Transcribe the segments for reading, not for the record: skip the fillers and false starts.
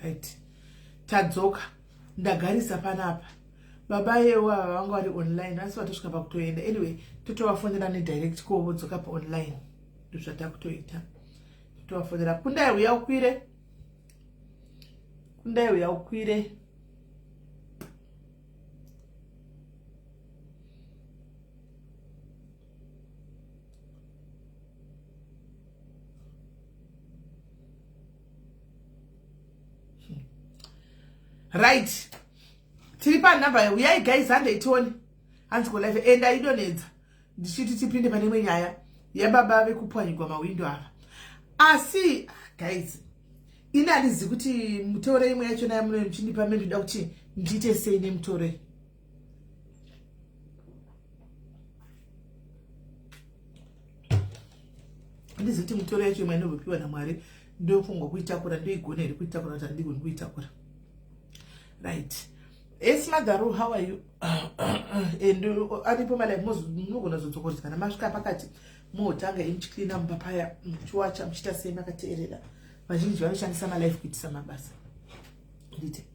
Right, tadzoka. Ndagarisa panapa. Baba yewo ava vanga vari online asi vatosvika pakutoenda. Anyway, totovafonera nedirect call vodzoka paonline. Ndozvatakutoita, totovafonera. Kundai, uya ukwire. Kundai, uya ukwire. Right, tiri panhamba. Uyai guys, handei tione. Hanzi ko live enda idonedza ndichiti tipinde pane imwe nyaya yababa vekupwanyigwa mawindo ava. Asi guys, ini handizivi kuti mutoro imwe yachona yamunoi muchindipa mendoda kuti ndiite sei nemutoro. Handizivi kuti mutoro yacho imwe inozopiwa naMwari ndofungwa kuitakura, ndoigona here kuitakura, kuti handigoni kuitakura. Right, es mother, how are you? And aripo malive, munogona zodzokoresa kana masvika pakati, motanga imuchiklina mumba paya, muchiwacha, muchiita sei, makateerera. Vazhinji vanoshandisa malive kuitisa mabasa, ndite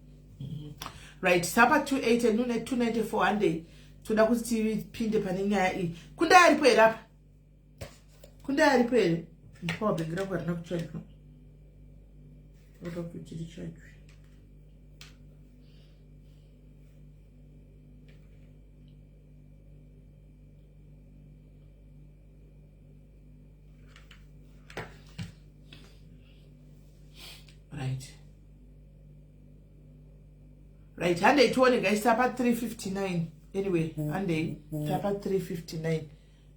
Right, tapa 28 nune 294. Handei, toda kuti tipinde pane nyaya iyi. Kundai aripo here apa? Kundai aripo here? Power bank rangu harina kuchajwa, oda kuti richajwe. Right, handei tione guys. Tapa 359. Anyway, handei, tapa 359,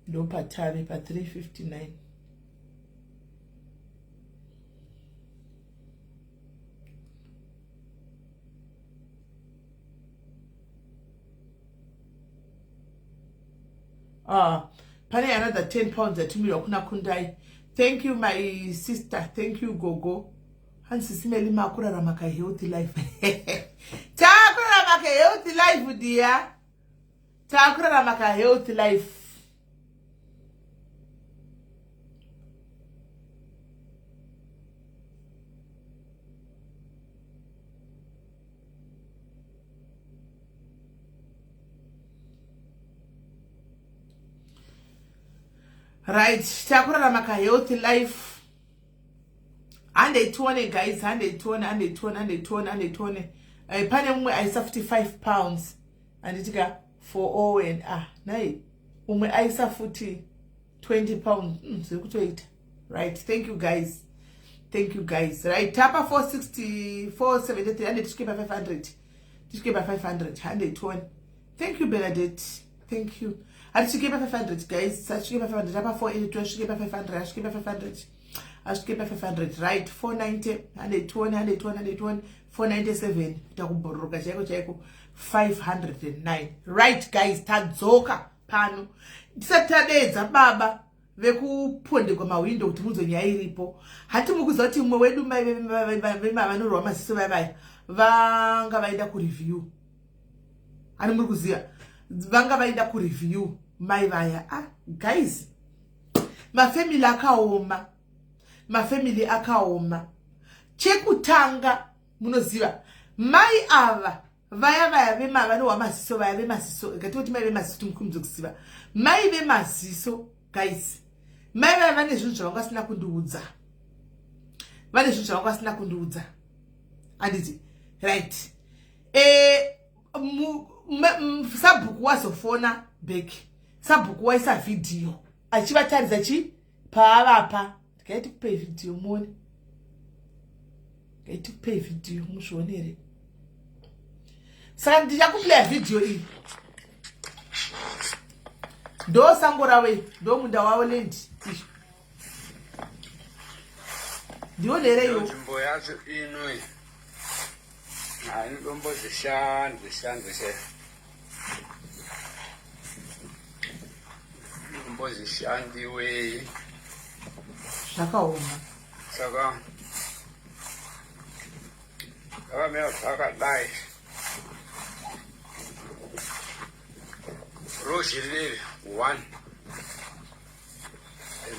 ndopatave pa 359. Ah, pane another £10 yatumirwa kuna Kundai. Thank you, my sister. Thank you, gogo. Hanzi sisimeli makurarama kahealthy life. Taakurarama kahealthy life, dear. Taakurarama kahealthy life. Right, takurarama kahealthy life. Handei tione guys, handei tione, handei tione, handei tione, handei tione. Pane mumwe aisa futi £5, handiti ka? For Owen. Ah, nai umwe aisa futi £20. Zviri kutoita. Right, thank you guys, thank you guys. Right, tapa 460, 473. Handei tisvike pa 500, tisvike pa 500. Handei tione. Thank you, Bernadette, thank you. Hatisvike pa 500 guys, asvike pa 500. Tapa 482. Asvike pa 500, asvike pa 500, asvike pa 500. Right, 490. Handei tione, handei tione, handei tione. 497, kuita kubhururuka chaiko chaiko. 509. Right guys, tadzoka pano. Tisati tadeedza baba vekupondegwa mahwindo kuti munzwe nyaya iripo, hati mukuziva kuti mumwe wedu mai vanorwa maziso vaya vaya vanga vaenda kureview? Ani muri kuziva vanga vaenda kureview mai vaya? Ah guys, mafamily akaoma, mafamily akaoma. Chekutanga, munoziva mai ava vaya vaya vema vanohwa maziso vaya vemaziso, ngatoti mai vemaziso, timukumidze kuziva mai vemaziso. Guys, mai vaya vane zvinhu zvavanga vasina kundiudza, vane zvinhu zvavanga vasina kundiudza, handiti? Right, sabhuku wazofona back. Sabhuku waisa vhidhiyo achivataridza chi paavapa. Ndikaiti kupei vhidhiyo muone, ndikaiti kupei vhidhiyo muzvionere. Saka ndichakuplaya vhidhiyo iyi. Ndo sango ravo iri, ndo munda wavo, land izvi. Ndionereiwo. Nzvimbo yacho ino iyi hainodombozishandwe shandwe se inombozishandiwei. Zvakaoma. Saka zvakamira zvakadai. Rozhi rineri 1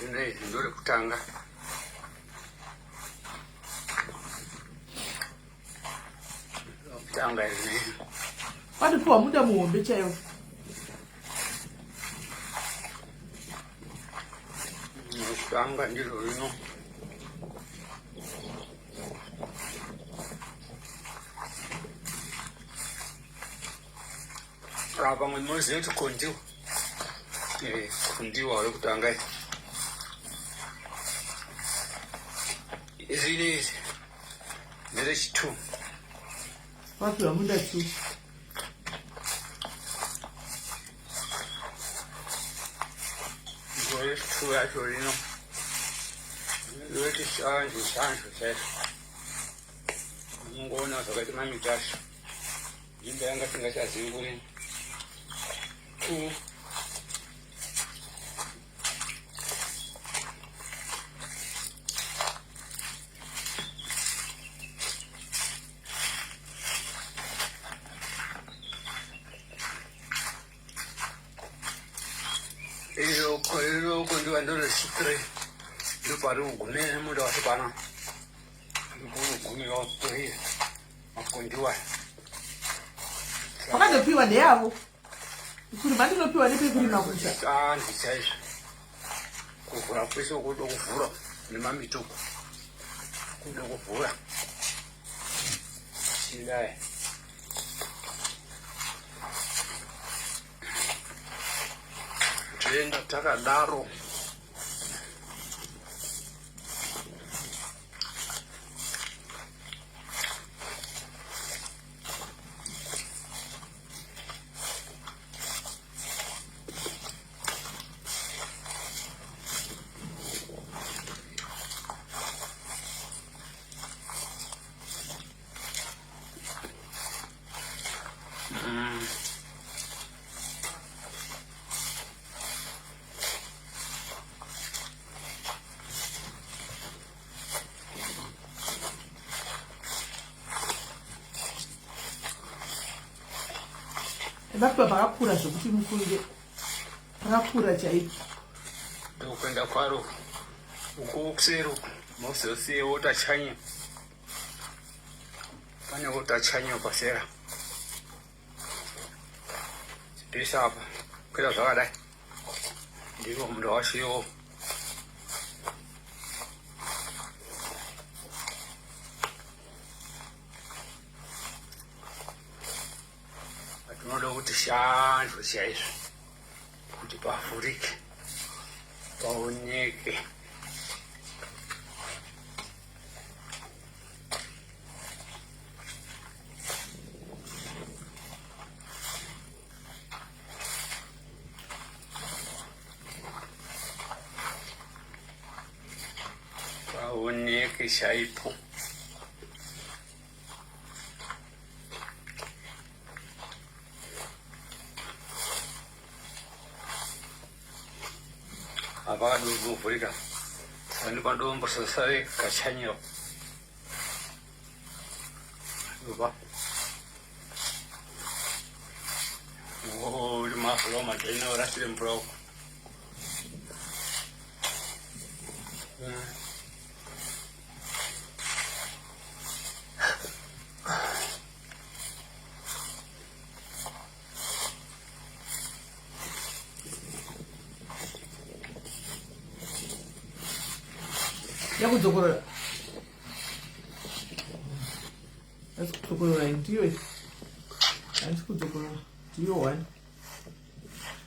rineri ndorekutanga. Tanga rineri. Panopiwa munda muhombe chaiwo. Tanga ndiro rino. Apa pamwe munoziva kuti kondiwa eh, kondiwa wekutanga izvi izvi nderechi two wapiwa munda two nderechi yacho rino roti shanzvo shanzvo chaizvo unongoona zvakaita mamitasha Nzvimbo yanga singachazivi kuri two Iloko iloko ndiwa ndoro chithree ndopari kugumira munda wacho pano ndopari three makondiwa Wakandopiwa ndeyavo. Kurima ndinopiwa nepi kurima kucha. Sandi chaizvo. Kuvhura kwese kuda kuvhura nemamituko. Kuda kuvhura. Chidai. Toenda takadaro. Vapiwa pakakura zvekuti mufunge pakakura chaipo. Ndokuenda kwaro uko kuseri uko mozosiye wotachanya pane wotachanya pasera Pisa apa kwira zvakadai ndiko munda wacho iwo atinoda kuti shandwe chaizvo kuti pavhurike paoneke Paoneke chaipo. Apa kadovhurika. Pani padombo sasare kachanyira. Opa. Oh, mafula majaina orasire mvura uko. Yakudzokorora. Asi kudzokorora ndiyo handisi kudzokorora ndiyo one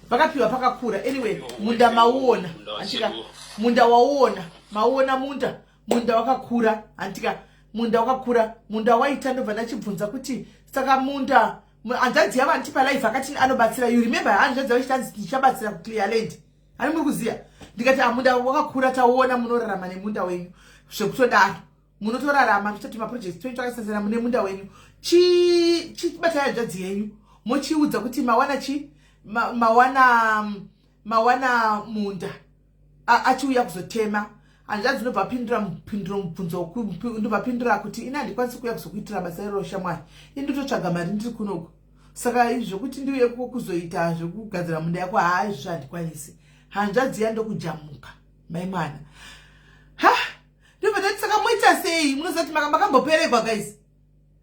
pakapiwa pakakura anyway munda mauona hantika munda wauona mauona munda munda wakakura hantika munda wakakura munda waita ndobva ndachibvunza kuti saka munda hanzvadzi yavo andipa life akati anobatsira you remember hanzvadzi yavo ichitanzi ndichabatsira kuclear land hani muri kuziva ndikati amunda wakakura tauona munorarama nemunda wenyu zvekutodaro munotorarama muchiita tumaprojects twenyu twakasiyana mune munda wenyu chibatai hanzvadzi yenyu mochiudza kuti mawana chi mawana mawana munda achiuya kuzotema hanzvadzi ndobva apindura mupinduro mubvunzo ndobva apindura kuti ini handikwanisi kuuya kuzokuitira basa iroro shamwari ini ndototsvaga mari ndiri kunoku. Saka zvokuti ndiuye kuzoita zvekugadzira munda yako, haa, izvo handikwanisi. Hanzvadzi yandokujamuka mai mwana. Ha, ndobva ndati, saka moita sei? Munoziva kuti makamboperekwa, guys,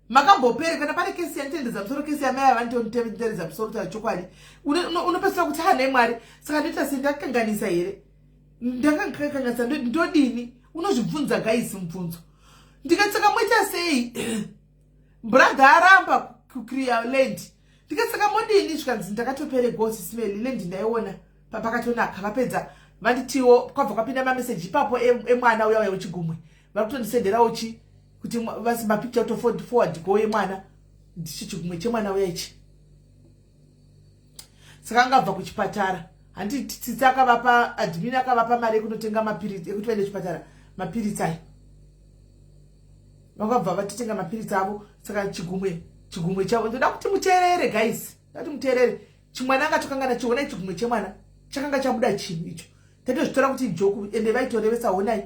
makambopere. Kana pane kesi yanditendedza musoro, kesi yamai avanditendedza musoro. Taura chokwadi, unopedzisira kuti, ha, nhai Mwari, saka ndoita sei? Ndakakanganisa here? Ndakakanganisa, ndodini? Unozvibvunza, guys, mubvunzo. Ndikati, saka moita sei? Brother aramba kuclear land. Ndikati, saka modini? Zvikanzi, ndakatoperegwa, Sis Melly, land ndaiona pakatonaka. Vapedza vanditiwo, kwabva kwapinda mameseji ipapo emwana uya uya wechigumwe. Vari kutondisenderawo chi kuti vasi mapicture kuto forward go yemwana. Ndicho chigumwe chemwana uya ichi. Saka angabva kuchipatara, handiti? Tsitsi akavapa, admin akavapa mari yekunotenga mapiritsi, ekuti vaende kuchipatara, mapiritsi ayo. Vakabva vatitenga mapiritsi avo. Saka chigumwe chavo, ndoda kuti muteerere, guys, ndoda kuti muteerere. Chimwana angatokangana chionai chigumwe chemwana chakanga chabuda chinhu icho. Tatozvitora kuti ijoke, ende vaitorevesa. Honai,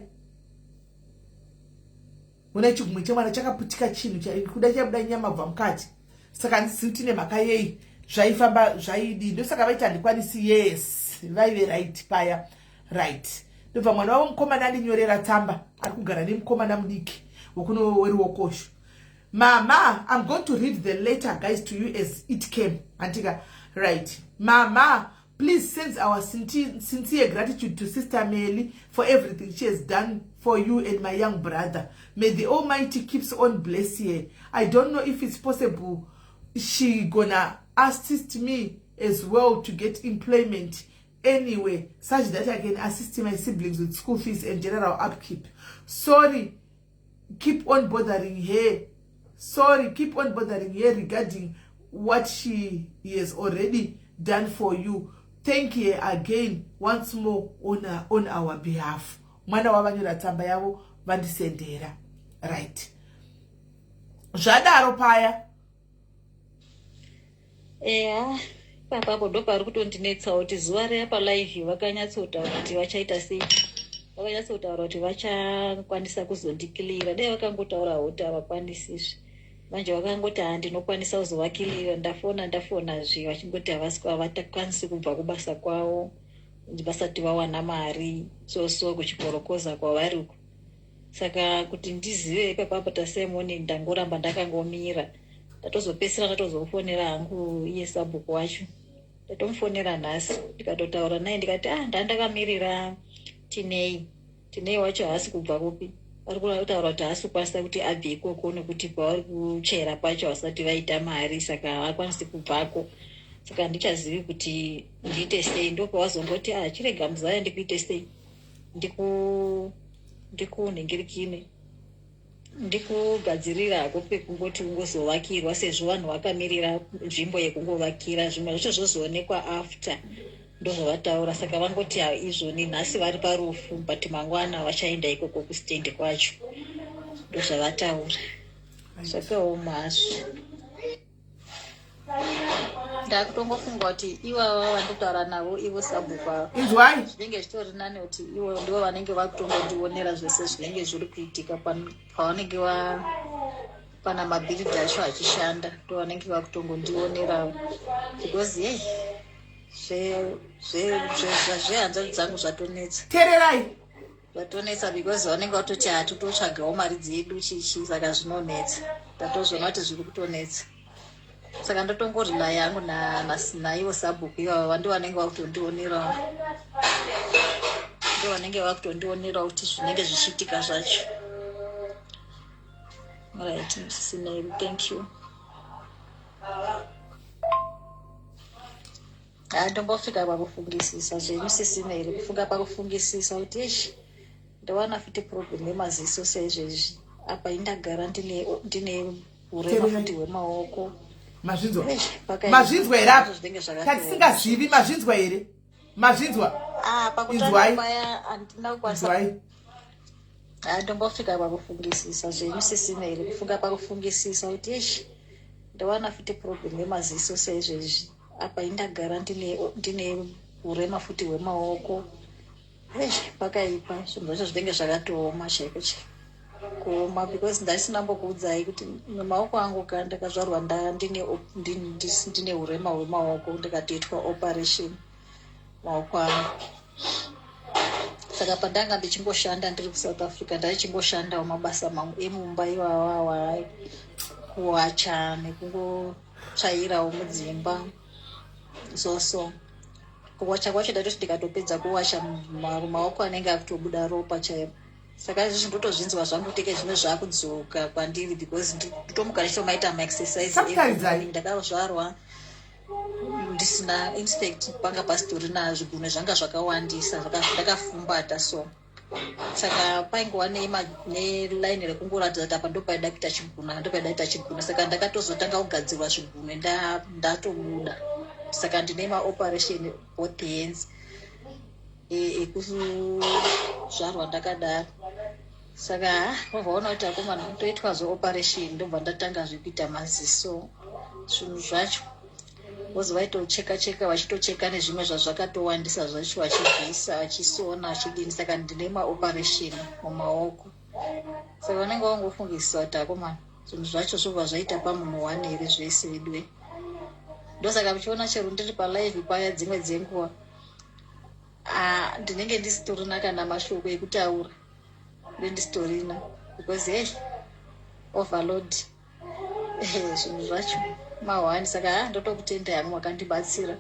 honai chigumwe chemwana chakaputika, chinhu kuda chabuda nyama bva mukati. Saka handizivi kuti nemhaka yei zvaifamba zvaidii. Ndosaka vaiti handikwanisi. Yes, vaive right paya. Right, ndobva mwana wavo mukomana andinyorera tsamba. Ari kugara nemukomana mudiki wekuno weruokosho. Mama, I'm going to read the letter, guys, to you as it came, andika? Right. Mama, please send our sincere gratitude to Sister Melly for everything she has done for you and my young brother. May the Almighty keeps on bless her. I don't know if it's possible she gonna assist me as well to get employment anyway, such that I can assist my siblings with school fees and general upkeep. Sorry keep on bothering her. Sorry keep on bothering her regarding what she has already done for you. Thank her again once more on our behalf. Mwana wavanyora tsamba yavo vandisendera. Right, zvadaro paya. Eya, ipapapo ndo pari kutondinetsawo, kuti zuva riya palive vakanyatsotaura kuti vachaita sei. Vakanyatsotaura kuti vachakwanisa kuzondicleara. Dai vakangotaurawo kuti havakwanisizve. Manje vakangoti, ha, ndinokwanisa kuzovacleara. Ndafona, ndafonazve, vachingoti havasi, havatakwanisi kubva kubasa kwavo vasati vawana mari. So kuchikorokoza kwavari uku. Saka kuti ndizive ipapapo, tasemoni ndangoramba ndakangomira. Ndatozopedzisira ndatozomufonera hangu iye sabhuku wacho. Ndatomufonera nhasi, ndikatotaura naye, ndikati, ah, ndandakamirira Tinei. Tinei wacho haasi kubva kupi, vari kutaura kuti haasi kukwanisa kuti abve ikoko nekuti pavari kuchera pacho vasati vaita mari, saka havakwanisi kubvako. Saka handichazivi kuti ndiite sei. Ndopavazongoti, ah, chirega muzaya, ndikuite sei, ndikunhingirikine, ndikugadzirira hako pekungoti ungozovakirwa, sezvo vanhu vakamirira nzvimbo yekungovakira. Zvimwe zvacho zvozoonekwa after. Ndozvavataura. Saka vangoti izvoni nhasi vari parufu, but mangwana vachaenda ikoko kustendi kwacho. Ndozvavataura. Zvakaoma hazvo. Ndakutongofunga kuti ivava vandotaura navo, ivo sabhuku ava, Inzwai. zvinenge zvitori nani kuti ivo ndivo vanenge vakutongondionera zvese zvinenge zviri kuitika pavanenge va pana mabhiridhi acho achishanda. Ndo vanenge vakutongondionera, because yei, zvehanzvadzi dzangu zvatonetsa. Teererai. Zvatonetsa because vanenge vatoti hatototsvagawo mari dzedu, chichi. Saka zvinonetsa. Ndatozviona kuti zviri kutonetsa, saka ndotongorelaya yangu naivo sabhuku ivava. Ndo vanenge vakutondionerawo, ndo vanenge vakutondionerawo kuti zvinenge zvichiitika zvacho. Right, Sineri, thank you. Ha, ndombosvika pakufungisisa zvenyu, Sis Mary, kufunga pakufungisisa kuti ishi, ndowana futi problem yemaziso seizvezvi. Apa indagara ndine urema futi hwemaoko. Mazvinzwa? Eish, pakaipa. Mazvinzwa here apa? Zvinenge zvakatooma. Tatisingazivi. Mazvinzwa here? Mazvinzwa? Ah, pakutanga Inzwai. paya handina kukwanisa. Inzwai. Ha, ndombosvika pakufungisisa zvenyu, Sis Mary, kufunga pakufungisisa kuti ishi, ndowana futi problem yemaziso seizvezvi. Apa indagara ndine urema futi hwemaoko. Eish, pakaipa. Zvinhu zvacho zvinenge zvakatooma chaiko chaiko. kuoma because ndasina mbokuudzai kuti maoko angu ka ndakazvarwa ndine urema hwemaoko, ndikatoitwa operation maoko angu. Saka pandanga ndichingoshanda ndiri kuSouth Africa, ndaichingoshandawo mabasa mamwe emumba iwawawa, kuwacha nekungotsvairawo mudzimba. So kuwacha kwacho ndatoti ndikatopedza kuwacha, maoko anenge akutobuda ropa chairo. Saka izvozvi ndotozvinzwa zvangu teke zvino zvakudzoka kwandiri because ndotomuka ndichitomaita maexercise. Ndakazvarwa ndisina, in fact panga pasitorina zvigunwe, zvanga zvakawandisa, ndakafumbata. So saka paingova nelaini rekungoratidza kuti apa ndopaida kuita chigunwe, ndopaida kuita chigunwe. Saka ndakatozotanga kugadzirwa zvigunwe ndatobuda. Saka ndine maoperation both hands ekuzvarwa ndakadaro. Saka wabvaona kuti akomana kutoitwa zveoperation, ndobva ndatanga zvekuita maziso. Zvinhu zvacho vozi vaitocheka cheka, vachitocheka nezvimwe zvazvakatowandisa zvacho, vachibvisa, vachisona, vachidini. Saka ndine maoperation mumaoko. Saka vanenge vangofungisa kuti akomana zvinhu zvacho zvobva zvaita pamunhu one here zvese veduwe. Ndosaka muchiona chero ndiri palive paya, dzimwe dzenguva ndinenge ndisitorina kana mashoko ekutaura, ndisitorina because hey, overload, zvinhu zvacho mahwani. Saka ha, ndotokutenda yamwe makandibatsira,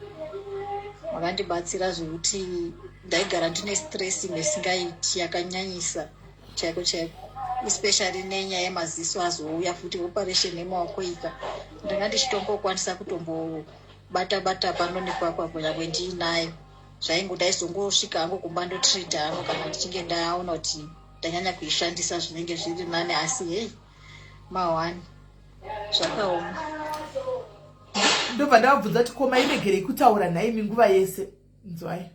makandibatsira zvekuti ndaigara ndine stress imwe isingaiti, yakanyanyisa chaiko chaiko, especially nenyaya yemaziso azouya futi operation yemaoko ika. Ndanga ndichitombokwanisa kutombobata bata pano nepapa kunyangwe ndiinayo. Zvaingo ndaizongosvika hangu kumba ndotreata hangu kana ndichinge ndaona kuti ndanyanya kuishandisa, zvinenge zviri nani. Asi hei, mahwani, zvakaoma. Ndobva ndavabvunza kuti koma iregerei kutaura nhaimi nguva yese? Nzwai.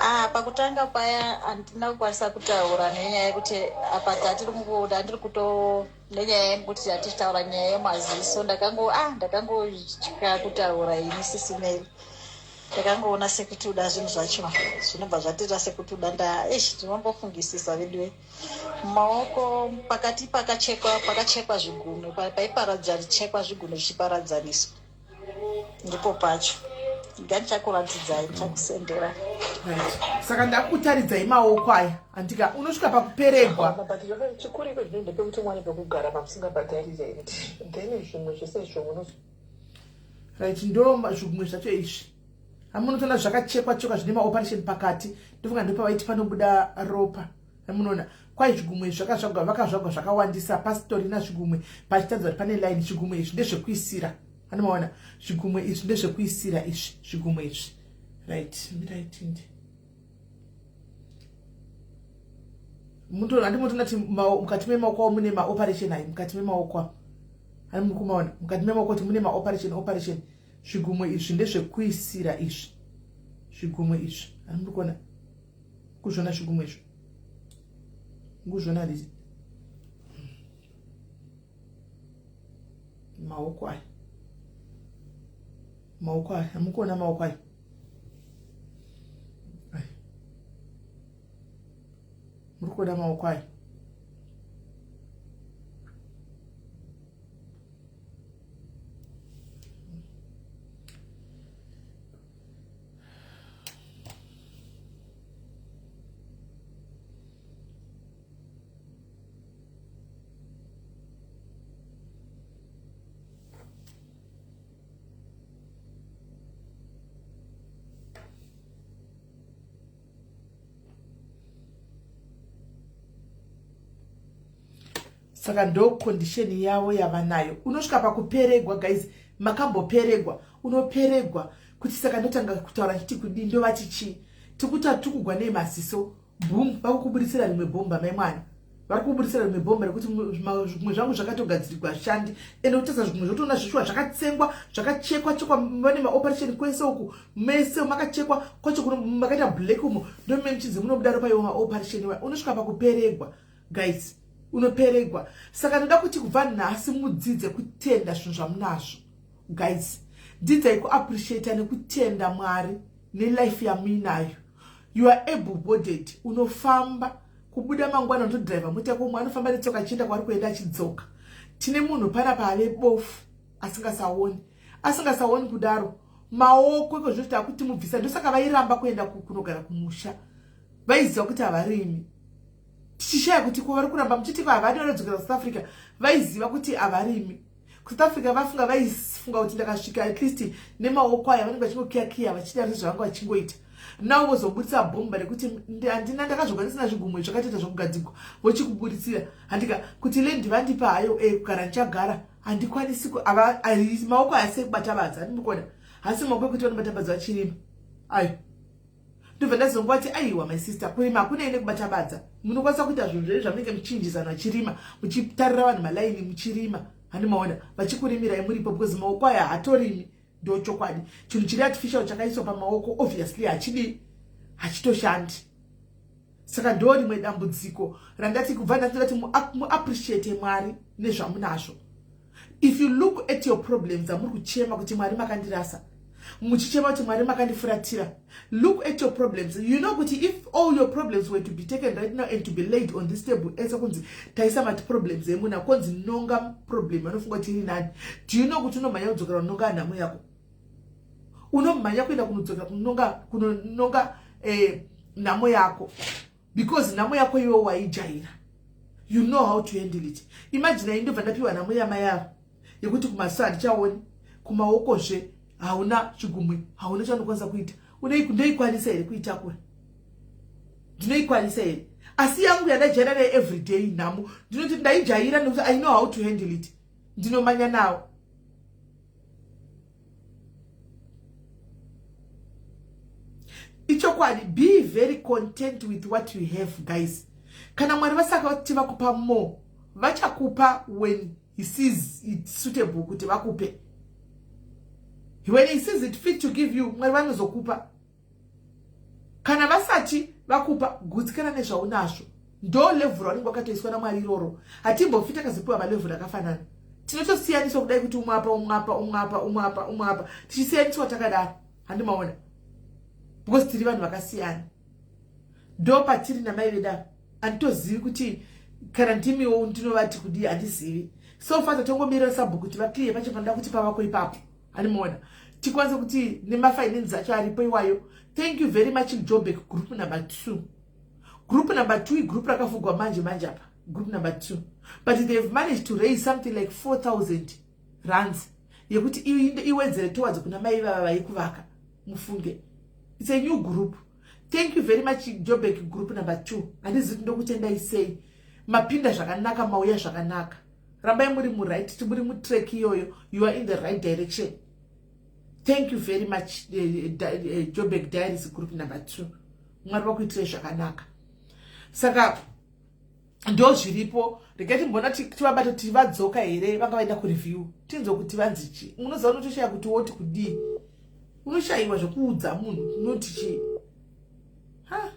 Ah, pakutanga paya handina kukwanisa kutaura nenyaya yekuti apa tatiri kungoda ndiri kuto nenyaya yekuti tatichitaura nyaya yemaziso. Ndakango ndakangotya kutaura ini, Sisi Mary. Ndakangoona sekuti uda zvinhu zvacho zvinobva zvatiita sekuti uda nda eish, ndinombofungisisa veduwe. Mumaoko pakati pakachekwa, pakachekwa zvigunwe, paiparadzanichekwa zvigunwe zvichiparadzaniswa, ndipo pacho. Ngandichakuratidzai, ndichakusendera. Right, saka ndakutaridzai maoko aya andika unosvika pakuperegwa. But chikuru iko zvino ndepekuti muwane pekugara pamusingabhadhari rent, then zvimwe zvese izvo muno Right, ndo zvigumwe zvacho izvi hamunotoona zvakachekwa chekwa, zvine maoperation pakati. Ndofunga ndopavaiti panobuda ropa. Munoona kwai zvigumwe zvakazvagwa, vakazvagwa zvakawandisa, pasitorina zvigumwe, pachitaridza kuti pane line. Zvigumwe izvi ndezvekuisira, anomaona zvigumwe izvi ndezvekuisira izvi, zvigumwe izvi. Right, mirai tindi handimotoona kuti mukati memaoko avo mune maoperation ayi, mukati memaoko ani muri kumaona, mukati memaoko kuti mune maoperation, operation. Zvigumwe izvi ndezvekuisira izvi, zvigumwe izvi ani muri kuona, kuzviona zvigumwe izvi, kuzviona handiti maoko aya, maoko aya hamukuona maoko aya, muri kuona maoko aya. Saka ndo condition yavo yavanayo. Unosvika pakuperegwa guys, makamboperegwa? Unoperegwa kuti saka ndotanga kutaura chiti kudii, ndovati chii? Tikuta tikugwa nei maziso, boom, vakukuburitsira rimwe bhomba. Mai mwana vari kuburitsira rimwe bhomba rekuti zvimwe zvangu zvakatogadzirwa shandi. Ende kutadza zvimwe zvotoona zvishuwa zvakatsengwa, zvakachekwa chekwa, vane maoperation kwese uku, mese makachekwa kwacho kuno makaita black umo, ndomeme muchinzi munobuda ropa iwo maoperation. Unosvika pakuperegwa guys, unoperegwa. Saka ndoda kuti kubva nhasi mudzidze kutenda zvinhu zvamunazvo guys. Dzidzai kuappreciata nekutenda Mwari nelife yamuinayo. You are able bodied, unofamba. Kubuda mangwana unotodhiraivha mota yako, umwe anofamba netsoka achienda kwaari kuenda achidzoka. Tine munhu panapa ave bofu, asingasaoni, asingasaoni kudaro maoko iko zvino takuti mubvisa. Ndosaka vairamba kuenda kunogara kumusha, vaiziva kuti havarimi. Tichishaya kuti ko vari kuramba muchiti ko havadi, vanodzokera kuSouth Africa. Vaiziva kuti havarimi kuSouth Africa. Vafunga, vaifunga kuti ndakasvika at least nemaoko aya vanenge vachingokiyakiya vachida zvavanga vachingoita. Now vozobudisa bhomba rekuti handina, ndakazvogwa ndisina zvigumwe, zvakatoita zvokugadzigwa, vochikuburitsira handika kuti land vandipa hayo e kugara, ndichagara, handikwanisi. Maoko aya sei kubata badza? Handimukona, hasi maoko ekuti vanobata badza vachirima ayo. Ndobva ndazongoti aiwa, my sister, kurima hakunei nekubata badza. Munokwanisa kuita zvinhu zvenyu zvamunenge muchinjizana vachirima, muchitarira vanhu malaini muchirima, handimaona vachikurimirai muripo, because maoko aya hatorimi. Ndo chokwadi, chinhu chiri artificial chakaiswa pamaoko obviously hachidi, hachitoshandi. Saka ndo rimwe dambudziko randati kubva ndatoti muappreciate Mwari nezvamunazvo. If you look at your problems amuri kuchema kuti Mwari makandirasa, muchichema kuti Mwari makandifuratira, look at your problems, you know kuti if all your problems were to be taken right now and to be laid on this table, ese kunzi taisa mati problems emuna, konzi nonga problem anofunga kuti iri nani, do you know kuti unomhanya kudzokera kunonga nhamo yako? Unomhanya kuenda kunodzokera kunonga kunononga nhamo yako, because nhamo yako iwe waijaira, you know how to handle it. Imagine ai ndobva ndapiwa nhamo yamai avo yekuti kumaso handichaoni, kumaokozve hauna chigumwe, hauna chaunokwanisa kuita. Ndoikwanisa here kuitakura? Ndinoikwanisa here? Asi yangu yandajaira nayo everyday nhamo, ndinoti ndaijaira nekuti I know how to handle it, ndinomanya nawo. Ichokwadi, be very content with what you have, guys. Kana Mwari vasaka kuti vakupa more, vachakupa when he sees it suitable kuti vakupe. When he sees it fit to give you, Mwari vanozokupa. Kana vasati vakupa, gutsikana nezvaunazvo. Ndo level ranenge wakatoiswa naMwari iroro. Hatimbofi takazopiwa malevel akafanana, tinotosiyaniswa kudai kuti umwe apa, umwe apa, umwe apa, umwe apa, umwe apa, tichisiyaniswa takadaro, handimaona, because tiri vanhu vakasiyana. Ndo patiri namai vedavo. Handitozivi kuti kana ndimiwo ndinovati kudii, handizivi. So far tatongomirira sabhuku kuti vaclear pacho panoda kuti pavako ipapo, handimaona, tikwanise kuti nemafinance acho aripo iwayo. Thank you very much, Jobek group number 2. Group number 2 igroup rakavhugwa manje manje apa, group number 2, but they've managed to raise something like 4000 rands yekuti iwedzere towards kuna mai vava vaikuvaka. Mufunge, it's a new group. Thank you very much, Jobek group number 2. Handizivi kuti ndokutendai sei. Mapinda zvakanaka, mauya zvakanaka. Rambai muri muright, muri mutrack iyoyo, you are in the right direction. Thank you very much, Jobek Diaries group number 2. Mwari vakuitirai zvakanaka. Saka ndo zviripo. Regai timbona tivabate kuti vadzoka here, vanga vaenda kureview, tinzwe kuti vanzi chii. Munoziva, unotoshaya kuti woti kudii, unoshayiwa zvekuudza munhu, unoti chii? Ha,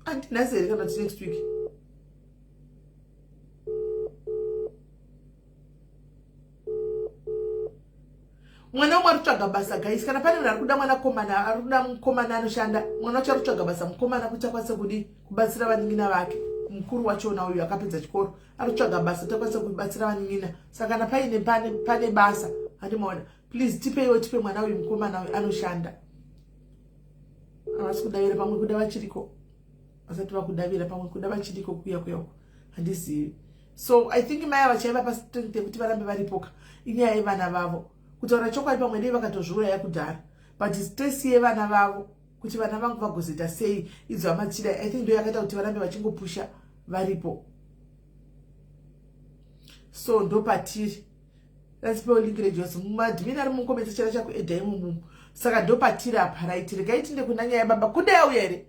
andinhasi here kana kuti next week? Mwana umwe ari kutsvaga basa, guys. Kana pane munhu ari kuda mwanakomana, ari kuda mukomana anoshanda, mwana wacho ari kutsvaga basa, mukomana, kuti akwanise kudi kubatsira vanin'ina vake. Mukuru wachona uyu akapedza chikoro ari kutsvaga basa kuti akwanise kubatsira vanin'ina. Saka kana paine pane basa, handimaona, please tipeiwo, tipe mwana uyu, mukomana uyu anoshanda. Havasi kudavira, pamwe kuda vachiriko, vasati vakudavira, pamwe kuda vachiriko kuya kuyako, handizivi. So I think mai ava chaiva pastrength yekuti varambe varipoka inyaya yevana vavo. Kutaura chokwadi, pamwe dei vakatozviuraya kudhara, but stress yevana vavo kuti vana vangu vagozoita sei idzo hama dzichida, I think ndo yakaita kuti varambe vachingopusha varipo. So ndo patiri. Rasipewo link rejose mumaadmin ari mucomment section achakuedha imomumu. Saka ndo patiri apa. Right, regai tinde kuna nyaya yababa. Kude auya here?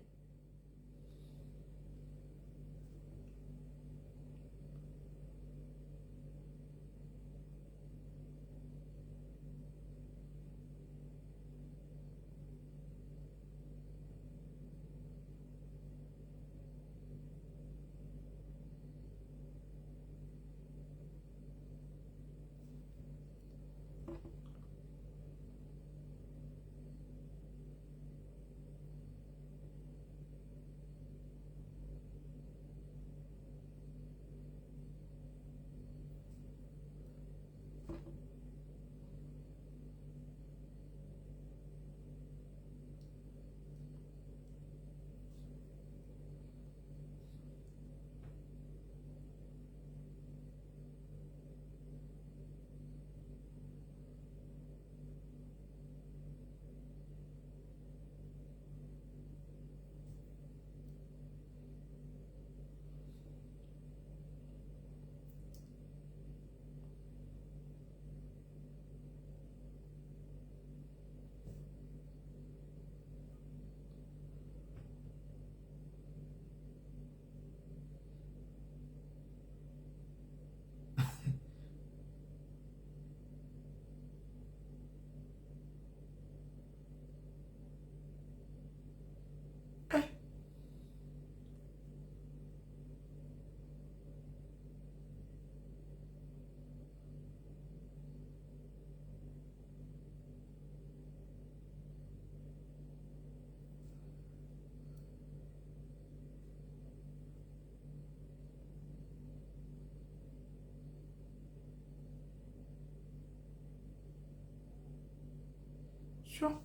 Sure.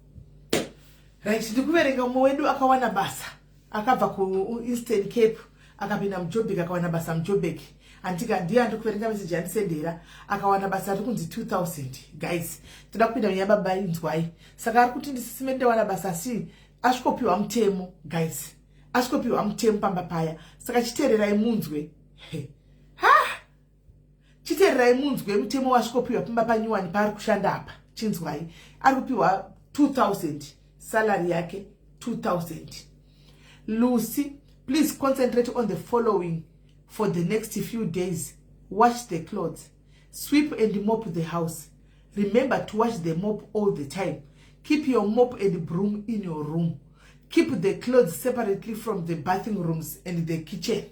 Right, ndikuverenga mumwe wedu akawana basa, akabva kuEastern Cape, akapinda muJobek, akawana basa muJobek. Andika ndiye andiri kuverenga meseji yandisendera. Akawana basa riri kunzi 2000. Guys, toda kupinda munyaya baba, inzwai. Saka ari kuti, "Ndisisime, ndawana basa," asi asvikopiwa mutemo, guys, asvikopiwa mutemo pamba paya. Saka chiteererai munzwe. Ha, chiteererai munzwe mutemo wasvikopiwa pamba panyuwani paari kushanda apa. Chinzwai, ari kupiwa 2000 salary yake, 2000. "Lucy, please concentrate on the following for the next few days. Wash the clothes, sweep and mop the house. Remember to wash the mop all the time. Keep your mop and broom in your room. Keep the clothes separately from the bathing rooms and the kitchen.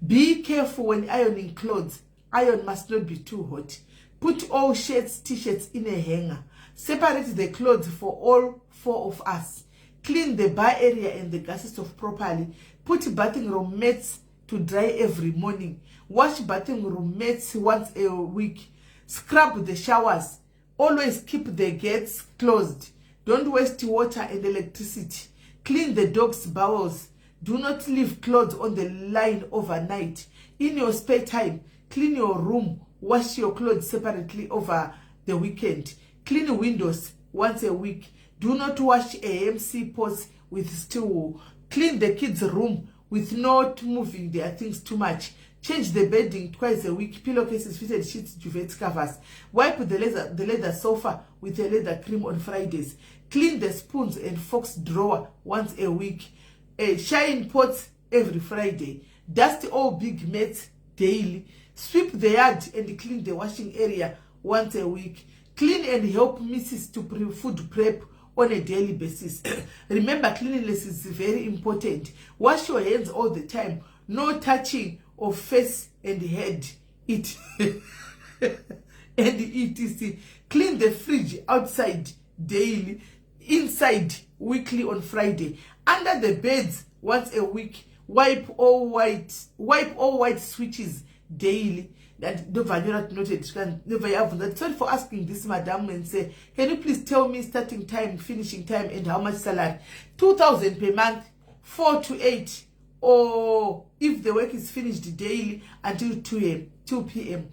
Be careful when ironing clothes. Iron must not be too hot. Put all shirts, T-shirts in a hanger. Separate the clothes for all four of us. Clean the bar area and the gas stove properly. Put bathing room mats to dry every morning. Wash bathing room mats once a week. Scrub the showers. Always keep the gates closed. Don't waste water and electricity. Clean the dog's bowels. Do not leave clothes on the line overnight. In your spare time, clean your room. Wash your clothes separately over the weekend. Clean windows once a week. Do not wash AMC pots with steel wool. Clean the kids' room with not moving their things too much. Change the bedding twice a week: pillowcases, fitted sheets, duvet covers. Wipe the leather sofa with a leather cream on Fridays. Clean the spoons and forks drawer once a week. Shine pots every Friday. Dust all big mats daily. Sweep the yard and clean the washing area once a week. Clean and help Mrs to food prep on a daily basis. Remember, cleanliness is very important. Wash your hands all the time. No touching of face and head, it and etc. Clean the fridge outside daily, inside weekly on Friday, under the beds once a week. Wipe all white switches daily." That ndobva nyora noted. Ndobva yabvunza, "Sorry for asking this, madam," and say, "Can you please tell me starting time, finishing time and how much salary?" 2000 per month, 4 to 8, or if the work is finished daily, until 2 am, 2 p.m.,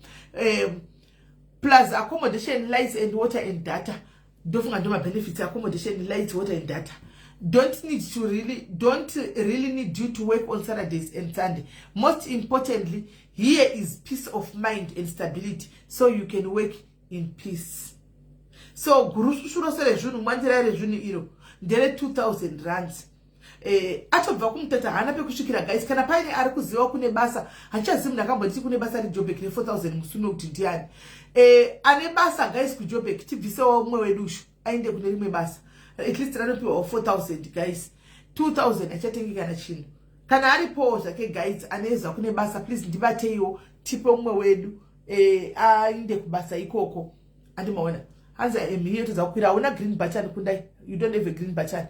plus accommodation, lights and water and data. Ndofunga ndo mabenefits: accommodation, lights, water and data. Don't really need you to work on Saturdays and Sunday. Most importantly here is peace of mind and stability, so you can work in peace." So gurusushu rose rezvinhu, mwandira rezvinhu iro ndere 2000 rands. Atobva kumutata, haana pekusvikira, guys. Kana paine ari kuziva kune basa, handichazivi munhu akambonditi kune basa reJobek re4000 musi kuti ndiani. Ane basa, guys, kuJobek, tibvisewo mumwe wedushu aende kune rimwe basa, at least ranopiwawo 4000. Guys, 2000 achatengi kana chinhu. Kana aripowo zvake, guys, aneza kune basa, please ndibateiwo, tipe mumwe wedu ainde kubasa ikoko. Andimaona hanzi mhiyo todza kukwira. Hauna green button kundai, you don't have a green button.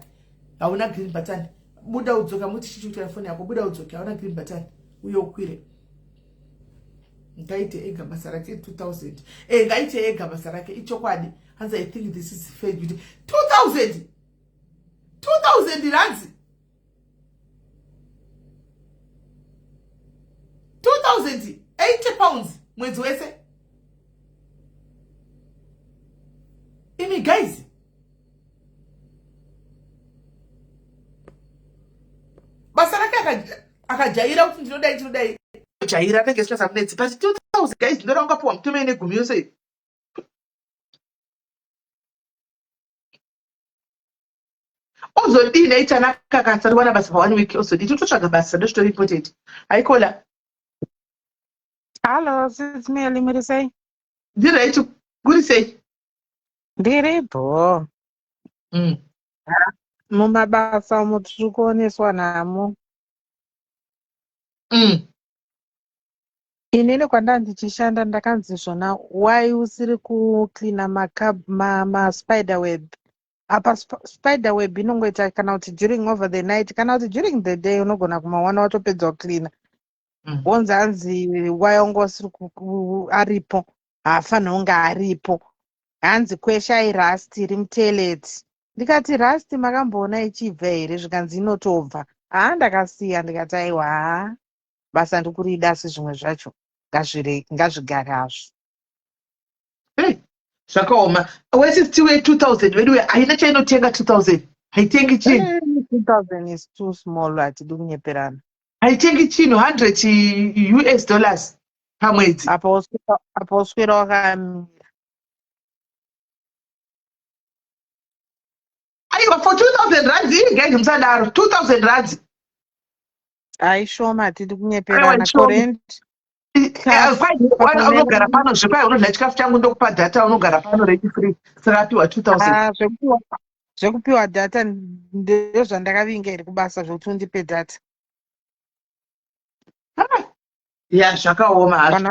Hauna green button, buda udzoka. Muti chichikutora foni yako, buda udzoke. Hauna green button, uye ukwire. Ngaite ega basa rake 2000. Ngaite ega basa rake, ichokwadi. Hanzi, "I think this is fair duty." 2000, 2000 rands, £2080 mwedzi wese. Imi guys, basa rake akajaira kuti ndinodai, ndinodai, jaira anenge singasamunetsi, but 2000, guys, ndinoda ungapiwa mutume negumi yose. Ozodii naitanaka akasati wana basa pa one week? Ozodii? Tototsvaga basa, ndozvitori important. Haikola. Hallo, Sis Melly, muri sei? Ndiright, kuri sei? Ndiripo. Mumabasa umu tiri kuoneswa nhamo. Inini kwandanga ndichishanda ndakanzi zvona, why usiri kucleana maspider web? Apa spider web inongoita kana kuti during over the night kana kuti during the day, unogona kumawana watopedza kucleana. Wonzi hanzi why wanga usiri aripo, haafaniri kunge aripo. Hanzi kwesha irust iri mutoilet. Ndikati rust makamboona ichibva here zvikanzi inotobva. Haa ndakasiya ndikati aiwa haa basa ndikurida asi zvimwe zvacho ngazvigare hazvo. Hey, zvakaoma. Wesisitiwe 2000 veduwe haina chainotenga 2000. Haitengi chinhu. 2000 is too small hatidi kunyeperana. Haitengi chinhu 100 US dollars pamwedzi. Apa uswera wakamira. Aiwa for 2000 rands ii guys musadaro 2000 rands. Aishoma hatidi kunyeperana ko rent. Unogara pano zvekwai unodya chikafu changu ndokupa data unogara pano rent free saka apiwa 2000. Zvekupiwa data ndozvandakavinga here kubasa zvekuti undipe data. Ya zvakaoma hazvo.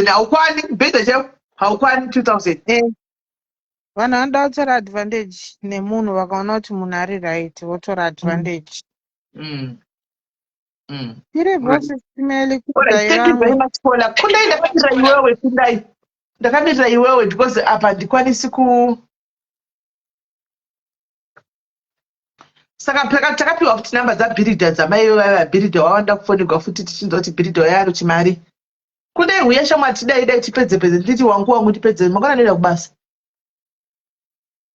Haukwani bhedha chaiwo haukwani 2000. Vanhu vanoda kutora advantage nemunhu vakaona kuti munhu ari right votora advantage. Tiri boss Simeli kudai vangu. Kundai ndakamirira iwewe kundai. Ndakamirira iwewe because apa ndikwanisi ku saka takapiwa futi namba dzabhiridha dzamai vaya bhiridha wawanda kufonegwa futi tichinzwa kuti bhiridha waya ari chimari. Kundai huya shamwari tidai dai tipedze pedze nditi wangu wangu ndipedze mangwana ndinoenda kubasa.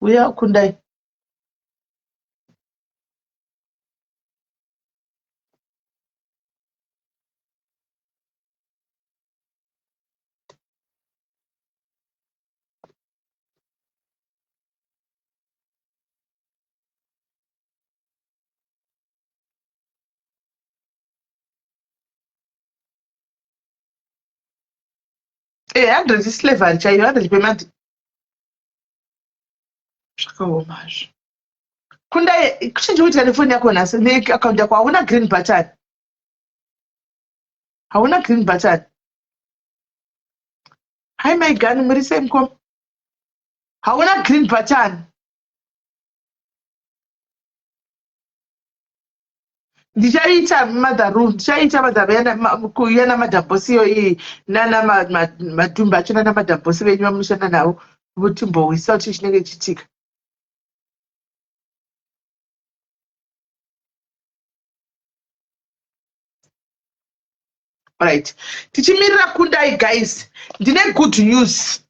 Uya kundai. Eh, 100 slavery chaiyo 100 per month. Zvakaoma hazvo. Kundai kuchinji kuitika nefoni yako nhasi neaccount yako hauna green button. Hauna green button. Hi my gun, muri sei mukoma? Hauna green button. Ndichaita mother room, ndichaita mother yana madam boss iyo iyi nana madhumba acho nana madam boss venyu vamunoshanda navo votimbowisa kuti chinenge chichiitika. Right. Tichimirira kundai guys. Ndine good news.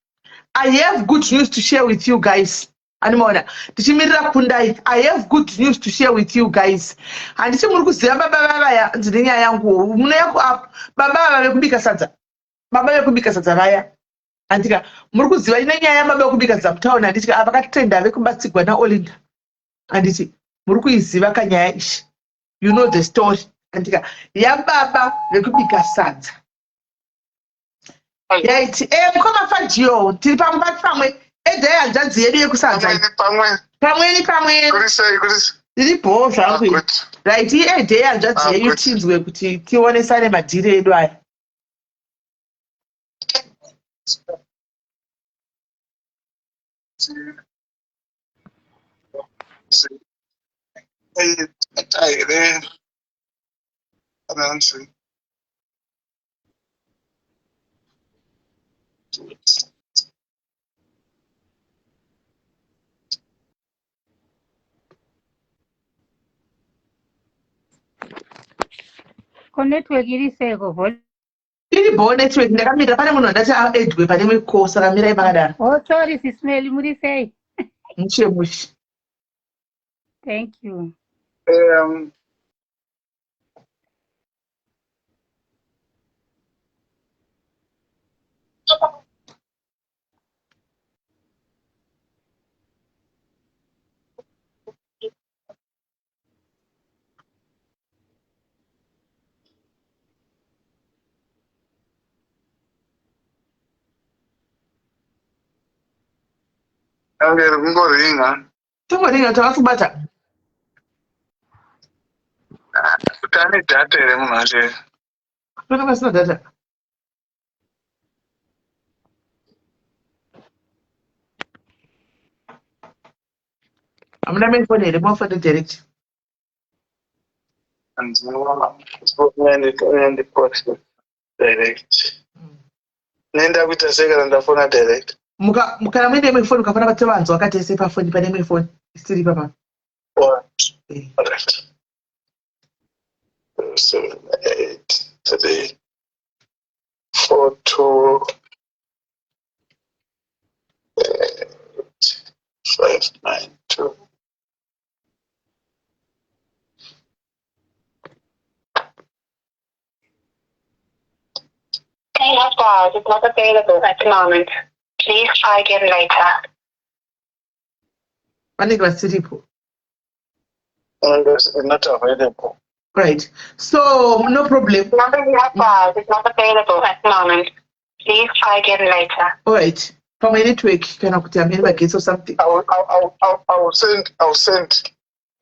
I have good news to share with you guys. Animaona tichimirira kundai. I have good news to share with you guys. Handiti muri kuziva baba vavaya ndine nyaya yangu. Munoya ku app. Baba vava vekubika sadza. Baba vekubika sadza vaya. Handika muri kuziva ine nyaya yababa vekubika sadza mutown handiti ava vakatenda vekubatsigwa naOlinda. Handiti muri kuiziva kanyaya ishi. You know the story. Handika yababa vekubika sadza. Yaiti eh mukoma Fajio tiri pamwe pamwe edai hanzvadzi yedu yekusadza. Pamwe pamweni pamwe. Kuri sei kuri sei. Tiri bhoo zvangu. Ah, good. Right edai hanzvadzi Ah, yedu good. tinzwe kuti tionesane madhiri edu aya. Data here ananzi Ko network iri seiko volume? Iri bhoo network ndakamirira pane munhu wandati aedwe pane imwe call saka mirai makadaro. Oh sorry sis Melly muri sei? Mushe mushe. Thank you. Ange iri kungoringa. Tingoringa takakubata. Kuti ane data here munhu wacho here? Pane pasina data. Hamuna main phone here? Mafone direct. Andifone direct. Nenda kuita sei kana ndafona direct? Kana muine imwe foni, ukafana vativanzwa wakatese pafoni, pane imwe foni isiri papa. Right. 783 42 8 5 9 2. You have dialed is not available at the moment. Please try again later. Vanenge vasiripo. And it's not available. Right, so no problem. Number you have dialed is not available at the moment. Please try again later. Alright, pamwe network kana kuti hamene magetsi or something. I will send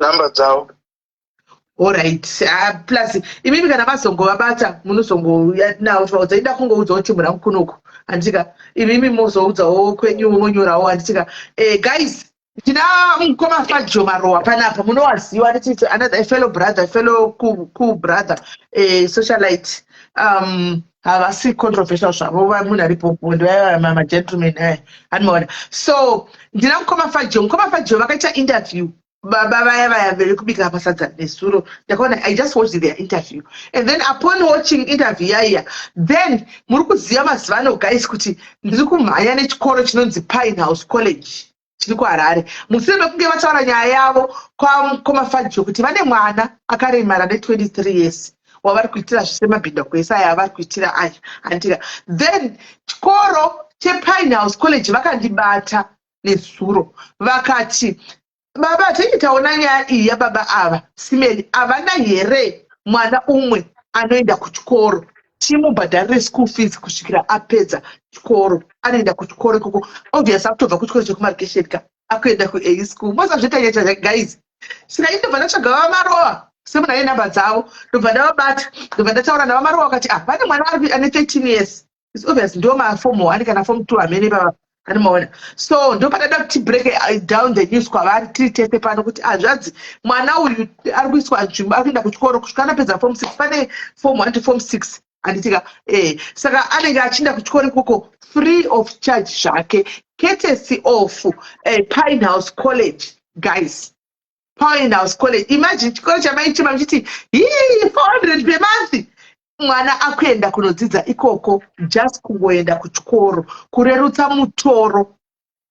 number dzavo. Alright. Plus imimi kana mazongovabata, munozongouya nawo tivaudza. Ida kungoudzawo timu rangu kunoku, handitika? Imimi mozoudzawo kwenyu, monyorawo, handitika? Guys, tina mukoma Fajo Marowa panapa, munowaziwa ndichiti another a fellow brother, fellow cool brother, socialite. Havasi controversial zvavo, munhu aripo, ndivaya magentleman aya, anomaona. So ndina mukoma Fajo. Mukoma Fajo vakaita interview baba vaya vaya vekubika masadza nezuro. Ndakaona, I just watched their interview, and then upon watching interview yaiya, then muri kuziva mazuva ano, guys, kuti ndiri kumhanya nechikoro chinonzi Pine House College chiri kuHarare. Mushure mekunge vataura nyaya yavo kwamukoma Fajo kuti vane mwana akaremara ne23 years wavari kuitira zvese, mabhinda kwese aya avari kuitira aya, handika? Then chikoro chePine House College vakandibata nezuro, vakati, "Baba, tinge taona nyaya iyi yababa ava Simeli, havana here mwana umwe anoenda kuchikoro timubhadharire school fees kusvikira apedza chikoro?" Anoenda kuchikoro ikoko, obviously akutobva kuchikoro chekumarikesheni ka, akuenda kuA school. Mosazviita nyaya, guys. Saka indobva ndatsvaga vaMarowa semunhu ane nhamba dzavo, ndobva ndavabata, ndobva ndataura navaMarowa, vakati, "Ah, pane mwana ane 13 years." It's obvious ndo maform 1 kana form 2 hamene baba anomaona. So ndopadada kuti break down the news kwavari tiri tese pano kuti hazvanzi mwana uyu ari kuiswa nzvimbo, ari kuenda kuchikoro kusvika anopedza form 6. Pane form 1 to form 6, handitika? Saka anenge achienda kuchikoro ikoko free of charge zvake, courtesy of Pine House College. Guys, Pine House College, imagine chikoro chamaichima muchiti hii 400 per month, mwana akuenda kunodzidza ikoko, just kungoenda kuchikoro, kurerutsa mutoro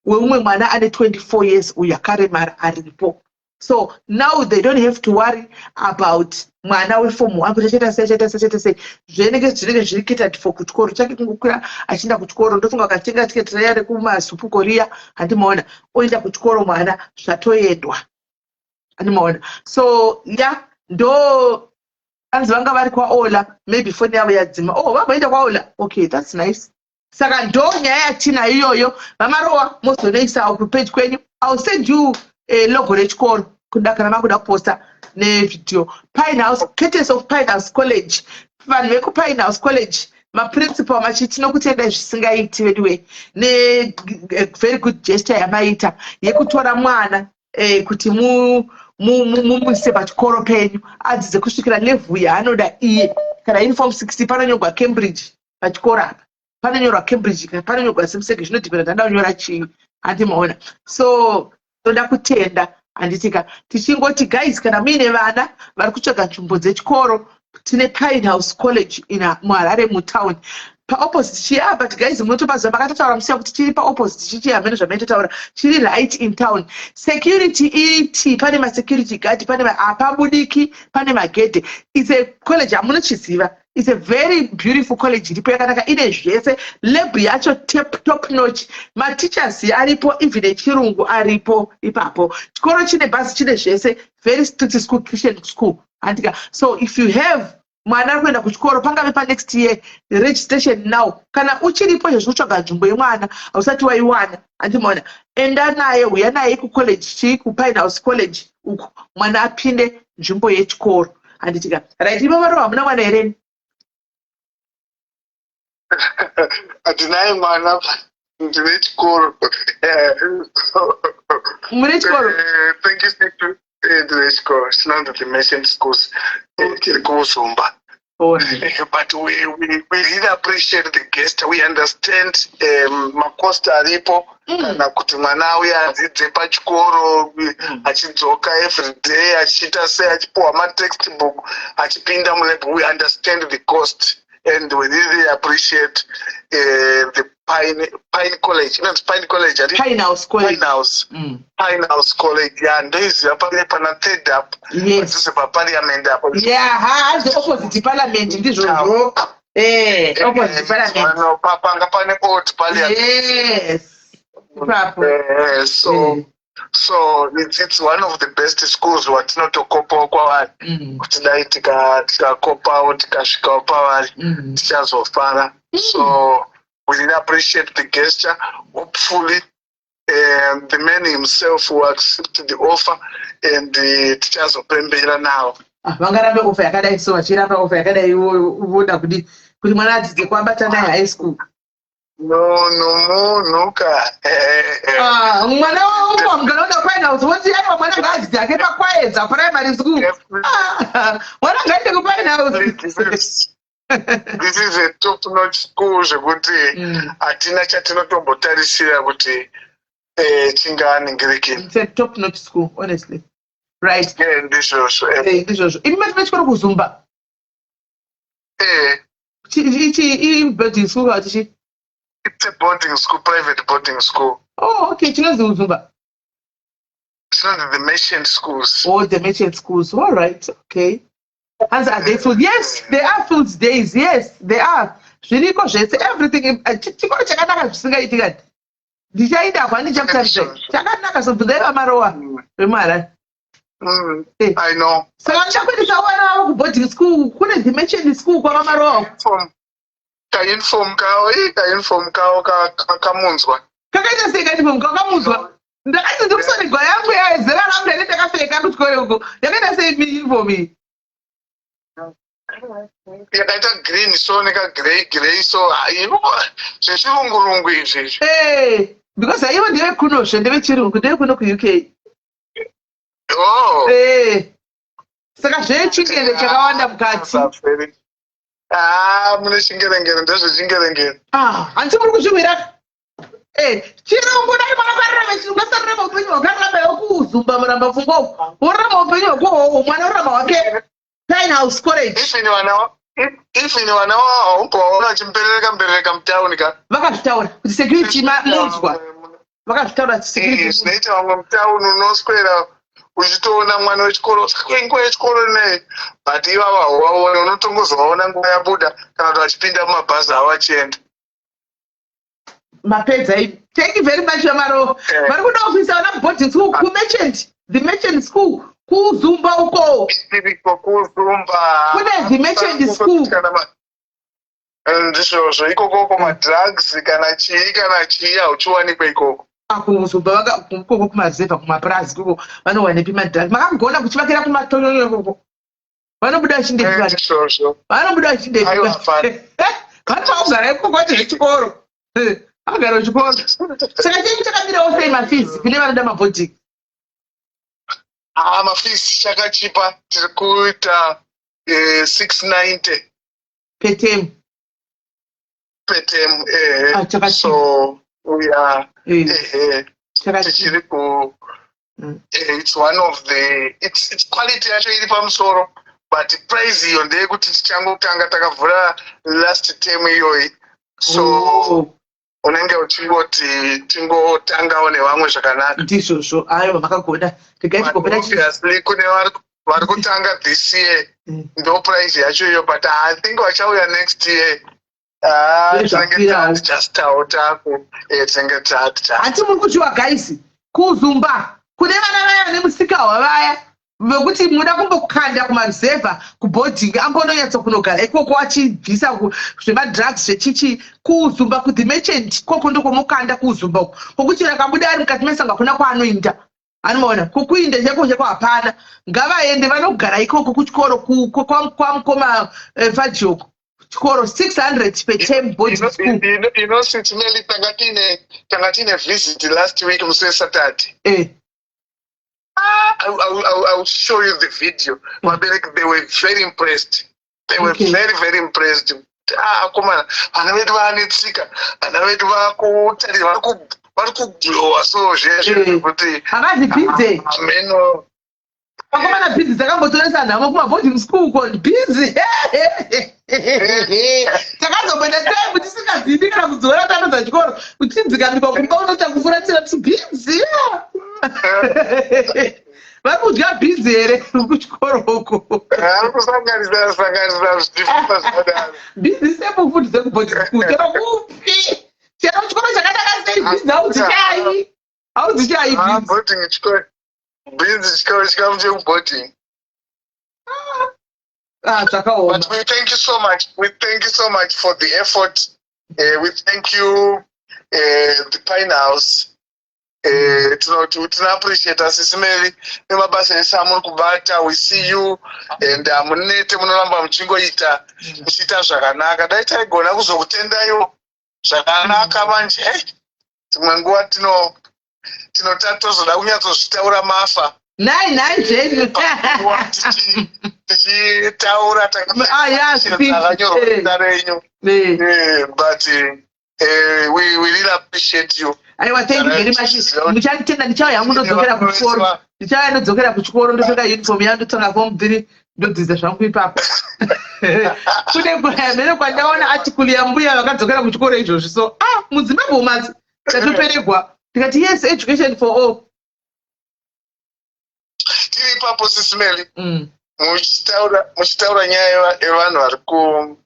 weumwe mwana ane 24 years uyu akaremara aripo. So now they don't have to worry about mwana weform 1 kuti achaita sei, achaita sei, achaita sei. Zvinenge zviri catered for kuchikoro chake, kungokwira achienda kuchikoro. Ndofunga akatenga tiketi riya rekumasupuko riya, handimaona, oenda kuchikoro mwana, zvatoendwa, handimaona. So ya, ndo anzi vanga vari kwaOla, maybe foni yavo yadzima. Oh, vamboenda kwaOla, okay, that's nice. Saka ndo nyaya yatina iyoyo. VaMarowa, mozonoisawo kupage kwenyu. I will send you logo rechikoro kuda kana makuda kuposta nevideo. Pine House, courtesy of Pine House College. Vanhu vekuPine House College, maprincipal machi, tinokutendai zvisingaiti veduwe nevery good gesture yamaita yekutora mwana kuti mumuise pachikoro penyu adzidze kusvikira level yaanoda iye. Kana iri form 6, panonyorwa Cambridge pachikoro apa, panonyorwa Cambridge kana panonyorwa Zimsec, zvinodhipenda ndanda kunyora chii, handimaona? So toda kutenda, handitika? Tichingoti guys, kana muine vana vari kutsvaga nzvimbo dzechikoro, tine Pine House College in muHarare mutown, paopposite chiya. But guys, munotopaziva, makatotaura musiya kuti chiri paopposite chichi, hamene zvamaitotaura, chiri right in town. Security iti pane masecurity guard, pane hapabudiki, pane magedhe. It's a college hamunochiziva. It's a very beautiful college iripo, yakanaka, ine zvese, lab yacho top notch, mateachers aripo, even echirungu aripo ipapo. Chikoro chine bhazi, chine zvese, very strict school, Christian school, handika? So if you have mwana ari kuenda kuchikoro, pangave panext year, registration now. Kana uchiripo izvozvi kutsvaga nzvimbo yemwana hausati waiwana, handimaona, enda naye, uya naye kucollege chii, kuPine House College uku, mwana apinde nzvimbo yechikoro, handitika? Right, ivo varo hamuna mwana hereni? Handinaye mwana, ndine chikoro. Mune chikoro? Thank you, thank you. Ndine chikoro chinonzi The Mission Schools, chiri kuUzumba. Alright. But we really appreciate the guest. We understand macost aripo kana kuti mwana auye adzidze pachikoro, achidzoka every day, achiita sei, achipiwa matextbook, achipinda mulab. We understand the cost and we really appreciate the Pine College, inonzi Pine College, ati? Pine House College. Pine House. Pine House College, ya, ndoiziva, pane pana Third Up, padhuze paParliament apo. Yeah, hanzi opposite Parliament, ndizvozvo, opposite Parliament. No, panga pane old Parliament. Yes, ipapo. So so it's one of the best schools watinotokopawo kwavari, kuti dai tikakopawo, tikasvikawo pavari, tichazofara. So we really appreciate the gesture. Hopefully the man himself will accept the offer and tichazopembera nawo. Ah, vangarambe offer yakadai so, vachiramba offer yakadai, voda kudi kuti mwana adzidze kwaBatanai High School? No, munhu ka. Ah, mwana wamuganoda Pine House, woti aiwa, mwana ngaadzidze ake paKwaedza Primary School. Ah, mwana ngaende kuPine House. This is a top notch school zvekuti hatina chatinotombotarisira kuti chinganingirikini. It's a top notch school, honestly. Right. Ndizvozvo. Ndizvozvo. Imi mati vechikoro kuZumba? Eh. Ichi iboarding school kana tichi? It's a boarding school, private boarding school. Oh, okay, chinonzi kuZumba? Chinonzi The Merchant Schools. Oh, The Merchant Schools. All right, okay. Hanzi, are there food? Yes, there are food days. Yes, there are. Zviriko zvese, everything. Chikoro chakanaka zvisingaiti kati. Ndichaenda kwa, ndichakutarisai. Chakanaka, sobvunzai vaMarowa vemuHarare. I know. Saka ndichakuendesa vana vavo kuboarding school kune The Merchant School kwavaMarowa. Uniform, kauniform kawo, ii, kauniform kawo kamunzwa. Kakaita sei kauniform kakamunzwa? Ndakati ndikusonegwa yangu yazera rangu ndane ndakapfeka kuchikoro uko. Yakaita sei uniform iyi? Yakaita green so, nekagrey grey so, haino zvechirungurungu izvi izvi. Because haivo ndevekunozve, ndevechirungu, ndevekuno kuUK. Oh. Saka zvechingere chakawanda mukati. Ah, mune chingerengere, ndezvechingerengere. Ah, handisi muri kuzviwira. Chirungu, dai mwana kararama chirungu, asararama upenyu hwakararama hwekuZumba, muramba pfungwa uku, worarama upenyu hwekuhoho, mwana orarama hwake Pine House College. Even vana wavo haumbovaona vachimberereka mberereka mutauni ka. Vakazvitaura kuti security munzwa, vakazvitaura kuti security. Zvinoita vamwe mutauni, unoswera uchitoona mwana wechikoro nguva yechikoro nei, but ivavo hauvaoni, unotongozovaona nguva yabuda kana kuti vachipinda mumabhazi avo vachienda. Mapedza ipi. Thank you very much, vaMaro. Vari kuda kuisa vana kuboarding school kuMerchant, The Merchant School kuZumba uko. Iriko kuZumba. Kune The Merchant School. Kana ndizvozvo, ikokoko madrugs kana chii kana chii hauchiwanikwe ikoko. KuZumba ikoko kumazevha, kumapurazi ikoko, vanowanepi madrugs? Makagona kuchivakira kumatonyonyo ikoko, vanobuda vachindepi vana? Ndizvozvo. Vanobuda vachindepi? Aiwa, hapana. Vanofa kugara ikoko kwati zvechikoro. Vagara kuchikoro. Saka chenyu chakamirawo sei, mafees kune vanoda maboarding? Ah, mafees chakachipa, tiri kuita 690 Per term? Per term, ehe. Ah, chakachipa. So we are ehe, Chakachipa. tichiri ku it's one of the it's quality yacho iri pamusoro, but price iyo ndeyekuti tichangotanga, takavhura last term iyoyi, so unenge uchingoti tingotangawo nevamwe zvakanaka. Ndizvozvo, aiwa, makagona. Regai tigopera. Obviously kune vari kutanga this year, ndo price yacho iyo, but I think vachauya next year. Ah, tinenge Zvakwirawo. taadjustawo, taku tinenge taadjust. Hati muri kuchiwa guys, kuZumba kune vana vaya vane musikawa vaya vekuti muda kumbokanda kumaruzevha kuboarding, ambononyatsa kunogara ikoko achibvisa zvemadrugs zvechichi. KuZumba, kuThe Merchant koko, ndokwomukanda kuZumba uko, kwokuti rakabuda ari mukati mesango hakuna kwaanoinda, anomaona kokuinda chako chako hapana. Ngavaende vanogara ikoko kuchikoro kwamukoma Fajoko, chikoro 600 per term boarding school. Inosi tanga tiine visit last week musi weSaturday. I will show you the video. Vabereki, they were very impressed. They were very, very impressed. Ah, akomana, vana vedu vaane tsika, vana vedu vakutarira, vari kuglowa, so zvezve zvekuti Hakazi bhize. Ameno. Vakomana, bhizi dzakambotoresa nhamo kumaboarding school ko. Bhizi takazomboenda time tisingazidi kana kudzora, tapedza chikoro, kuchinzikamikwa kumba, unoita kufuratira kuti bhizi vari kudya bhizi here kuchikoro uko? Ari kusanganisa sanganisa zvichifupa zvakadaro. Bhizi staple food dzekuboarding school, chero kupi, chero chikoro chakanaka sei, bhizi haudzishayi, haudzishayi bhizi. Boarding chikoro, bhinzi chikoro, chikafu chekuboarding. Ah, zvakaoma. But we thank you so much. We thank you so much for the effort. We thank you, the Pine House. Tino appreciate Sisi Mary nemabasa ese amuri kubata. We see you and hamunete, munoramba muchingoita, muchiita zvakanaka. Dai taigona kuzokutendaiwo zvakanaka manje. Hey, dzimwe nguva tino tinotozoda kunyatsozvitaura mafa. Nhai, nhai zvenyu. Panguva tichitaura Ah, yeah, speech, takanyorwa zita renyu. But we really appreciate you. Aiwa, thank you very much. Muchanditenda ndichauya hangu, ndodzokera kuchikoro, ndichauya ndodzokera kuchikoro, ndopfeka uniform yangu, ndotanga form 3, ndodzidza zvangu ipapo. Kune mhene kwandaona article yambuya vakadzokera kuchikoro izvozvi. So, ah, muZimbabwe umatsi tatoperegwa, tikati yes, education for all. Tiri ipapo, Sisi Mary, muchitaura nyaya yevanhu vari ku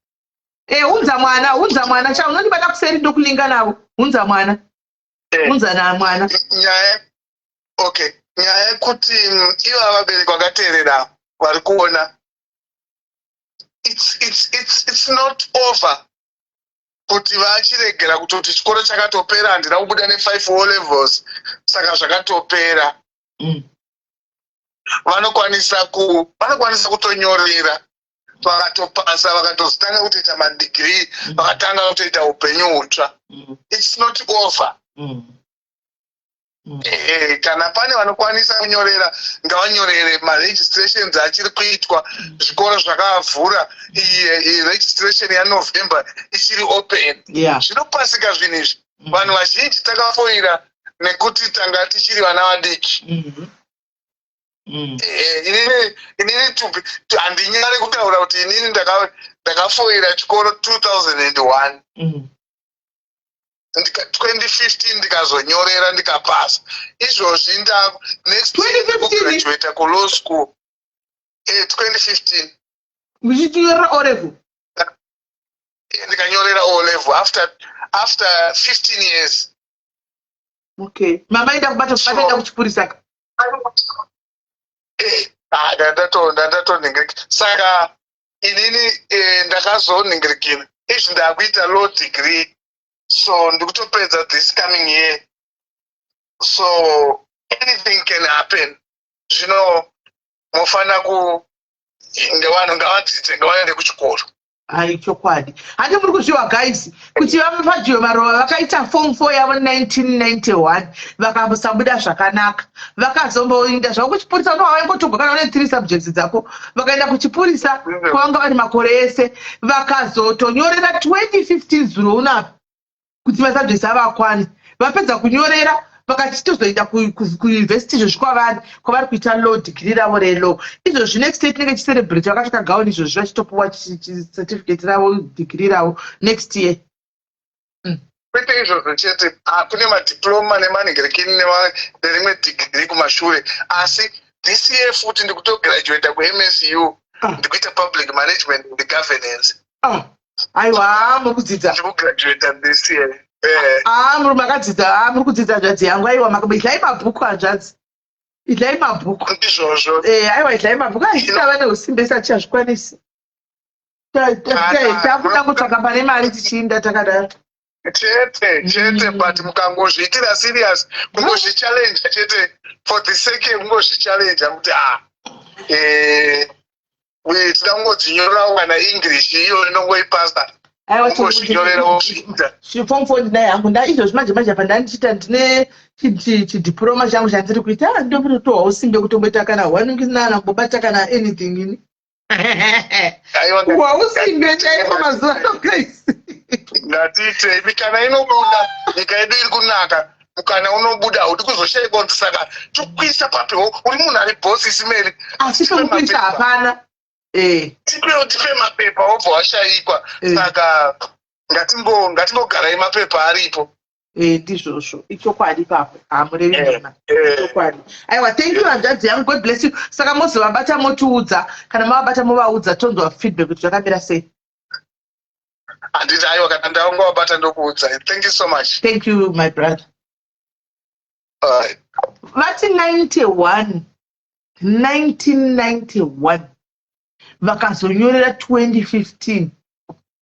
Unza mwana, unza mwana cha unondibata kuseri, ndokulinga navo. Unza mwana. Unza na mwana. Nyaya, okay, nyaya yekuti ivo vabereki vakateerera vari kuona, it's not over kuti vachiregera kutoti chikoro chakatopera, handina kubuda ne5 O levels, saka zvakatopera. Vanokwanisa kutonyorera, vakatopasa, vakatozotanga kutoita madegree, vakatanga kutoita upenyu hutsva. It's not over. Kana pane vanokwanisa kunyorera, ngavanyorere. Maregistrations achiri kuitwa, zvikoro zvakavhura. Iyi registration yaNovember ichiri open. Zvinopasika zvinhu izvi. Vanhu vazhinji takafoira nekuti tanga tichiri vana vadiki. Inini handinyari kutaura kuti inini ndakafoira chikoro 2001. 2015 ndikazonyorera, ndikapasa. Izvozvi nda next year 2015? Ndikugraduata kulaw school, 2015. Muchitinyorera O level? Ndikanyorera O level after 15 years. Okay, mama enda kubata, mataenda kuchipurisa ka? Ah, ndandatonhingirikira. Saka inini ndakazonhingirikira izvi, ndakuita law degree, so ndikutopedza this coming year, so anything can happen. Zvino mofanira ku vanhu ngavadzidze, ngavaende kuchikoro. Hai, chokwadi. Handi muri kuzviwa, guys, kuti vaMapadyo Marova vakaita form 4 yavo 1991, vakasabuda zvakanaka, vakazomboinda zvavo kuchipurisa. Uno vaingotogwa kana une three subjects dzako. Vakaenda kuchipurisa kwavanga vari makore ese, vakazotonyorera 2015 zuro unapa kuti masubjects avo akwane. Vapedza kunyorera, vakachitozoenda kuuniversity izvozvi kwavari kuita law degree ravo relaw izvozvi. Next year tinenge ticelebrate vakapfeka gauni izvozvi, vachitopuwa certificate ravo, degree ravo next year. Kwete izvozvo chete. Ah, kune madiploma nemanhingirikini nerimwe degree kumashure, asi this year futi ndikutograduata kuMSU. Ndikuita public management and governance. Ah, aiwa, muri kudzidza. Ndikugraduata this year. Ah, muri makadzidza. Ah, muri kudzidza, hanzvadzi yangu. Aiwa, idyai mabhuku, hanzvadzi, idyai mabhuku. Ndizvozvo. Aiwa, idyai mabhuku. Aisava neusimbe sati chazvikwanisi. Takuda kutsvaka pane mari tichiinda takadaro. Chete chete. But mukangozviitira serious, kungozvichallenge chete, for the sake yekungozvichallenge kuti ah, tida kungodzinyorerawo kana English iyo inongoipasa. Aiwa. Kungozvinyorera wozviita. Form 4 ndinayo hangu. Nda izvozvi manje manje apa ndandichiita, ndine chidiploma changu chandiri kuita. Ah, ndotohwa usimbe kutomboita kana one week nana kumbobata kana anything ini. Aiwa, Wausimbe chaipo mazuva ano guys. Ngatiitei mikana inobuda, nyika yedu iri kunaka, mukana unobuda, haudi kuzoshaikwa kunzi saka tokuisa papiwo uri munhu ari boss Sis Melly. Asi pekuisa hapana. Tipewo, tipe mapepa, wobva washaikwa. Saka ngatingogarai mapepa aripo. Ndizvozvo, ichokwadi ipapo, hamurevi nhema. Chokwadi. Aiwa, thank you hanzvadzi yangu, God bless you. Saka mozovabata motiudza, kana mavabata movaudza, tonzwa feedback kuti zvakamira sei. Handiti, aiwa, kana ndaungovabata ndokuudzai. Thank you so much. Thank you, my brother. Alright. Vati 91, 1991 vakazonyorera 2015,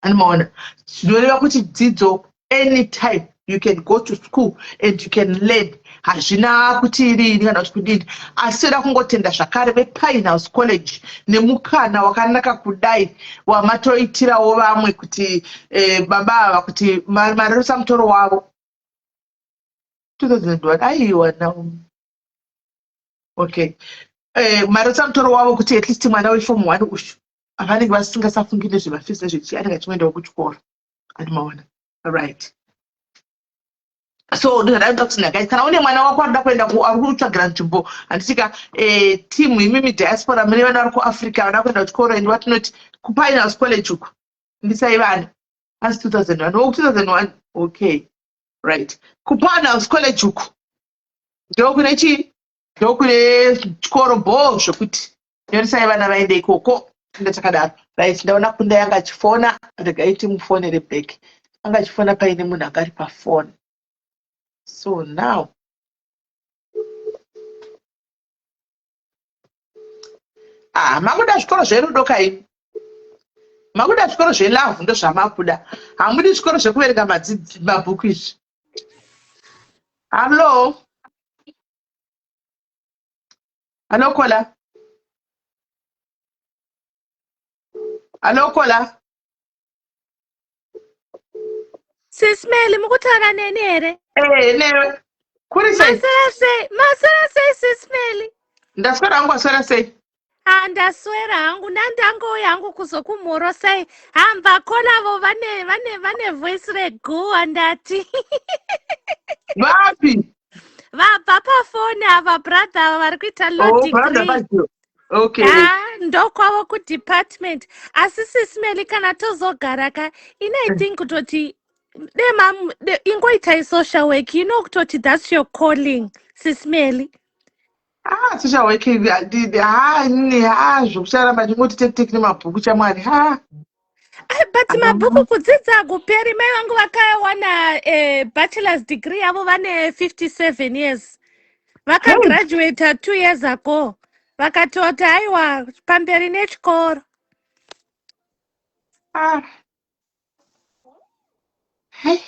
animaona, zvinoreva kuti dzidzo, anytime you can go to school and you can learn, hazvina kuti riini kana kuti kudini. Asi toda kungotenda zvakare vePinehouse College nemukana wakanaka kudai wamatoitirawo vamwe kuti baba ava kuti marerusa mutoro wavo. 2001, aiwa, now okay, marerusa mutoro wavo kuti at least mwana weform one uyu vanenge vasingasafungi nezvemafees nezvechi, anenge achiendawo kuchikoro, andimaona. Right, so ndozvadaida kuti nagai, kana une mwana wako arikuda kuenda, ari kutsvagira nzvimbo, handitika team imimi diaspora mune vana vari kuAfrica vada kuenda kuchikoro, and watinoti kuPinehouse College uku, ndisai vana. Asi 2001, oh, 2001, okay, right, kuPinehouse College uku ndokune chii, ndokune chikoro bho zvokuti nyoresai vana vaende ikoko. Tinge takadaro. Right, ndaona Kunda yanga achifona, regai timufonere back. Anga achifona paine munhu anga ari pafoni, so now, ah, makuda zvikoro zverudo kaini, makuda zvikoro zvelove, ndozvamakuda. Hamudi zvikoro zvekuverenga mabhuku izvi. Hallo, hallo caller, hallo caller. Sis Melly, mukutaura neni here? Eh, newe. Kuri sei? Maswera sei? Maswera sei, Sis Melly? Ndaswera hangu, waswera sei? Ha, ndaswera hangu, nandangouya hangu kuzokumhorosai. Hamba kolavo vane voice reguwa, ndati. Vapi? Vabva pafoni ava, brother ava vari kuita law Oh, brother. degree. Bajo. Okay. Ha, ndokwavo kudepartment. Asi Sis Melly, kana tozogara ka, ini I think kutoti dema ingoitai social work, kutoti that's your calling, Sis Melly. Ah, social work, ha, ini ha, zvokusaramba ndingoti tek tek nemabhuku chamwari. Ha. Ai, but mabhuku kudzidza hakuperi. Mai vangu vakawana bachelor's degree yavo vane 57 years, vakagraduata 2 years ago, vakatoti aiwa, pamberi nechikoro. Ah. Hey.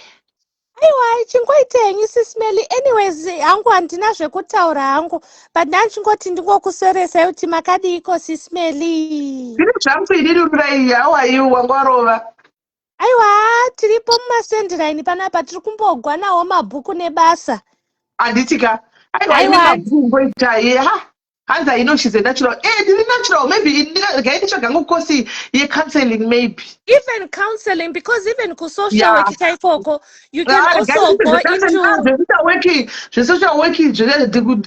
Aiwa, chingoita henyu, Sis Melly. Anyways, hangu handina zvekutaura hangu, but ndanchingoti ndingokuseresai kuti makadiiko, Sis Melly? Zviri zvangu inini rurai, how are you? Wanga warova. Aiwa, tiripo mumasendiraini panapa, tiri kumbogwa nawo mabhuku nebasa. Handitika. Aiwa, imi Aiwa. mabhuku ngoitai. Ha. Hanzi I know she's a natural. Eh, ndiri natural. Maybe regai nditsvaga ngokosi ye-counseling maybe. Even counseling, because even kusocial work chaikoko you can Ah, also go into zvesocial work, zvesocial work,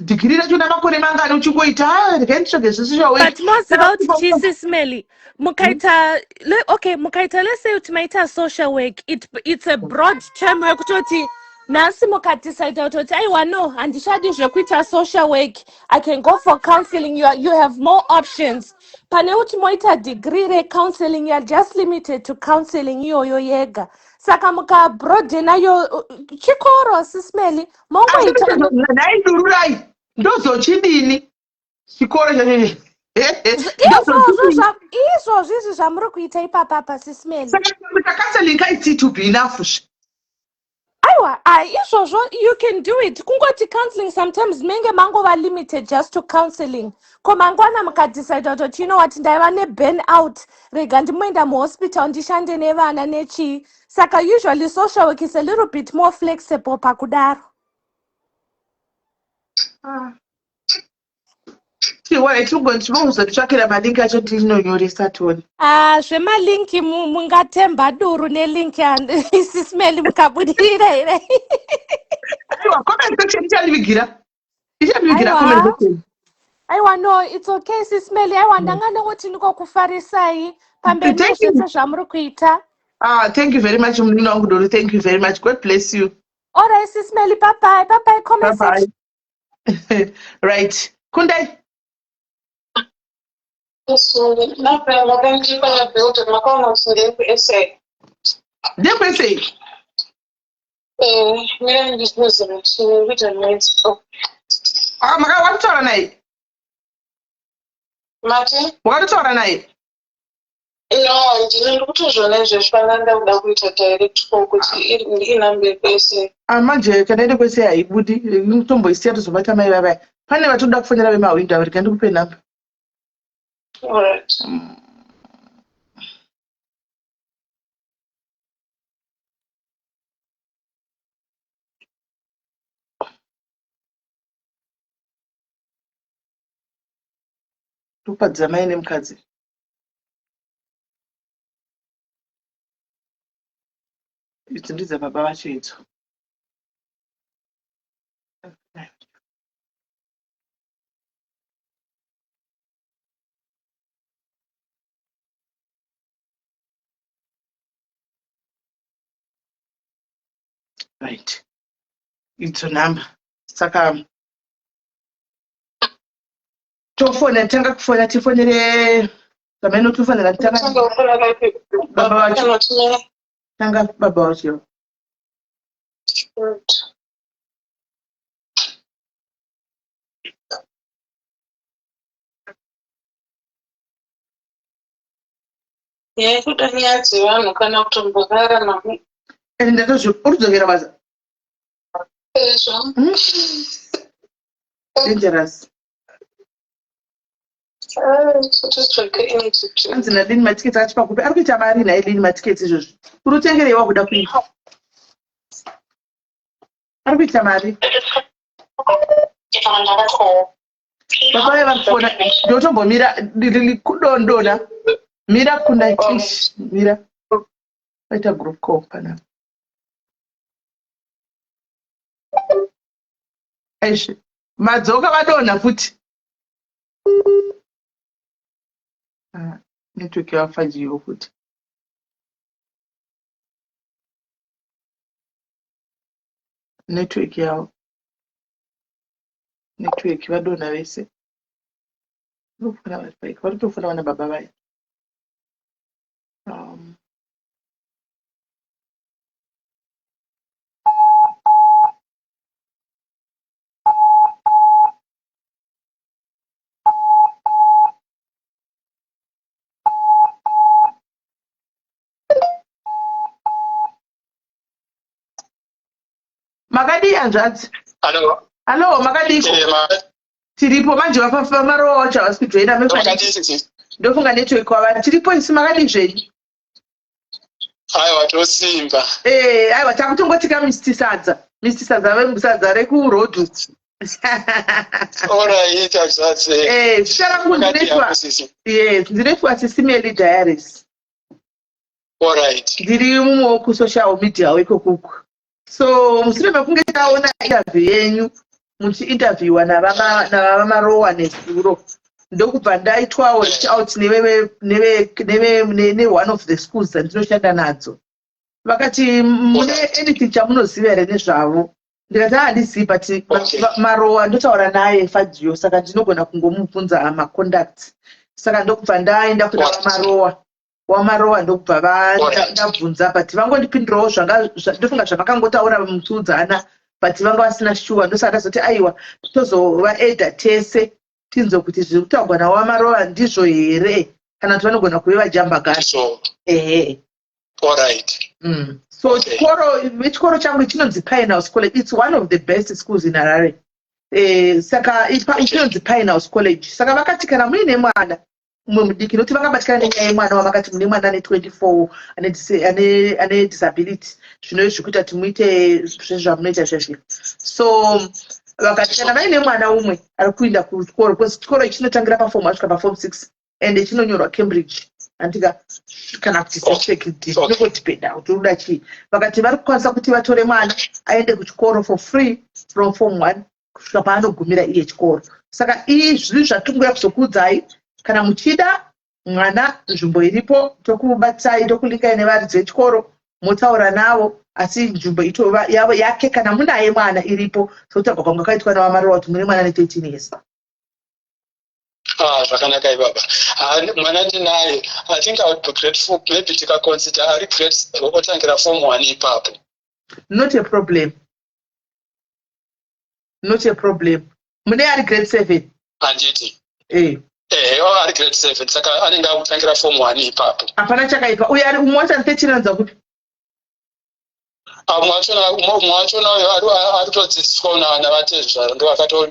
degree racho namakore mangani uchingoita. Ah, regai nditsvage zvesocial work. But moziva kuti chii, Sis Melly, mukaita okay, mukaita, let's say kuti maita social work, it's a broad term yekutoti nhasi mukadecida kutoti aiwa, no, handichadi zvekuita social work, I can go for counseling, you have more options pane kuti moita degree recounseling, you are just limited to counseling iyoyo yega. Saka mukabroadena yo chikoro, Sis Melly, mongoita. Nhaidururai, ndozochidini chikoro chacho? Izvozvo izvi zvamuri kuita ipapapa, Sis Melly. Saka counseling kaiti to be enough zve? Aiwa, ai, izvozvo you can do it. Kungoti counseling sometimes menge mangova limited just to counseling. Ko mangwana mukadecida kutoti, you know what, ndaiva neburn out, rega ndimoenda muhospital ndishande nevana nechii. Saka usually social work is a little bit more flexible pakudaro. Ah. alright tinozotitsvakira malink acho tinonyoresa tione. Ah, zvemalinki mungatemba duru nelink isisimeli mukabudirira here? Aiwa, comment section ichandivigira. Ichandivigira comment section. Aiwa no, it's okay sisimeli. Aiwa ndanga ndongoti ndikokufarisai pamberi nezvese zvamuri kuita. Ah, thank you very much munini wangu Doro. Thank you very much. God bless you. All right sis Melly, bye bye. Bye bye comment bye bye. Right. Kundai. Ndekwe SA. Eh, mina ndinoziva kuti kuita noise. Ah, maka wakutaura naye? Mati? Wakatotaura naye? No, ndini ndiri kutozviona izvezvi pana ndakuda kuita direct call kuti inumber yekwese. Ah, manje kana iri kwese haibudi, tomboisiya tozobata mai vavaya. Pane vatoda kufonera vemahwindo avo, rega ndikupe number. Alright. Topadzira mai nemukadzi. Idzi ndidzababa vacho idzo. Right. Idzo number. Saka tofona tanga kufona tifonere pamene tofanira tanga baba vacho tanga baba vacho Nyaya yekuda nyaya dzevanhu kana kutomborarama. Ende ndatozvi uri kudzokera basa. Ezvo. Dangerous. Hanzi naLini matiketi achipa kupi? Ari kuita mari nhai Lini matiketi izvozvi. Uri utengerei wakuda kuita? Ari kuita mari. Baba vaya vari kufona ndotombomira kudondona. Mira kunda ish mira. Vaita group call panapa. Eish. Madzoka vadonha futi. Ah, network yavafajiwo futi. Network yavo. Network vadonha vese. Varikufona vari paiko? Vari kutofona vana baba vaya. Makadii hanzvadzi? Hello. Hello, makadii? Tiripo manje vamarowa wacho havasi kujoina ndofunga network kwavari. Tiripo isu makadii zvenyu? Aiwa tosimba. Eh, aiwa takutongotika Mr Sadza. Mr Sadza vemusadza rekuroad. Alright, hanzvadzi. Eh, zita rangu ndinoitwa Yes, ndinoitwa Sisimeli Diaries. Alright. Ndiri mumwe wekusocial media wekokoko. So mushure mekunge taona interview yenyu muchiinterviewa navamarowa nezuro ndokubva ndaitwawo reach out neve one of the schools dzandinoshanda nadzo vakati mune anything chamunoziva here nezvavo ndikati handizivi but marowa ndotaura naye Fadio saka ndinogona kungomubvunza macontacts saka ndokubva ndaenda kuna vamarowa wamarowa ndokubva ndabvunza but vangondipindurawo zvanga ndofunga zvavakangotaura muchiudzana but vanga vasina shuwa ndosaka ndazoti aiwa tozovaedha tese tinzwe kuti zviri kutaurwa nawamarova ndizvo here kana kuti vanogona kuve vajamba gari ehe Alright. So chikoro vechikoro changu chinonzi Pine House College. It's one of the best schools in Harare. Saka chinonzi Pine House College. Saka vakati kana muine mwana mumwe mudiki nokuti vakabatikana nenyaya yemwana wavakati mune mwana ane 24 ane disability zvinove zvikuita kuti muite zvezvamunoita zvezvi so Vakati kana vaine mwana umwe ari kuinda kuchikoro, because chikoro ichi chinotangira paform asvika paform 6 ende chinonyorwa Cambridge, andika, kana kuti sechekd, zvinongodependa kuti unoda chii. Vakati vari kukwanisa kuti vatore mwana aende kuchikoro for free from form 1 kusvika paanogumira iye chikoro. Saka izvi zvatinguya kuzokuudzai, kana muchida mwana, nzvimbo iripo, tokubatsai, tokulinkai nevaridzi vechikoro, motaura navo. Asi nzvimbo itova yavo yake kana munaye mwana iripo, sokutaurwa kwanga kaitwa navaMarowa kuti mune mwana ne13 years. Ah, zvakanaka ibaba. Ah, mwana ndinaye. I think I would be grateful maybe tikaconsider ari grade 7, otangira form 1 ipapo. Not a problem, not a problem. Mune ari grade 7? Handiti? Eh. Ehe, ari grade 7, saka anenge akutangira form 1 ipapo. Hapana chakaipa. Uyo ari umwe wacho ari 13 anonza kupi? Ah, umwe wachona uyo ari kutodzidziswa navatezvaro, ndo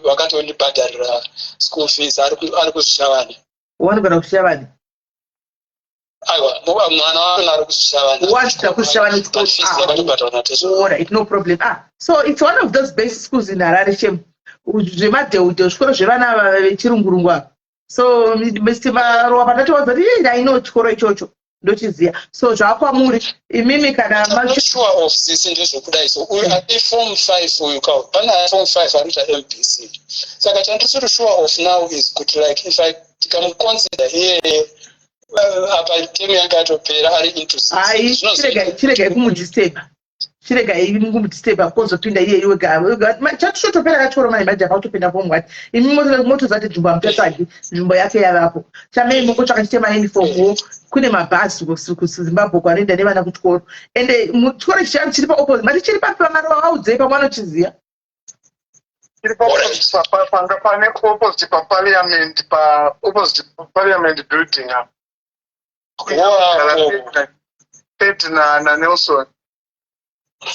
vakatondibhadharira school fees, ari kuZvishavane. Wanogara kuZvishavane? Aiwa, mwana wachona ari kuZvishavane. Wasvika kuZvishavane chikoro? But fees yakatobhadharwa natezvaro. Alright, no problem. Ah, so it's one of those basic schools in Harare, shem, zvemadheudheu, zvikoro zvevana ava vechirungurungu ava. So Mr Marowa pandatowadza kuti ii, ndaino chikoro ichocho ndochiziva. So zvakwamuri imimi kana Not sure of sisi ndezvekudai, so uyu ari form 5 uyu ka, pane ari form 5 anoita MBC. Saka chandisiri sure of now is kuti like if I tikamuconsider iyeye, apa term yanga yatopera, ari into six. Hai, chiregai kumudisturba, chiregai kumudisturba kozopinda iye iwe. Chatotopera kachikoro manje manje, akutopinda form one. Imi motoziva kuti nzvimbo hamuchatsvagi, nzvimbo yake yavapo. Chamei mongotsvaka chitema uniform. Kune mabhazi kuZimbabwe kwanoenda nevana kuchikoro. Ende chikoro ichi chiri paopposite, mati chiri papi paMarowa? Vaudzei pamwe vanochiziva. Chiri panga pane opposite paParliament, pa opposite Parliament building apa. Ped naNelson.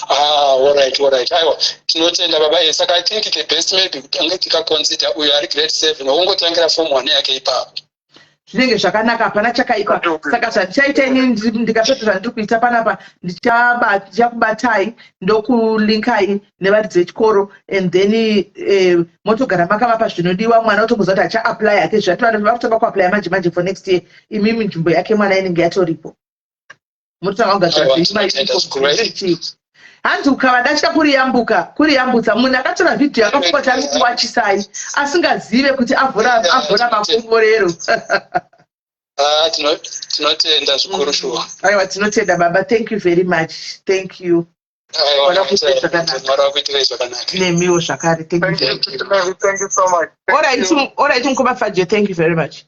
Ah, alright. Aiwa, tinotenda baba. Saka I think the best maybe tange tikaconsider uyu ari grade 7, wongotangira form 1 yake ipapo. Zvinenge zvakanaka, hapana chakaipa. Saka zvandichaita inini, ndikapedza zvandiri kuita panapa, ndichakubatai, ndokulinkai nevaridzi vechikoro, and then motogara makavapa zvinodiwa. Mwana otongoziva kuti achaapply hake. Zvati vanhu vakutanga kuapplya manje manje for next year. Imimi nzvimbo yake mwana inenge yatoripo, mototanga kugadzira. Aiwa, tinotenda zvikuru. Zveima hanzi ukava datya kuriyambuka, kuriyambutsa. Munhu akatora vhidhiyo akafunga kuti ari kuwachisai, asingazive kuti avhura makomborero. Ah, tinotenda zvikuru shuwa. Aiwa, tinotenda baba. Thank you very much, thank you. Aiwa, Mwari akuitire zvakanaka. Mwari akuitirei zvakanaka. Nemiwo zvakare, thank you. Thank you, thank you so much. Thank you. Alright, mukoma Fajo, thank you very much.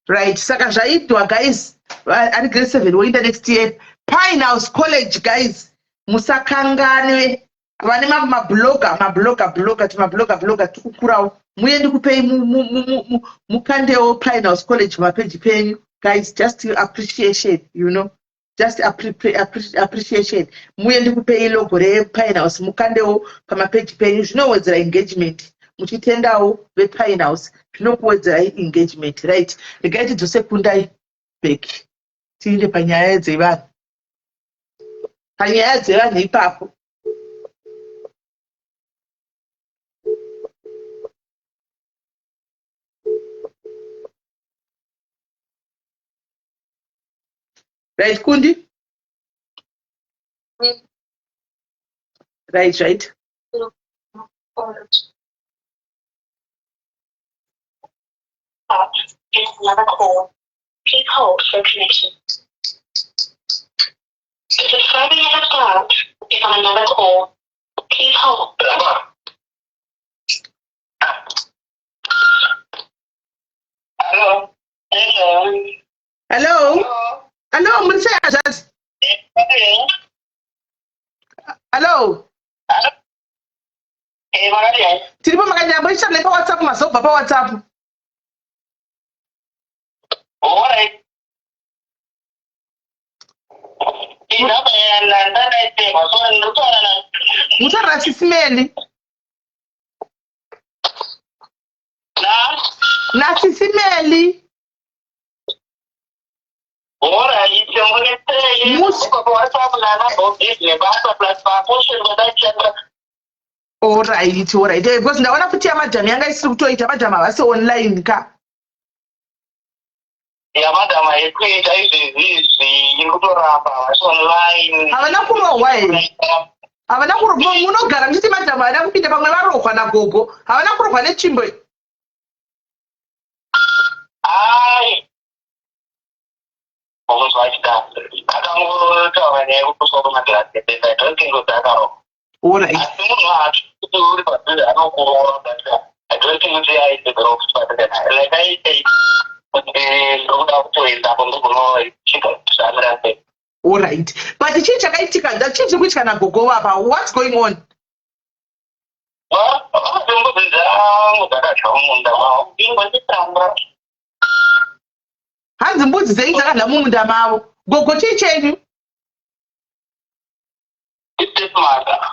Right, saka zvaitwa guys, ari grade 7 woinda next year Pinehouse College. Guys, musakanganwe vane mablogger, mablogger, blogger, timablogger, blogger tikukurawo, muye ndikupei mukandewo Pinehouse College mapeji penyu. Guys, just appreciation, just appreciation. Muye ndikupei logo rePinehouse, mukandewo pamapeji penyu, zvinowedzera engagement. Muchitendawo vePinehouse, zvinokuwedzerai engagement. Right, regai tidzose Kundai back, tiinde panyaya dzevanhu, panyaya dzevanhu ipapo. Right, Kundi? Right. Is another call. Please hold for connection. The subscriber you have dialed is on another call. Please hold. Hello. Hello. Hello, hello, muri sei hazvati? Hello. Hello. Eh, makadini? Tiripo, makanyambo ichitanga paWhatsApp, mazobva paWhatsApp. Alright. Inhamba yandandaitemba, so ndinotaura na Mutaura Sisimeli. Na naSisimeli. Alright, muri sei? Pa WhatsApp nana Bobis nebasa plus paportion pandachanda. Alright, alright. Eh, because ndaona futi yamadam yanga isiri kutoita, madam havasi online ka. Yamadam haikuita izvezvi izvi, iri kutoramba, havasi online. Havana kurohwa here? Havana kurohwa? Munogara muchiti madam havana kupinda, pamwe varohwa nagogo. Havana kurohwa netsvimbo? Ai, unonzwa achida akangotaura nyaya yekuputswa kwemagirasi, I don't think kuti akarohwa. Alright. Asi munhu haati kuti uri padhuze anokurohwa, but I don't think kuti aizogara kuchipatara like aite kuti ndokuda kutoendapo ndokunosvika kuti zvamira sei. Alright. But chii chakaitika? Chii chiri kuitika nagogo vapa? What's going on? Mbudzi dzangu dzakadya mumunda mavo, ingonditambura. Hanzi mbudzi dzenyu dzakadya mumunda mavo. Gogo chii chenyu? Stepmother.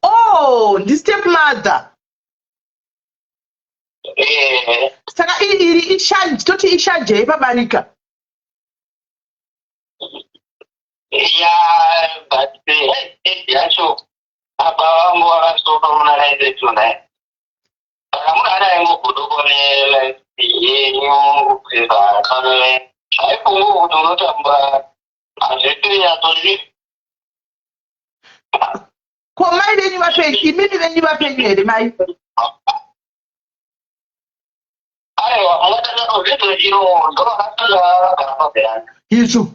Oh, ndistepmother. Eh. Saka iri ishanje, toti ishanje yepabarika. Ya, but age yacho apa vangu vakasoka muna 1929, saka munhu ane aingogodoko nelife yenyu kubvisa pane zvaifunga kuti unotambura, hazvisiri nyatsori. Ko mai venyu vapenyu? Imimi venyu vapenyu here mai? Aiwa, mungatanga iro ndovakasvika vagara pavheranda. Izvo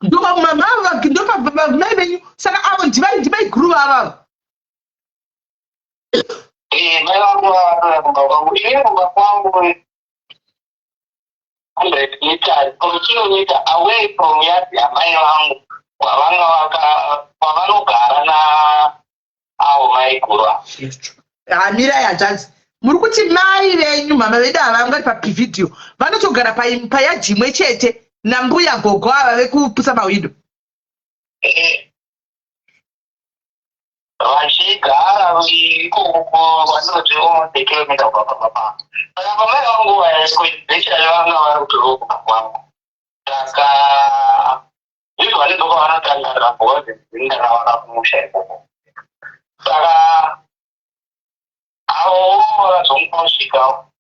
ndopamai venyu, saka avo ndivai ndimaiguru vavavo? Eh, mai vangu vakauya kumba kwangu, ini kumba kwangu 100 meters or kilometer away from yard yamai vangu kwavanga vaka kwavanogara na avo maiguru ava. Hamirai hanzvanzi, muri kuti mai venyu, mama vedu ava vangari papivhidhiyo, vanotogara payadhi imwe chete nambuya gogo ava vekuputsa mahwindo? Eh, vachigara ikoko kwanoti almost a kilometer kubva pamba pangu. Saka pamai vangu especially vanga vari kutoro kumba kwangu, saka izvo vanenge vanotandarira because ndakavaka kumusha ikoko, saka avo vakazongosvikawo.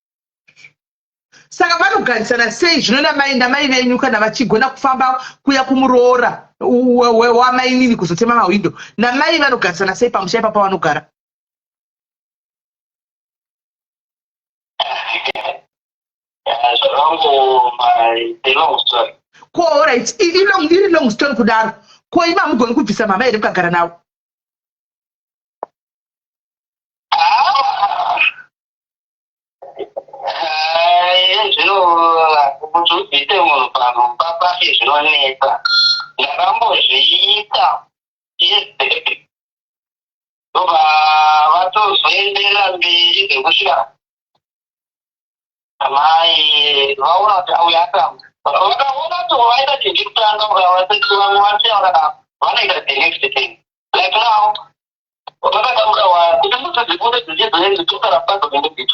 Saka vanogarisana sei zvino namai venyu kana vachigona kufamba kuya kumuroora wamainini kuzotema mahwindo? Namai vanogarisana sei pamusha ipapo vanogara? Zvakango the long story. Ko alright, iri long story kudaro, ko imi hamugoni kubvisa mama here mukagara navo? Ah, zvino kuti ubvise munhu pano papafi zvinonetsa. Ndakambozviita years back, ndobva vatozoenderera mberi dzekusvika mai vaona kuti auya atamba, vakaona kuti vaita chinhu chekutanga, ukavaseti vamwe vasiya vakadaro, vanoita the next thing. Like now vakadambuka waya kuti mbudzi dzibude dzichizoendi dzosara padzo dzembudzi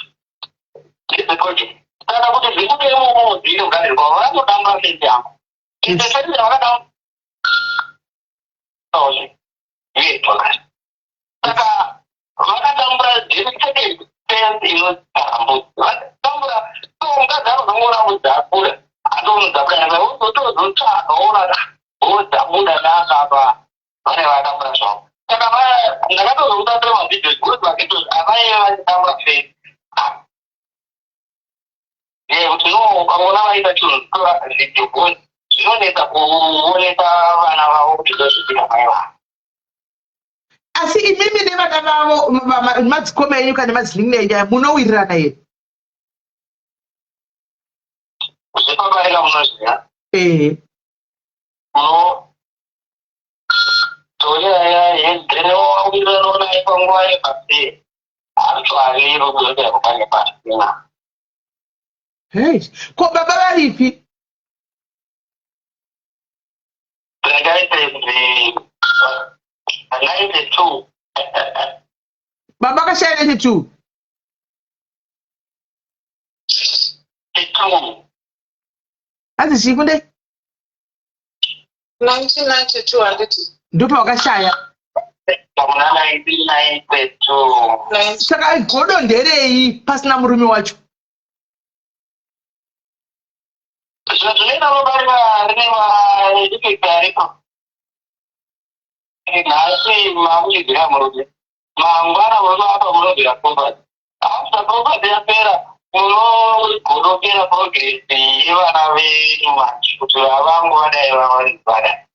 ndedzeproject, saka kuti dzibude imomo dziite kugadhiri kwavo vanodambura fenzi yangu. Ende fenzi yavakadambura yetwakati, saka vakadambura the second fence inogara mbudzi vakadambura. So mukadzi anozongoona mbudzi abuda, atonodzabudana, ozotozotsvaga oona odzabuda naakapa vane vakadambura zvavo. Saka ndakatozomutambira mavideos because mavideos avaive vachidambura fence kuti no, ukaona vaita chinhu tora video because zvinonetsa kuonesa vana vavo kuti ndozviita mai vavo. Asi imimi nevana vavo, madzikoma enyu kana madzinin'ina enyu aya, munowirirana here? Zvepabarika munoziva. Ehe. Uno ndinowirirana naye panguva yepasi, actually rudo pane pasina. Hei, ko baba varipi? Like I said, the 92. Baba akashaya 92? Two. Hanzi chii kunde? 1992 handiti? Ndopa wakashaya. Zvakaitika muna 1992. Saka godo nderei pasina murume wacho? Zvinhu zvinoita ropa rine maeffect aripo. Nhasi makuchidzira murume, mangwana munovapa munobvira property. After property yapera, munogodokera progress yevana venyu manje kuti vavangu vadai vavangu vadai.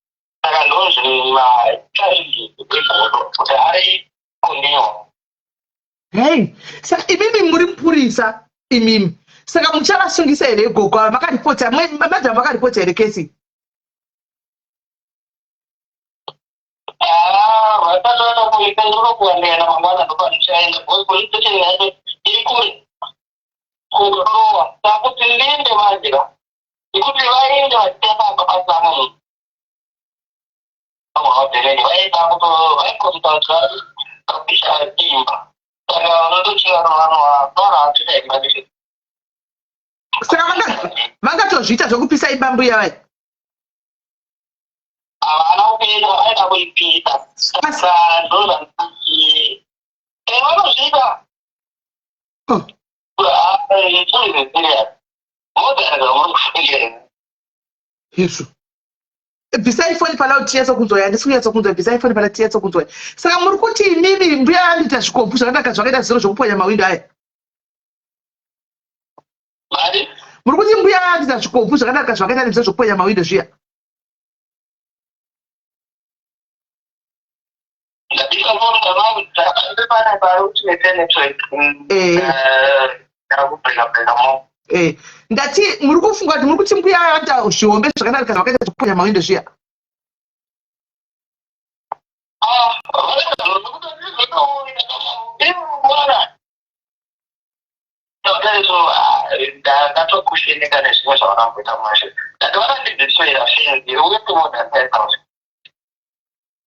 Saka ndozvimachallenges egodo kuti ari kuniwa. Hey, saka imimi muri mupurisa imimi, saka muchavasungisa here gogo ava? Makaripota, madam vakaripota here kesi? Vasati vakapolisa, ndinokuwandirana mangwana ndopanichaenda because police station yacho iri kure kurowa. Sakuti ndiende manje ka ikuti vaende vachitamba pasina munhu vabereki vaida kuto vaikomita kuti vari kapisha imba, saka vanotochiva vanhu vanoapisa imba. Saka vangatozviita zvokupisa imba mbuya vai? Havana kupisa, vaida kuipisa, saka ndozvandikuti vanozviita. Oh. Serious more than zvamuri kufungira. Yesu, bvisai foni pala kuti tinyatso kunzwa. Handisi kunyatso kunzwa. Bvisai foni pala tinyatso kunzwa. Saka muri kuti imimi mbuya anoita zvikombu zvakanaka zvakaita zero zvokupwanya mawindo aya? Mari. Muri kuti mbuya anoita zvikombu zvakanaka zvakaita nezviro zvokupwanya mawindo zviya? Ndabisa foni pane pari kuti network yakubheka mo. Ndati muri kufunga kuti muri kuti mbuya anoita zvihombe zvakanaka zvakaita zvokupwanya mawindo zviya? Ah, ndatokusheneka nezvimwe zvavakamboita mumashure. Ndati vakandidestroyera fenzi worth more than 5,000.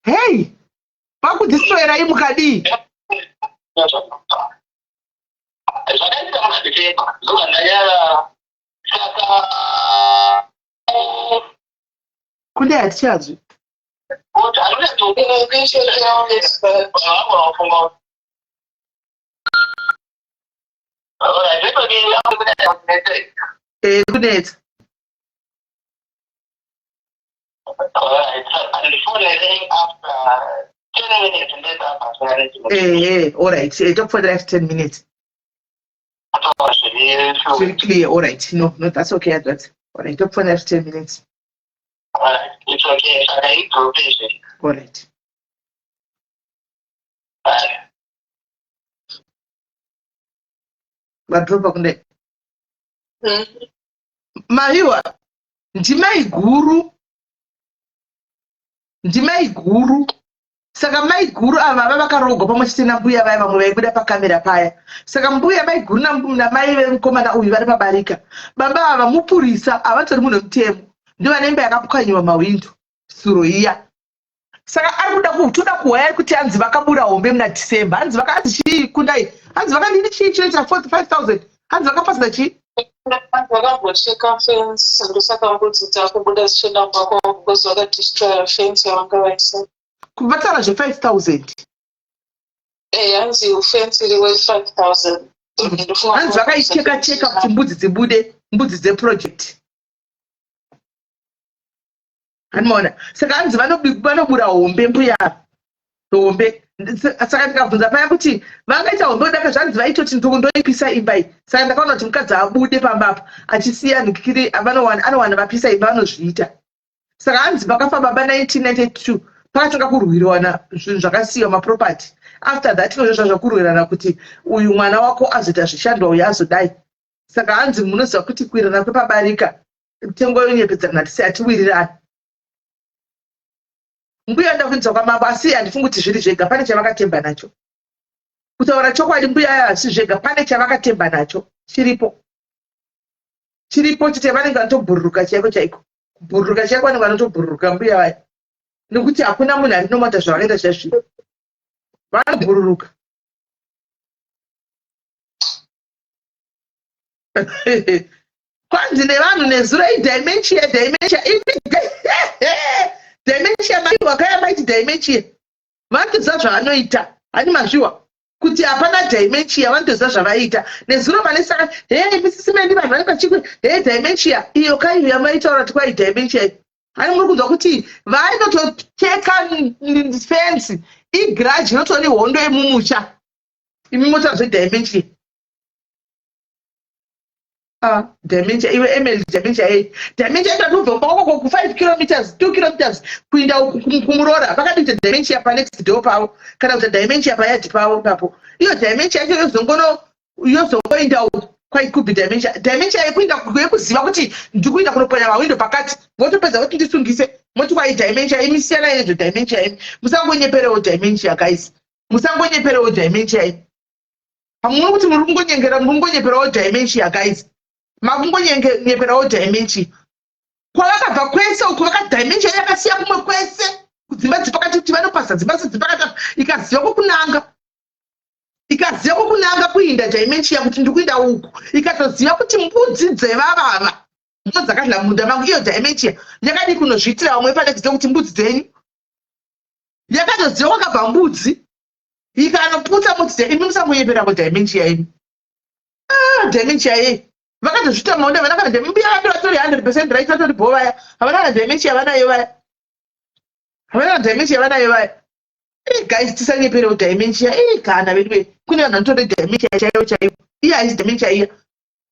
Hei, vakudestroyerai mukadii? Zvakaitika muna December, ndobva ndanyara, saka Kundai, hatichazwi. Kuti anofunga Kunetsa. Andifonere after 10 minutes, ndetapa. Ehe, alright. Tokufonera after 10 minutes. Zviri clear. Alright, no, that's okay. That's alright. Tokufonera after 10 minutes. It's okay, saka idropeshe. Alright. Bye. Vadropa kundai. Maiwa, ndimai guru, ndimai guru. Saka mai guru ava vava vakarogwa pamwe chete nambuya vaya vamwe vaibuda pakamera paya. Saka mbuya mai guru namai vemukomana uyu vari pabarika. Baba ava mupurisa, havatori munhu wemutemo, ndovane imba yakapwanyiwa mahwindo suro iya. Saka ari kuda toda kuhwaya kuti hanzi vakabura hombe muna December. Hanzi vakaanzi chii, Kundai? Hanzi vakandini chii chinoita 45,000? Hanzi vakapasira chii? Vakambocheka fence, ndosaka mbudzi dzakubuda dzichienda kumba kwavo, because vakadestroya fence yavanga vaisa. Vataura zve5,000. Hanzi fence iri worth 5,000. Hanzi vakaicheka cheka kuti mbudzi dzibude, mbudzi dzeproject, handimaona. Saka hanzi vanobura hombe, mbuya hombe. Saka ndikabvunza paya kuti vangaita hombe kudaka, zvanzi vaitoti ndoipisa imba iyi. Saka ndakaona kuti mukadzi abude pamba apa achisiya nhikiri, anowana vapisa imba, vanozviita. Saka hanzi vakafa baba 1992, pakatanga kurwirwana zvinhu zvakasiyiwa, maproperty. After that inozvo zvakurwirana kuti uyu mwana wako azoita zvishandwa, uyu azodai. Saka hanzi munoziva kuti kuwirana kwepabarika mitengo yonyepedzana, tisi hatiwirirani. Mbuya nda kuendesa kwamambo, asi handifungi kuti zviri zvega. Pane chavakatemba nacho. Kutaura chokwadi, mbuya ayo hasi zvega, pane chavakatemba nacho chiripo, chiripo chete. Vanenge vanotobhururuka chaiko chaiko, kubhururuka chaiko, vanenge vanotobhururuka mbuya vaya, nekuti hakuna munhu ari nomata zvavakaita chaizvo, vanobhururuka. Kwanzi nevanhu nezuro, idementia, dementia, dementia. Mai wakaya maiti dementia. Vanotoziva zvavanoita. Hani mazviwa kuti hapana dementia, vanotoziva zvavaiita nezuro. Vane saka he Mrs Melly, vanhu vanenge vachikwe he dementia iyo kaiyo yamaitaura kuti kwai dementia iyi. Hani muri kunzwa kuti vainotocheka fence, igrudge inotori hondo yemumusha. Imi motaura zvedementia. Ah, dementia iwe Emily, dementia ei, dementia ita kubva kwako ku 5 kilometers, 2 kilometers kuinda kumuroora. Vakadita dementia panext door pavo kana kuti dementia payadhi pavo papo. Iyo dementia yacho yozongono yozongoinda uku kwai could be dementia. Dementia yekuinda yekuziva kuti ndikuinda kunopwanya mawindo pakati, votopedza voti ndisungise, moti kwai dementia. Imi siyanai nezvo dementia imi, musangonyeperewo dementia guys, musangonyeperewo dementia imi. Hamuri kuti muri kungonyengera, muri kungonyeperawo dementia guys, makungonyeperawo dementia. Kwavakabva kwese uku vakadimentia yakasiya kumwe kwese kudzimba dzepakati kuti vanopasa dzimba sedzepakati apa, ikaziva kwokunanga, ikaziva kwokunanga kuinda dementia kuti ndikuinda uku, ikatoziva kuti mbudzi dzevavava ndo dzakadla munda mangu. Iyo dementia yakadii kunozviitira vamwe panext kuti mbudzi dzenyu? Yakatoziva kwakabva mbudzi, ikanoputsa mbudzi. Imi musangonyepera kudementia imi. Ah, dementia yei? Vakatozviita maonde vana kana mbuya vato vatori 100% right, vatori bho vaya. Havana kana dementia vanayo vaya, havana kana dementia vanayo vaya. Guys, tisanyeperewo dementia. Kana veduwe kune vanhu vanotore dementia chaiyo chaiyo. Iye haisi dementia iya.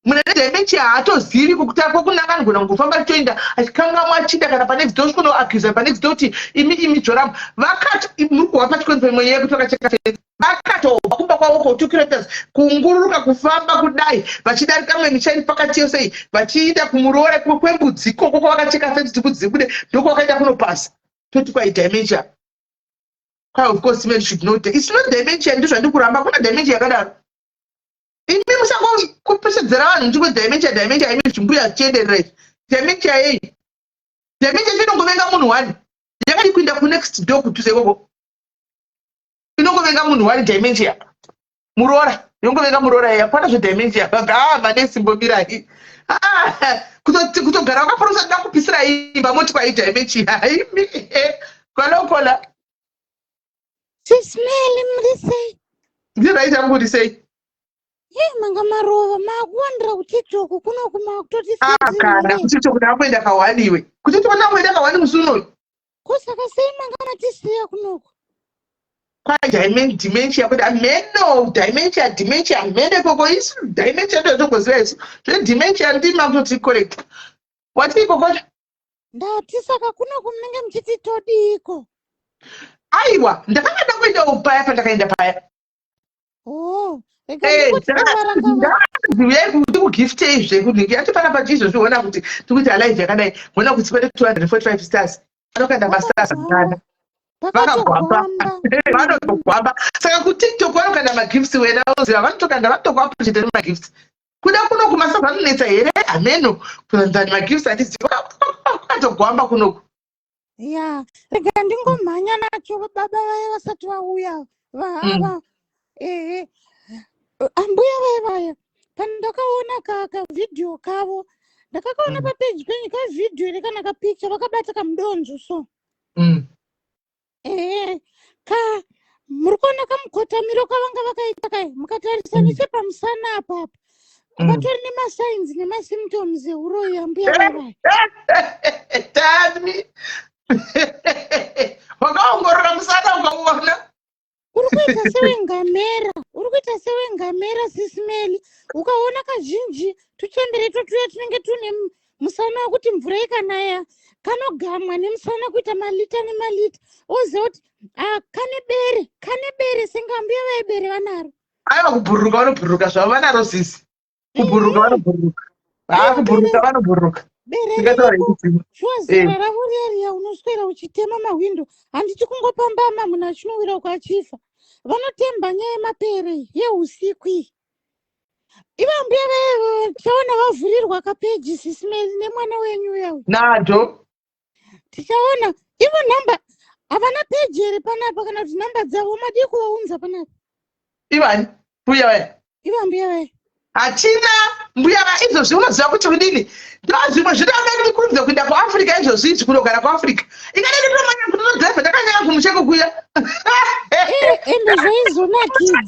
Munhu ane dementia haatozivi kwokunanga, anogona kungofamba achitoenda achikangamwa achiinda kana panext door, svikonoakusa panext door kuti imi imi dzoramba. Vakati muri kuhwa pachikoni pemweya yekuti vakacheka fenzi, vakatobva kumba kwavo ko 2 kilometers kungururuka kufamba kudai, vachidarika mwe michaini pakati yose vachiinda kumuroora kwembudzi ikoko kwavakacheka fenzi kuti mbudzi dzibude, ndokwavakaenda kunopasa. Toti kwai dementia kwai? Of course men should know it's not dementia. Ndizvandikuramba, kuna dementia yakadaro. Imi musangokupesedzera vanhu muchingoti dementia, dementia. Imi zvimbuya zvichienderera izvi, dementia yei? Dementia chinongovenga munhu one. Yakadi kuinda kunext door kudhuze ikoko, inongovenga munhu one. Dementia muroora, inongovenga muroora iya. Kwana zvedementia ah, manesi mbomirai. Ah, kutogara wakaprosa da kupisira imba, moti kwai dementia. Imi kwalokola. Sis Melly, muri sei? Ndiright, amukuri sei? Ye, manga marova maakuwandira kuTikTok kunoku maakutoti. Ah, kana kuTikTok ndakuenda kawaniwe, kuTikTok ndakuenda kawani musi unoyu. Ko saka sei manga matisiya kunoku? Kwai dementia kuti ameno dementia, dementia amene koko. Isu dementia ndotogoziva isu zvedementia, ndima kutoti correct wati ikoko. Ndati saka kunoku munenge muchiti todiiko? Aiwa, ndakanga ndakuendawo paya pandakaenda paya. Oh, Uyai kuti kugiftei zvekunhingi ati panapa tiizvozviona kuti tikuti alive yakadai, mona kuti pane 245 stars, anokanda mastars akana vakagwamba, vanotogwamba. Saka kuTikTok vanokanda magifts wena, oziva vanotokanda, vanotokuappreciate nemagifts. Kuda kunoku mastars anonetsa here hameno kuanzani magifts, handizivi, vakatogwamba kunoku. Ya, rega ndingomhanya nacho baba vaya vasati vauya vaava. Ehe, ambuya vaya vaya, pandakaona kavhidhiyo kavo, ndakakaona papeji penyu kavhidhiyo here kana kapicture, vakabata kamudonzvo so. Ehe, ka muri kuona kamukotamiro kavanga vakaita kai, mukatarisa nechepamusana apapo, vatori nemasigns nemasymptoms euroyi ambuya vavaya. Tami, wakaongorora musana ukauona? Uri kuita sewengamera, uri kuita sewengamera, Sis Melly. Ukaona kazhinji tuchembere tuya tunenge tune musana wekuti mvura ikanaya kanogamwa nemusana kuita malita nemalita, oziva kuti ah, kane bere, kane bere sengambuya vaibere vanaro. Aiwa, kubhururuka vanobhururuka zvavo, vanaro sisi. Kubhururuka vanobhururuka, haa, kubhururuka vanobhururuka. Bere Ndingataura riripo. ichidzimu. Shuwa, zera ravo riya riya, unoswera uchitema mahwindo, handiti kungopambama munhu achinowira uko achifa. Vanotemba nyaya yemapere yeusiku iyi. Ivo mbuya vaya tichaona vavhurirwa kapeji, Sis Melly, nemwana wenyu uya uyu. Nado. Tichaona ivo nhamba, havana peji here panapa kana kuti nhamba dzavo? Madii kuvaunza panapa? Ivani mbuya vaya? Ivo mbuya vaya. Hatina. mbuya va izvozvi unoziva kuti kudini ndozvimwe zvinoda ndikurumidza kuenda kuafrica izvozvi izvi kunogara kuafrica ikadai nditomanya kutodhiraivha ndakanyanya kumusheko kuya ende zvaizonakidza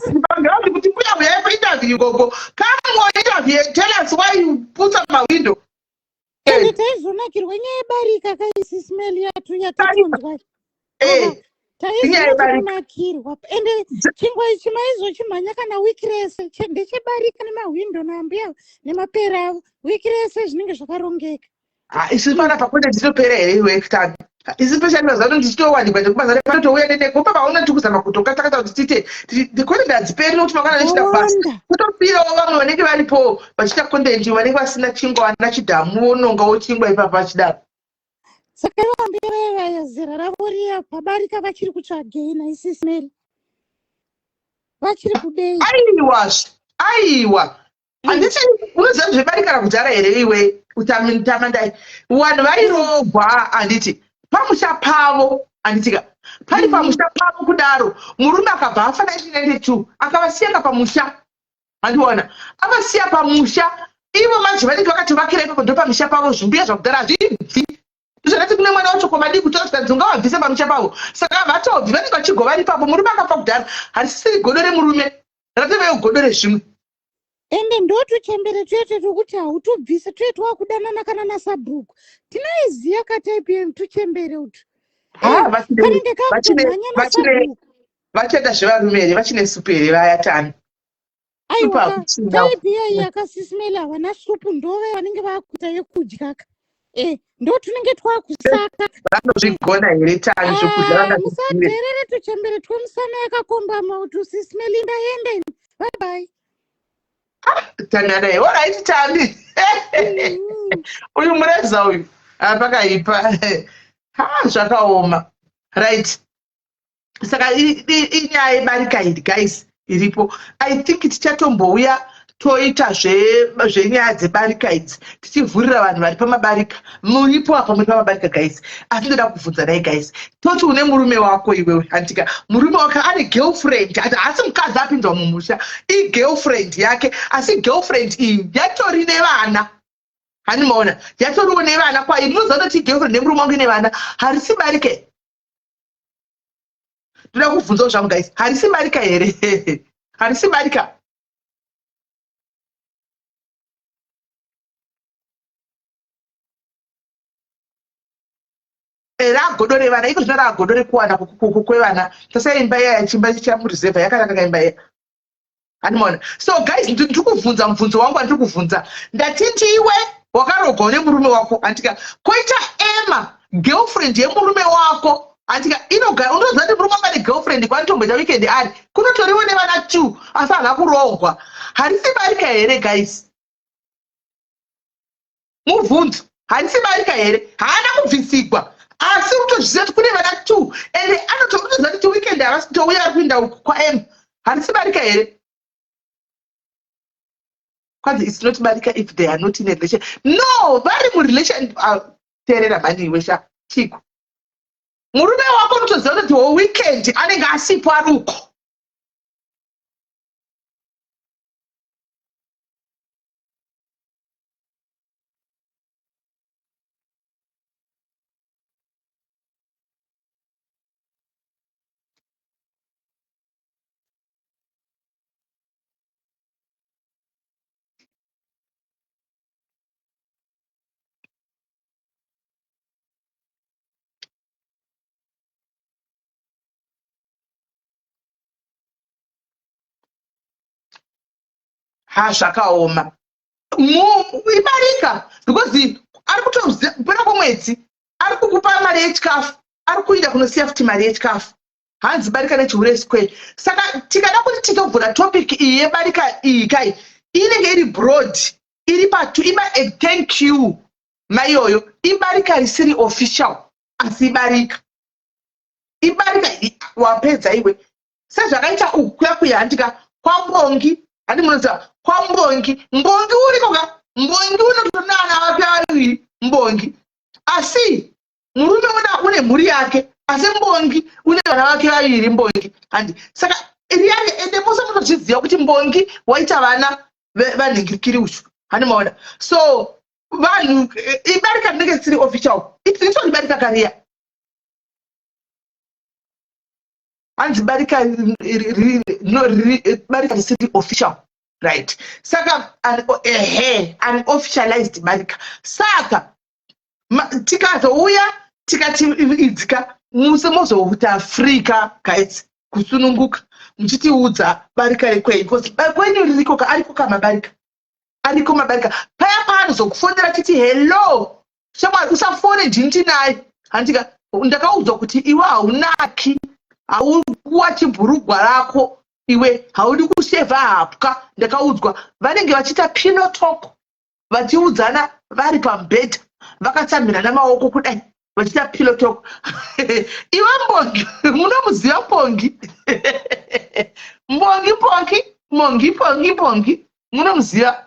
kuti mbuya huyai kuinterview gogo come on interview and tell us why you putsa mawindow ende taizonakirwa nyaya yebarika kaisismel yatu yatatonzwa eh. taizokunakirwa ende chingwa ichi maizochimhanya kana wiki rese ndechebarika nemahwindo naambuya nemapera avo wiki rese zvinenge zvakarongeka isu panapa kwete tinopera here iwe tani isu peshani mazuva ano tichitowanikwa nekumazuva panotouya nenekopa vaona tiri kuzama kutokatakata kuti tiite content hadziperi nokuti mangwana nechida basa kutopirawo vamwe vanenge varipo vachiita content vanenge vasina chingwa vana chidhamu vonongawo chingwa ipapa vachidaro saka ivambe vaya vaya zera ravo riya pabarika vachiri kutsvagei naisisi mary vachiri kudei aiwa aiwa handiti unoziva zvebarika rakudhara here iwe utamandai vanhu vairoogwa handiti pamusha pavo handitika pari pamusha pavo kudaro murume akabva afa 1992 akavasiyaka pamusha handiona avasiya pamusha ivo manje vanenge vakatovakira ipapo ndopamisha pavo zvimbuya zvakudhara hazvibvi zvakati kune mwana wacho kwamadii kutora zvikanzi ungavabvise pamusha pavo saka havatobvi vanenge vachigovari ipapo murume akafa kudhara harisisiri godo remurume ratovewo godo rezvimwe ende ndotuchembere tuye twekuti hautubvise tuye twakudanana kana nasabhuku tinoiziva kataipi yetuchembere utu kanenge kakutomhanya nasabhuku vachaita zvevarume here vachine supu here vaya tani aiwa taipi iyayi yakasismela havana supu ndove vanenge vakuita yekudya ka e ndo tunenge twakusaka vanozvigona here tani zvokudya ah, musadherere tuchembere twemusana yakakombama utu sismelinda yende bye bye tanana orit tani uyu mureza uyu apakaipa ha zvakaoma right saka inyaya yebarika iri guys iripo i think tichatombouya toita zvenyaya dzebarika idzi tichivhurira vanhu vari pamabarika muripo apa muri pamabarika guys asi ndoda kubvunza dai guys toti une murume wako iwewe hantika murume wake ane girlfriend ati haasi mukadzi apinzwa mumusha igirlfriend yake asi girlfriend iyi yatori nevana hani maona yatoriwo nevana kwayi munoziva toti girlfriend nemurume wangu ine vana harisi barike ndoda kubvunzawo zvangu guys harisi barika here harisi barika Eh, ragodo revana iko zvino ragodo rekuwana kwevana tasai imba iya chimba chamureserva yakanaka kaimba iya handimaona so guys ndiri kubvunza mubvunzo wangu andiri kubvunza ndati ndiwe wakarogwa nemurume wako andika koita ema girlfriend yemurume wako andika inogara unoziva kuti murume wanga negirlfriend kwanitomboita weekend ari kunotoriwo nevana two asi haana kuroogwa harisi barika here guys mubvunzo harisi barika here haana kubvisigwa asi utozviziva kuti kune vana two ende anotoziva kuti weekend havasi kutouya ari kuinda uku kwaem harisi barika here kwanzi its not barika if they are not in a relation no vari murelation ah, teerera mhani iwe sha chiko murume wako unotoziva kuti wo weekend anenge asipo ari uko Ha zvakaoma ibarika because ari kutopera kwemwedzi ari kukupa mari yechikafu ari kuinda kunosiya futi mari yechikafu hanzi barika nechihure square saka tikada kuti tizovhura topic iyi yebarika iyi kai inenge iri broad iri patu iba eh, thank you maiyoyo ibarika risiri official asi ibarika ibarika wapedza iwe sezvakaita uku kuya kuya handika kwambongi handi munoziva kwambongi mbongi uriko ka mbongi unotonana vake vaviri mbongi asi murume una une mhuri yake asi mbongi une vana vake vaviri mbongi handi saka riyani ende mose munozviziva kuti mbongi waita vana vanhingirikiri uchu Hani maona? So vanhu ibarika rinenge risiri official. It's barika kariya. Hanzi barika no, barika risiri official. Right. Saka ehe, unofficialized barika. Saka tikazouya tikati idzika muse mozoita free ka guys, kusununguka muchitiudza barika rekwenyu, because kwenyu ririko ka, ariko kamabarika, ariko mabarika. Paya paanozokufonera titi, "Hello shamwari, usafone, ndini tinaye." Handika ndakaudzwa kuti iwe haunaki, haukuwa chibhurugwa rako, iwe haudi kushevha hapwa. Ndakaudzwa vanenge vachiita pillow talk, vachiudzana vari pamubhedha, vakatsamhira namaoko kudai, vachiita pillow talk. Iwe Mbongi, munomuziva Mbongi? Mbongi, Mbongi, Mbongi, Mbongi, Mbongi, munomuziva?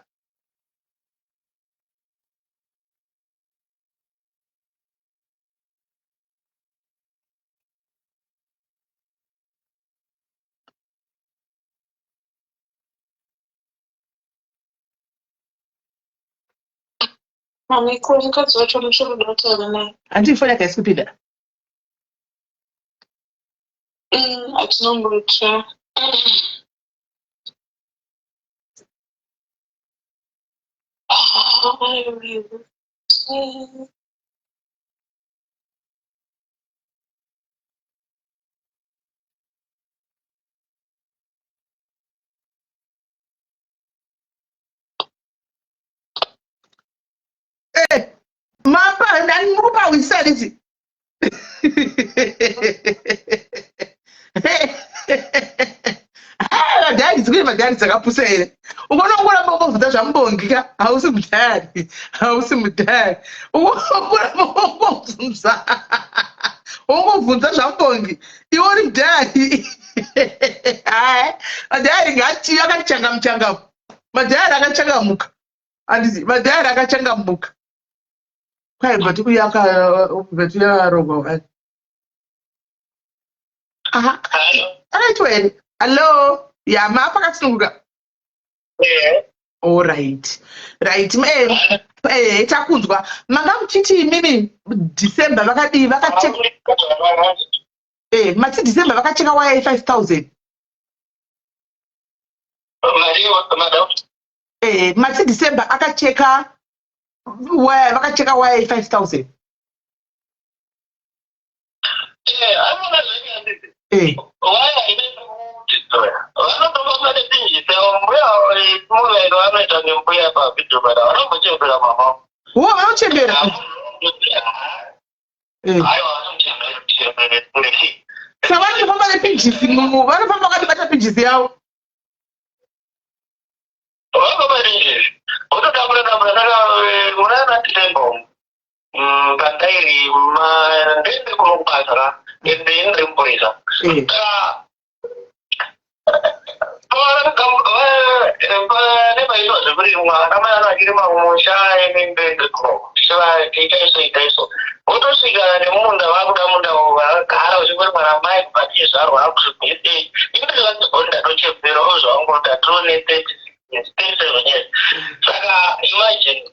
Mamiko, mukadzi wacho muchiri kuda kutaura naye? Handii, foni yake haisi kupinda. Hatinombotsva. Mapa ndani muri kupawisa riti? Madhari dzikune madhari dzakapusa here? Ukonongoramba ungobvunza zvaMubongi ka, hausi mudhari, hausi mudhari. Ukonongoramba ungobvunza, ungobvunza zvaMubongi, iwe uri mudhari. Hai, madhari ngati akachangamu changamu, madhari akachangamuka, handiti? Madhari akachangamuka. Kwai bvati kuyaka, bvati yarogwa. Aha, akaitwa here? Hallo, ya mapa kasununguka. Alright, right. Takunzwa. Manga muchiti imimi December vakadii, vakacheka mati December vakacheka waya ye5000. Mati December akacheka waya, vakacheka waya ye5000. Waya inekuti vanotofamba nepinjisi avo, mbuya mulairo vanoita nembuya pavhidhio pada, vanombochembera mama. Wo, vanochembera. Aiwa, vanochembera. Saka vanotofamba nepinjisi, vanofamba vakatibata pinjisi yavo. Vafamba nepinjisi, votodambura dambura. Saka muna na December umu pandairi ndende kuno kubasa ra, ende ndiri mupurisa. Saka pane paitwa zvekurimwa, ana mai ano achirima kumusha, ende tichiva iso ita iso, votosvika nemunda, vakuda munda, vagara uchingori mwana mai kubva tichizvarwa akusvigwese. Indiri ndatochemberawo zvangu, ndatone 37 years. Saka imagine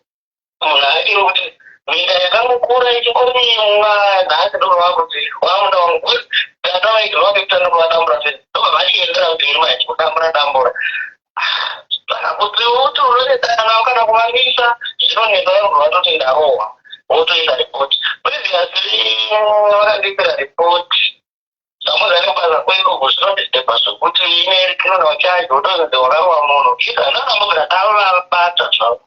munhu akiri kuti minda yakangokura ichingorimwa, nhasi ndobva vakuti wamunda wangu. Tata vaigirwa vekutanga kuvadambura fenzi, ndobva vachiendera mberi vachikudambura dambura. Saka kuti uti unonetsana kana kuvamisa zvinonetsa, vanobva vatoti ndarohwa, votoenda ripoti. Previously vakandipira ripoti samuzi kubasa kwedu uku, zvinondidhebha zvekuti ine criminal charge, wotozonzi wakarowa munhu. Isi handakambobvira tavabata zvavo,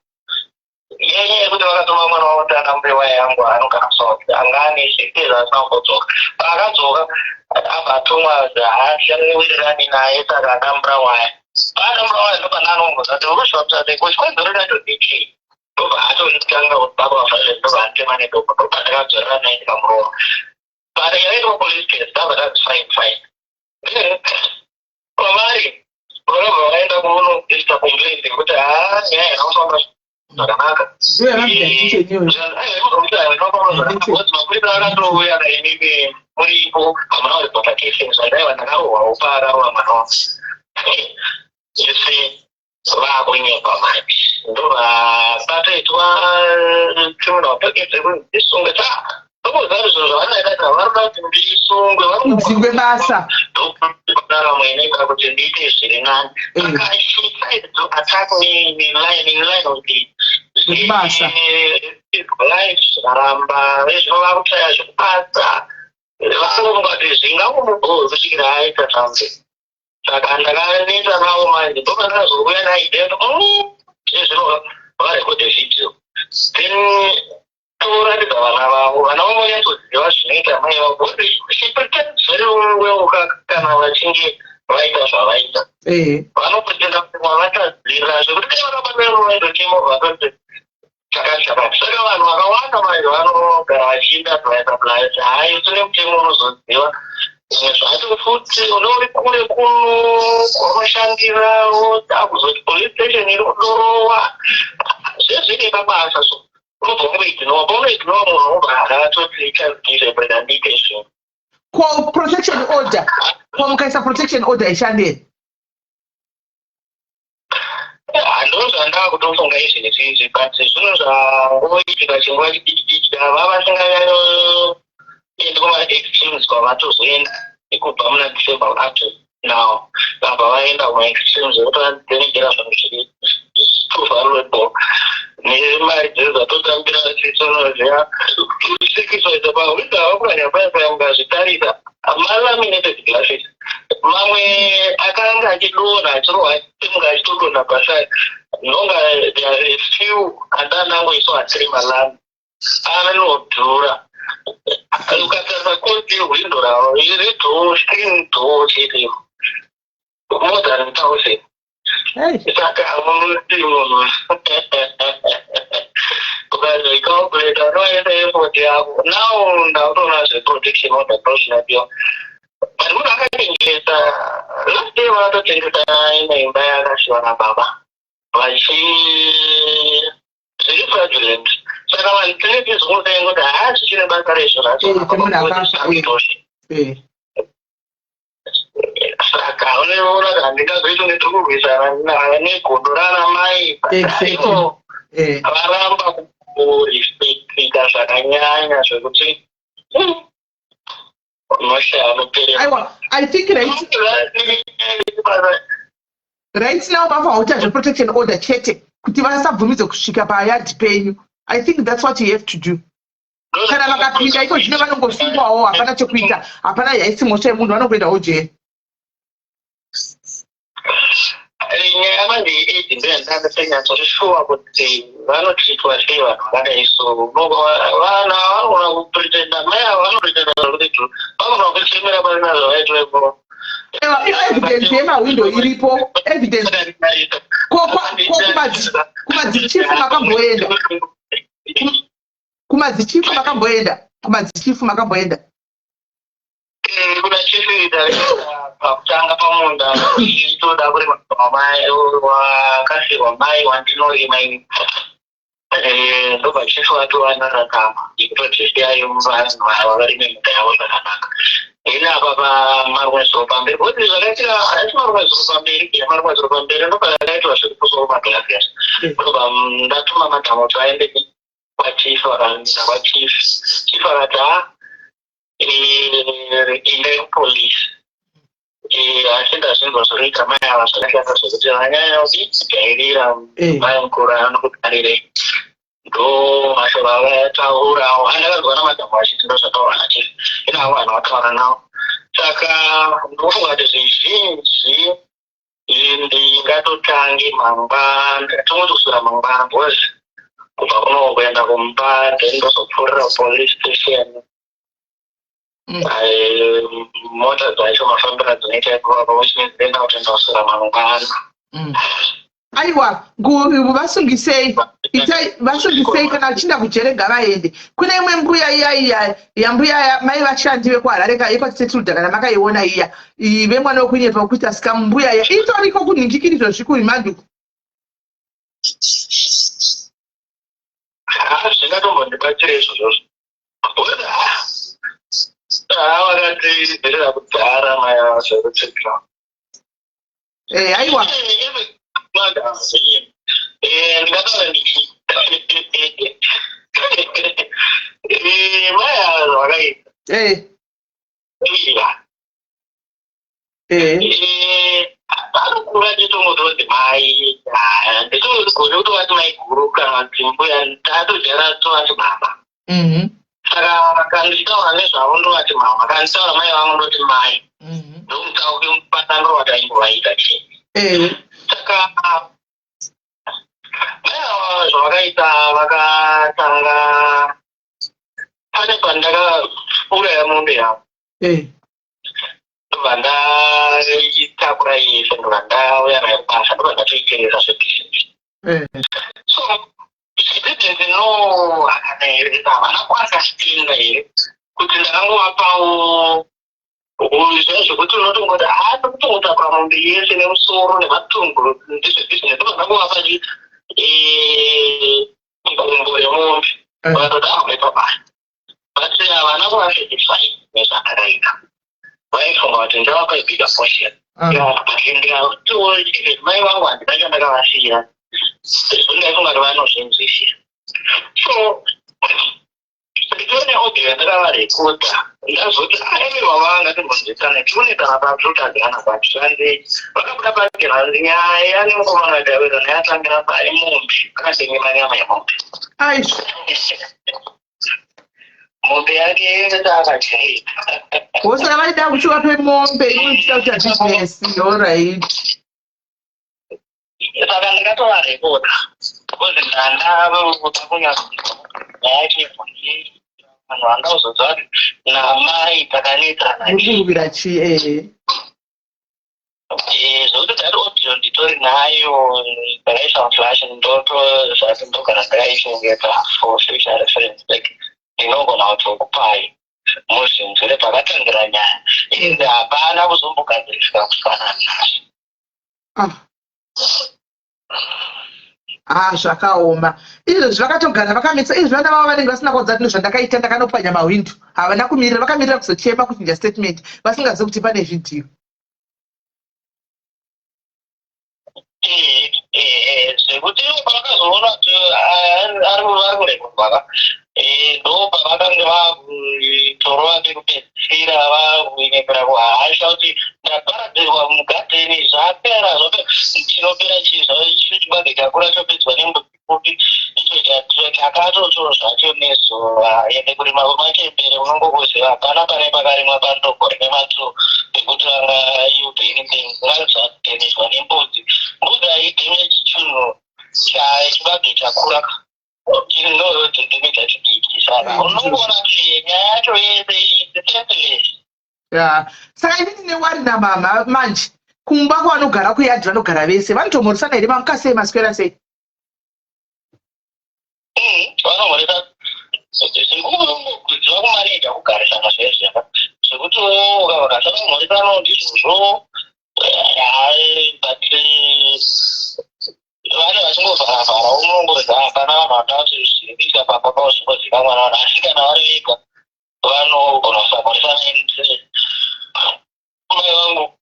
yenyaya yekuti vakatuma mwana wavo kuti adambure waya yangu. Anogara kuSouth, anga ane 6 years asina kumbodzoka. Paakadzoka abva atumwa, haashawirirani naye, saka adambura waya. Paadambura waya ndopandaanombodza kuti urusvapsate kuchikonzero chacho ndechii. Ndobva atonditanga kuti baba vafalele, ndobva atema nedombo, ndobva ndakadzorera naye ndikamurova. But yakaitwa police case, ndabva tanzi fine, fine. Then kwavari vakabva vaenda kunoita complaint yekuti haa, nyaya yakafamba zvakanaka. Mapurisa akatouya kainini muripo, hamuna kuripota kesi, zvandaiva ndakarohwawo paararova mwana wangu. You see, vakunyepa manje. Ndobva patoitwa criminal package yekunzi ndisungwe. Tokuziva zvinhu zvavanoita, vari kuda kuti ndisungwe. Udzingwe basa. Ndaramo inoita kuti ndiite zviri nani. Saka she tried to attack me in line of the Zvekubasa. Life zvikaramba, vezvino vakutsvaya zvekubasa, vakungofunga kuti zvingangomugoho kusvikira aita something. Saka ndakanetsa navo manje, ndopandakazouya naidea, ezvino varekodhe video, then toratidza vana vavo. Vana vavo vanyatsoziva zvinoita mai vavo. She pretends very well kana vachinge vaita zvavaita. Vanopretenda kuti vavatadzira, zvekuti dai vakabatira vaitochema vatoti chakati chakati. Saka vanhu vakawanda manje vanogara vachiita advice, hai, tine mutemo, unozoziva zvimwe zvacho futi. Unouri kure kuno kwaunoshandira, akuzoti police station iri kudorowa, zvezvine pabasa. So unobva wangoignore. Paunoignore munhu, unobva akatoti ichazigizve breda ndiite zvinhu. Ko protection order, ko mukaisa protection order ishandei? Ndo zvandava kutofunga izvezvi izvi, but zvinhu zvangoitika chinguva chidiki diki, ava vasinganyanyoendi kumaextremes kwavatozoenda kubva muna December up to now. Vabva vaenda kumaextremes ekuti vademegera zvinhu zviri too valuable nemari dzedu dzatotambira. Sisinoziva kusacrifice pahwindo ava paya, mukazvitarisa, malaminated glasses mamwe akanga achidonha, achirohwa, achimuka achitodonha pasai. Nonga there are a few andanangoiswa achiri malami, anodhura. Ukatarisa cost yehwindo ravo redoor, screen door chete, more than 1000. Saka munoti munhu ukazvicalculata, unoenda effort yako. Now ndakutoona zveprotection order ndozvinodiwa, but munhu akatengesa last day, vakatotengesa imwe imba yakasiwa nababa vachi zviri fraudulent. Saka vanhu tine tizvinotenga kuti haa, zvichine basa rezvo. Semunhu akafa. Saka unoona kuti handingazoiti kunge tiri kurwisana negodo rana mai. Varamba kurespectika zvakanyanya zvekuti unoshaya anoperera. Aiwa, I think right now vafa kuita zveprotection order chete, kuti vasabvumidzwe kusvika payadhi penyu. I think that's what you have to do. Kana vakapinda iko zvino, vanongosungwawo, hapana chekuita, hapana, haisi mhosva yemunhu, vanongoendawo jeri. Nyaya manje yeage ndoyandandasanyatso sure kuti vanotreatwa sei vanhu vakadai. So vana vanogona kupretenda, mai ava vanopretenda zvekuti vanogona kuchemera pasina zvavaitwa ipo. Evidence yemahwindo iripo, evidence. Ko kumadzichifu makamboenda? Kumadzichifu makamboenda? Kumadzichifu makamboenda? Kuna chief pakutanga pamunda, toda kurima mai wakafirwa, mai wandinorima ini. Ndobva chief vatowanana kama yekutoti siyai vanhu ava varime minda yavo zvakanaka. Ini apa pamarumwe zuro pamberi, kuti zvakaitika haisi marumwe zuro pamberi, marumwe zuro pamberi ndobva zvakaitwa zviri kusoro maglasses. Ndobva ndatuma madhamu kuti vaende kwachief. Vakaenda kwachief, chief akati, ha, endai kupolisi. Asi ndazvinzwa zvinoita mai ava zvakashata, zvekuti vanyanya kujairira mai mukuru anokudarirei. Ndo mashoko avataurawo andakanzwa namadhamu achiti ndo zvataurwa nachief. Ino avo vanhu vataura navo. Saka ndofunga kuti zvizhinji ndingatotange mangwana, tongoti kuswera mangwana, because kubva kuno kuenda kumba, then ndozopfuurira police station. Mota dzacho mafambiro adzinoita ipapa, which means ndenda kutoenda kuswera mangwana. Aiwa, vasungisei, itai vasungisei. Kana vachinda kujere ngavaende. Kune imwe mbuya iya, iya yambuya mai vashandi vekuHarare yekwaTetilda, kana makaiona iya vemwana wekunyepa wekuita scam, mbuya iya itoriko kunhingikirizvo zvikuri manduku. Zvingatombondibatsira izvozvozvo? Vakatibvirira kudhara mai ava zvekuti Aiwa. Ndakataura ndichi mai ava zvavakaita. Iya. Vanokura nditongotonzi mai, nditogone kutovati mai guru kana kuti mbuya, tatojara tovati baba. Saka kana ndichitaura nezvavo ndovati mama, kana ndichitaura mai vangu ndoti mai. Ndomutauke mubatano wataimbovaita chii. Saka mai ava zvavakaita, vakatanga pane pandakauraya mombe yavo. Ndobva ndaitakura yese, ndobva ndauya nayo kubasa, ndobva ndatoitengesa zvebhizinesi. So she didn't know akana here, havana kuunderstanda here kuti ndakangovapawo zviya zvekuti unotongoti haa, tokutongotakura mombe yese nemusoro nematumbu ndezvebhizinesi. Ndobva ndangovapa gumbo remombe, vakatoti ahomepa basa, but havana kuva satisfied nezvandakaita. Vaifunga kuti ndavapa a bigger portion. Yeah, but ndikatiwo even mai vangu handina chandakavasiyira sezvo ndaifunga kuti vanozvinzwisisa. So nditori neaudio yandakavarekodha. Ndazoti aive baba vanga timbonzwisana, tione kana patotadzirana pacho. Zvanzi vakabuda pachena, hanzi nyaya nemukomana wadavira nayatangira paimombe, akatengema nyama yemombe. Aizvo. Mombe yake yese taakadyaita. Saka vaida kuti vape mombe, iwe uchida kuita business. Alright. Saka ndakatovarekodha because ndanda kunyatso yacho, vanhu vanga kuzoziva kuti namai takanetsana. Muri kurwira chii? Ehe. Zvokuti that audio nditori nayo, ndakaisa muflash, ndotozvati ndogara ndakaichengeta for future reference. Like ndinogona kutokupai muzvinzwire pakatangira nyaya, ende hapana kuzombogadziriswa kusvikana nhasi. Ah. Ah, zvakaoma izvozvi. Vakatogara vakamitsa izvi. Vana vavo vanenge vasina kuudza kuti zvandakaita, ndakanopwanya mahwindo. Havana kumirira, vakamirira kuzochema, kuchinja statement, vasingazivi kuti pane vhidhiyo. Zvekuti pavakazoona kuti ari vari kurekodwa ka, ndo pavakange vakutorova pekupedzisira, vakunyepera kuhasha kuti ndaparadzirwa mugadheni, zvapera, zvapera, chinopera chii? Chibage chakura chopedzwa nembudzi kupi? Icho chakatotsvo zvacho nezuva. Ende kurima kwemachembere unongokuziva, hapana pane pakarimwa pandoko rine matu pekuti vanga yield anything. Ngazvadhemejwa nembudzi. Mbudzi haidhemeji chinhu chibage chakura, chinozodhemeja chidiki. Saka unongoona kuti nyaya yacho yese is senseless. Ya, saka ini ndine wari namama manje. Kumba kwavanogara kuyadhi, vanogara vese, vanotomhoresana here? Mamuka sei, maswera sei? Vanomhoresa zvekuziva kumaneja kugarisana zvezveka, zvekuti vakasana ndizvozvo, but vane vachingovharavhara, unongoziva hapana vanhu vanoda kuti zviri kuitika pamba pavo zvingozivikanwa navanhu. Asi kana vari vega vanogona kusamhoresana. Mai vangu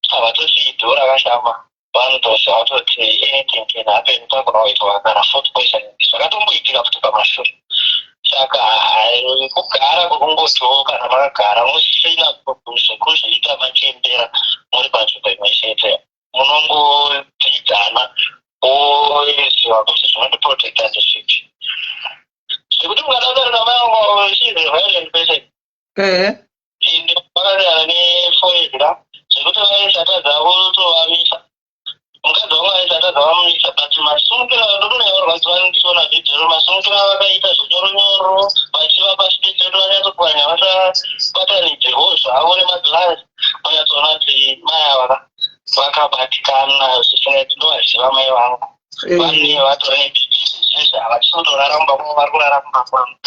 havatosii dhoo rakashama, vanotoziva kutoti anything can happen, pagona kuitwa kana food poisoning, zvakatomboitika futi pamashure. Saka kugara kwekungotiwo kana makagara musina zvekuzviita, machembera muri panzvimbo imwe chete, munongodzidzana, woziva kuti zvinondiprotecta ndezvipi, zvekuti mukadakari namai vangu, she is a violent person. Ende vakasiyana ne4 years ka, zvekuti vaisatadza kutovamisa. Mukadzi wangu aisatadza vamumisa, but masungiro, ndotonyavarwadziwa ndichiona vhidhiyo, masungiro avakaita zvinyoronyoro vachivapa chibetsero, vanyatsopwanya vasabatanidzirwo zvavo nemaglass, vanyatsoona kuti mai ava vakabatikana zvisingaiti. Ndovaziva mai vangu, vane vatori neBP zvezvi, havachisi kutorara mumba kwavo, vari kurara mumba kwangu,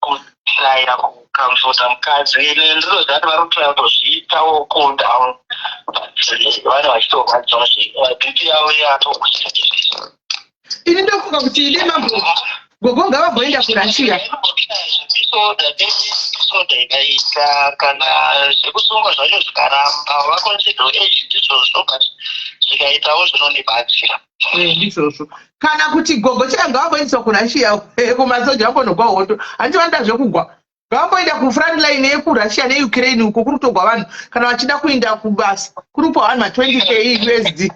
kutraya kucomforta mukadzi. Ndinoziva kuti vari kutraya kutozviitawo cool down, but vane vachitorwadziwa, BP yavo yatokwira izvezvi. Ini ndofunga kuti ine mambo gogo ngavamboenda kuRussia. Disorder ikaita kana zvekusungwa zvacho zvikaramba, vaconsider age ndizvozvo, but Zvikaitawo zvinondibatsira. Ndizvozvo. Kana kuti gogo chaiyo ngavamboendeswa kuRussia, kumasoja, vambonogwa hondo. Handiti vanoda zvekugwa? Ngavamboenda kufront line yekuRussia neUkraine uko kuri kutogwa vanhu. Kana vachida kuenda kubasa, kuri kupa vanhu ma20 k USD,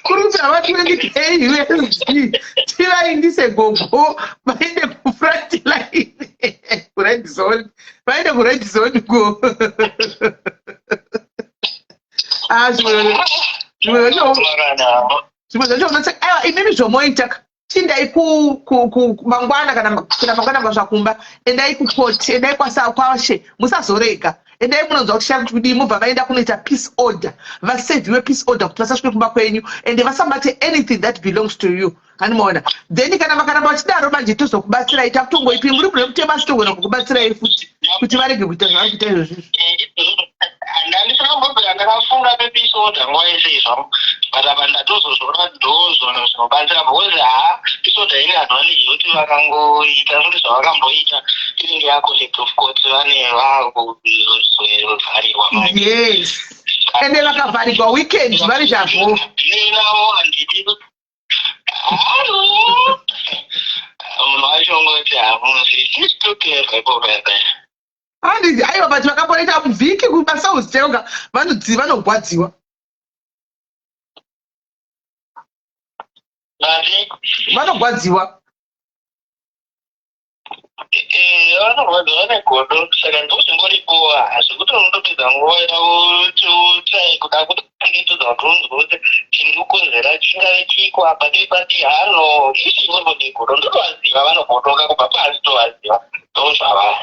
kuri kupa ma20 k USD. Tivaindise gogo vaende kufront line, kured zone, vaende kured zone ko. Ah, zvimwe zvacho unoti aiwa, imimi zvomoita ka, chindai mangwana kana mangwana kwazvakumba, endai kukoti, endai kwashe, musazorega. Endai munonzwa kuti shari kudii, mubva vaenda kunoita peace order, vasevhiwe peace order kuti vasasvike kumba kwenyu ende vasabate anything that belongs to you, hanimaona? Then kana vakaramba vachidaro manje, tozokubatsirai. Takutongoipi muri munhu wekutema, asi togona kukubatsirai futi kuti varege kuita zvavari kuita izvozvizvo. Handisina kumbobvira ndakafunga pepeace order nguva yese izvamo, but apa ndatozozviona ndozvona zvinobatsira, because haa, peace order ine advantage yekuti vakangoita futi zvavakamboita, inenge yacontempt of court, vane vakuzovharirwa manje. Yes, ende vakavharirwa weekend vari zvavo. Navo handidi munhu wacho ngoti hamuzi ipopepe. Handiti? Aiwa, but vakamboita vhiki kubasa uzitenga, vanodzi vanogwadziwa. Mati? Vanogwadziwa. Vanorwadziwa negodo, saka ndozvingoripo zvekuti unotopedza nguva yautai kuda kutoetudza kuti unzwe kuti chiri kukonzera chingave chiko apa deipati hano ichingoripo negodo. Ndotovaziva, vanogodoka kubva pasi, tovaziva, ndozvavari.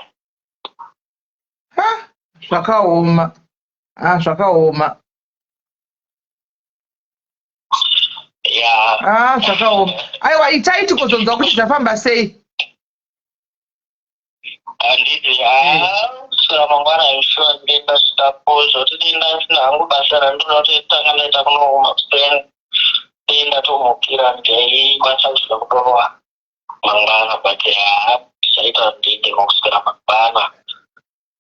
Ha, zvakaoma, ha, zvakaoma. Ya. Ah, zvakaoma. Aiwa, itai tikozonzwa kuti zvafamba sei. Handiti? Haa, kusvika mangwana aishuwa ndenda svikapo zvoti denda ndisina hangu basa randinoda kutotanga ndaita kunouma kuseni, denda tomukira ndaikwanisa kusvika kudorowa mangwana, but haa, tichaita ndende kusvikira mangwana,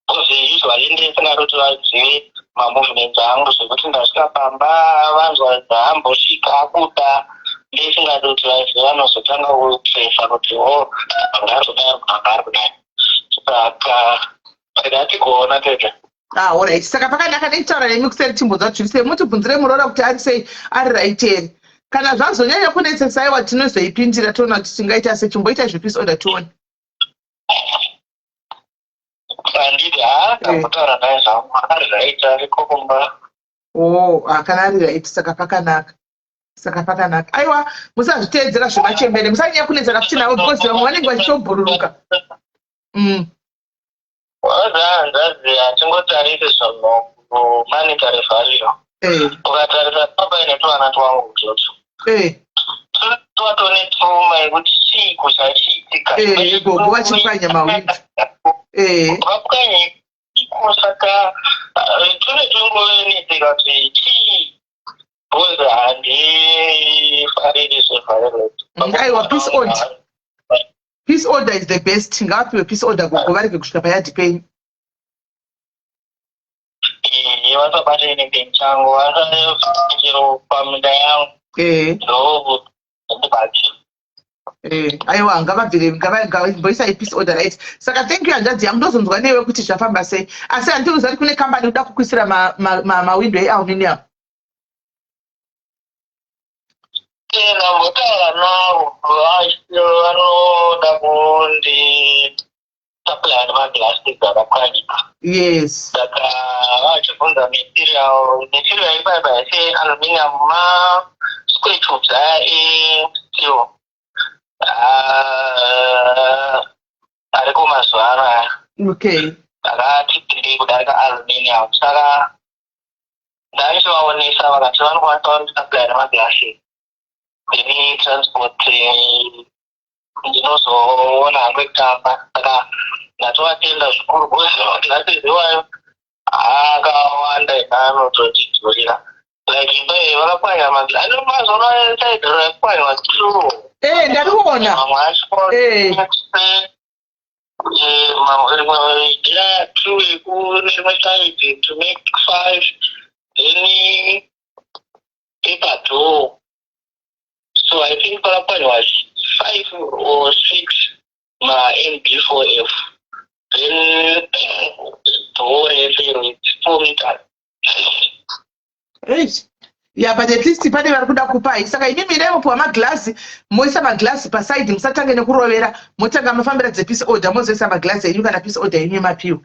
because usually ndisingatoti vazive mamovements angu, zvekuti ndasvika pamba vanzwa dzaambosvika abuda, ndisingatoti vazive, vanozotanga kuprefa kuti o anga ari kudai, anga ari kudai, saka rega tigoona tete. Ah, alright, saka pakanaka nechitaura nemi kuseri, timbonzwa kuti zviri sei. Mutibvunzire muroora kuti ari sei, ari right here. Kana zvazonyanya kunetsesa, aiwa, tinozoipindira, toona kuti tingaita sei. Chimboita zvepeace order tione. Handiti? Haa, ndambotaura naye zvangu, ari right, ariko kumba. Oh, ah, kana ari right saka pakanaka, saka pakanaka. Aiwa, musazviteedzera zvemachembere, musanyanya kunetsana futi navo, because vamwe vanenge vachitobhururuka. Waza hanzvadzi, hatingotarisi zvinhu monetary value. Ukatarisa papaine tuvana twangu utoto, twatone trauma yekuti chiiko chachiitika. Gogo vachipwanya mawindo. Vapwanye iko, saka tune tongonetseka kuti chii, because handifariri zveviolence. Aiwa, peace order, peace order is the best. Ngavapiwe peace order gogo, varege kusvika payadhi penyu. Vasabate anything changu, vasachero paminda yangu. Ndokundibatsira. Aiwa, ngavabvire, ngavamboisai peace order, right? Saka thank you, hanzvadzi yangu, ndozonzwa newe kuti zvafamba sei. Asi handiri kuti kune kambani kuda kukuisira mawindo ealuminium. Ndambotaura navo, vanoda kundi supply nemaglasses akapwanyika. Saka vachibvunza material, material ipaipa yese aluminium, masquare tubes aya esteel ariko mazuva ano aya akati pirei kudarika aluminium, saka ndaichivaonesa, vakati vanokwanisa kundisupply nemaglasses, then transport ndinozoona hangu ekutamba. Saka ndatovatenda zvikuru, because maglasses iwayo akawanda anototidhurira, like imba iyi vakapwanya ano mazuva side rakapwanywa two. Ndariona. Mamwe acho rimwe jira two ekurimwe side to make five, then Paper door. So I think pakapwanywa five or six ma-MD4F, then door rese iro, it's 4 meters. Eish. Yeah, but at least pane vari kuda kupai. Saka imimi dai mopuwa maglazi, moisa maglazi paside. Musatange nekurovera, motanga mafambira dzepeace order, mozoisa maglazi enyu kana peace order yenyu yemapiwa.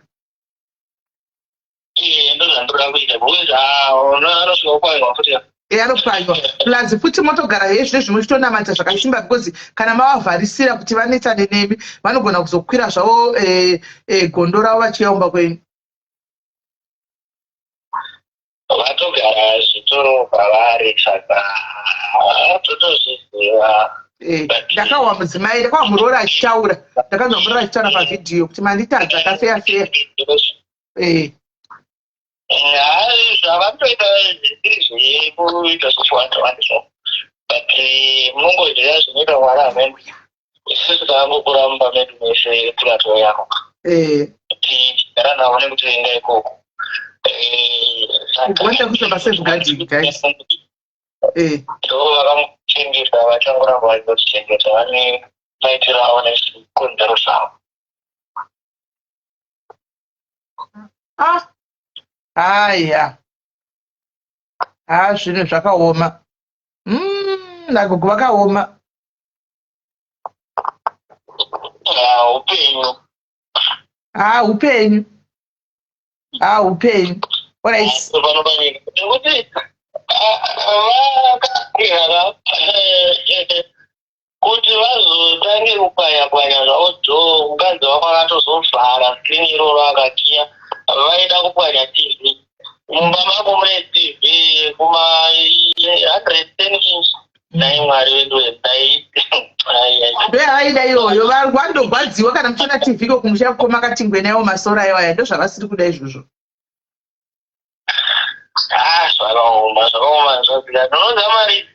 Iye, ndozvandoda kuita because anosvika kupwanywa futi. E, anopwanywa. Plus futi motogara hezvo muchitonamata zvakasimba, because kana mavavharisira kuti vanetsane nemi, vanogona kuzokwira zvavo gondo ravo vachiyaumba kwenyu. Vatogara zvitoro pavari, saka totozviziva. Ndakahwa mudzimai, ndakahwa muroora achitaura, ndakanzwa muroora achitaura pavhidhiyo kuti manditadza kafeya feya. Hai, zvavanotoita zvisiri zvekuita zvekuwanda wanda so, but munongoziva zvinoita Mwari amene. Isusu takangokura mumba medu mese tikatoyaruka, tichigara navo nekutoenda ikoko. Saka Kugonda kuita pasafeguarding, guys. Ndo vakamuchengeta, vachangoramba vachitotichengeta, vane maitiro avo nezvikonzero zvavo. Ah, haya, ha, zvinhu zvakaoma. Nagogo vakaoma. Ah, upenyu. Ha, upenyu, ha, upenyu. Alright. Pano panyika nekuti vakakwira kuti vazotange kupwanya pwanya zvavo door, mukadzi wako akatozovhara screen iroro akakiya. Vaida kupwanya TV. Mumba mako mune TV kuma 110 inch. Dai Mwari wedu, dai. Ndoyavaida iyoyo. Vandogwadziwa kana muchiona TV ko kumusha kukoma katingwe naiwo masoro aiwa aya, ndozvavasiri kuda izvozvo. Ah, zvakaoma, zvakaoma, zvadzika. Ndinoziva mari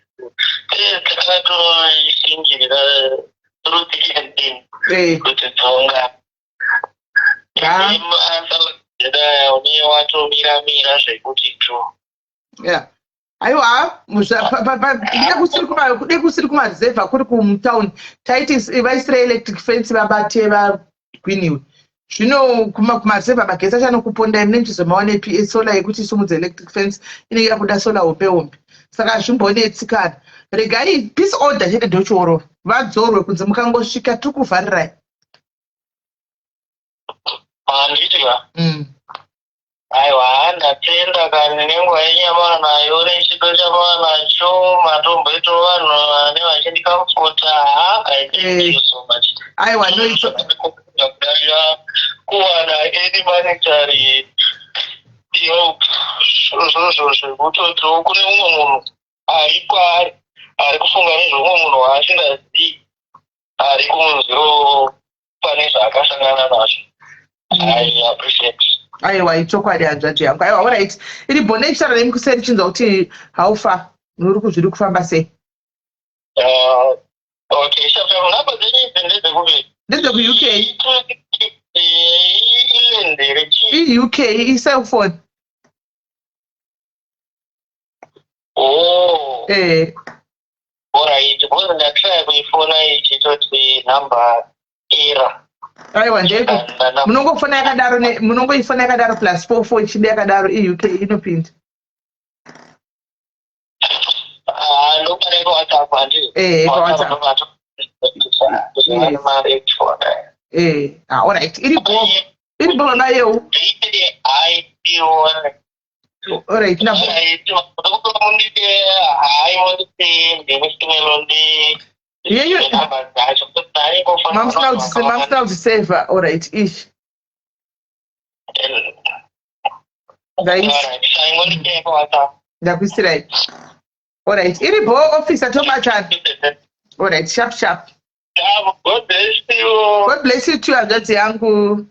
takatoishingirira through thick and thin kuti dzonga aya une watomira mira zvekuti tu. Yeah, aiwa, kude kusiri kumaruzevha, kuri kumutauni, taiti vaisire electric fence vabate vagwiniwe. Zvino kumaruzevha magetsi acho anokupondai. Mune muchizomaonepi solar yekuti isumudze electric fence? Inenge yakuda solar hombe hombe, saka hazvimbonetsi kana. Regai peace order chete, ndochiororo vadzorwe kunzi mukangosvika tiri kuvharirai. Handiti ka? Aiwa, ndatenda kani nenguva yenyu yamava nayo nechido chamava nacho. Matomboitawo vanhu vane vachindikamfota. Ha, I thank you so much. Aiwa, no, it's Kudarira kuwana any monetary help, zvozvo zvekutotiwo kune mumwe munhu ari kwaari ari kufunga nezvomumwe munhu waasingazivi ari kunziro pane zvaakasangana nazvo. I appreciate. Aiwa, ichokwadi, hanzvadzi yangu. Aiwa, alright, iri bhone ichitaura nemi kuseri, chinzwa kuti how far muri kuzviri kufamba sei. Okay, sharp, nhamba dzenyu idzi ndedzekupi? NdedzekuUK. Iland here chii? IUK, icellphone. Oh. Eh. Alright, because ndatry kuifona ichitoti number error. Aiwa, ndeko munongofona yakadaro, munongoifona yakadaro, +44 ichida yakadaro, iUK, inopinda. Ah, ndobata paWhatsApp, handiti? Eh, paWhatsApp. Yes. Eh, ah, alright, iripo, iripo, baba yeu. Aione. Alright, na. Mundipe, hai, mundipe ndinisimelo ndi Yenyu namba dzacho. Mamusina kudzisevha. Alright, ish, ndaisi. Saingondipe paWhatsApp. Ndakuisirai. Alright, iripo, officer, tobatana. Alright, sharp sharp. God bless you. God bless you too, hanzvadzi yangu.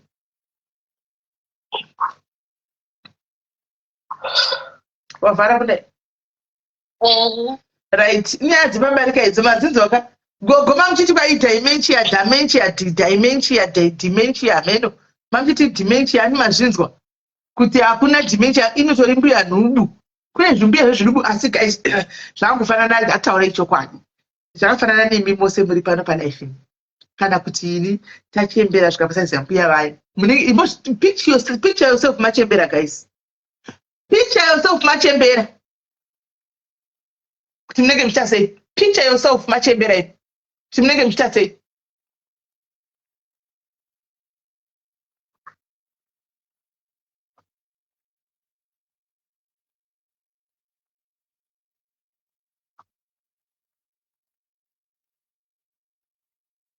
Wavhara kudai. Right, nyaya dzepamarika idzo madzinzwaka. Gogo, mamuchiti kwai dementia, dementia, dementia, dementia, hameno mamuchiti dementia ani? Mazvinzwa kuti hakuna dementia, inotori mbuya nhubu. Kune zvimbuya zvezviduku asi guys zvakangofanana ataurei chokwadi. Zvakafanana nemi mose muri pano palife kana kuti ini tachembera svika pasaizi yambuya vaya. Mune picture yourself, picture yourself machembera guys. Picture yourself machembera. Kuti munenge muchiita sei? Picture yourself machembera ipi. Kuti munenge muchiita sei?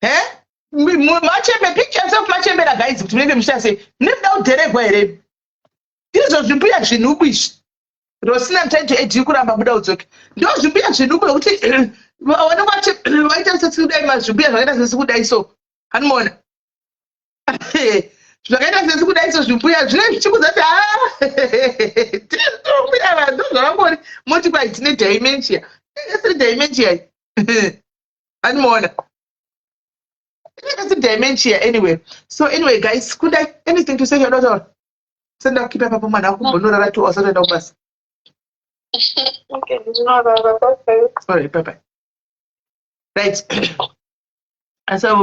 He? Machembe, picture yourself machembera guys kuti munenge muchiita sei? Mune muda kudheregwa here? Ndizvo zvimbuya zvinhubu izvi. Rosina I'm trying to add you kuramba buda udzoke. Ndo zvimbuya zvinhubu zvekuti vanenge vachi vaita sesikudai mazvimbuya zvakaita sesikudai so. Hanimona. Zvakaita sesikudai so zvimbuya zvinenge zvichikudza kuti ah mbuya vanhu zvavangori moti kwai tine dementia. Isiri dementia iyi. Hanimona. Inenge dementia anyway. So anyway guys, kundai anything to say chauda Senda kukipa papo mwana wako kumbonorara tu wasati waenda kubasa. Okay, ndinorara. Bye bye. All right, bye bye. Right. Asa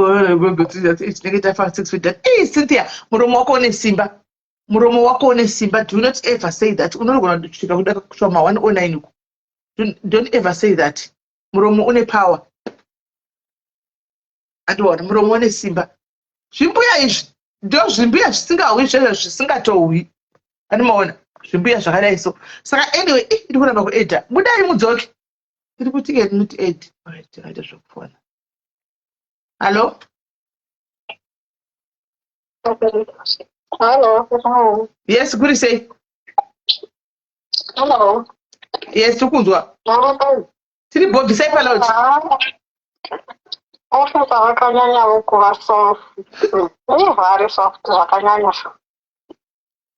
tinenge tafa 6 feet. Hey Cynthia, muromo wako une simba. Muromo wako une simba. Do not ever say that. Unogona kusvika kuda kusvika ma 109 uko. Don't ever say that. Muromo une power. Andiona muromo une simba. Zvimbuya izvi ndozvimbuya zvisingahwi zvezvo zvisingatohwi. Andimaona zvimbuya zvakadai so. Saka anyway, ih iri kuramba kuedha. Budai mudzoke. Iri kuti can not add. Alright, takaita zvekufona. Hello? Hello. Yes, kuri sei? Hello. Yes, tiri kunzwa. Tiri bhobhisai paloud. Officer vakanyanyawo kuva soft. Vari soft zvakanyanya.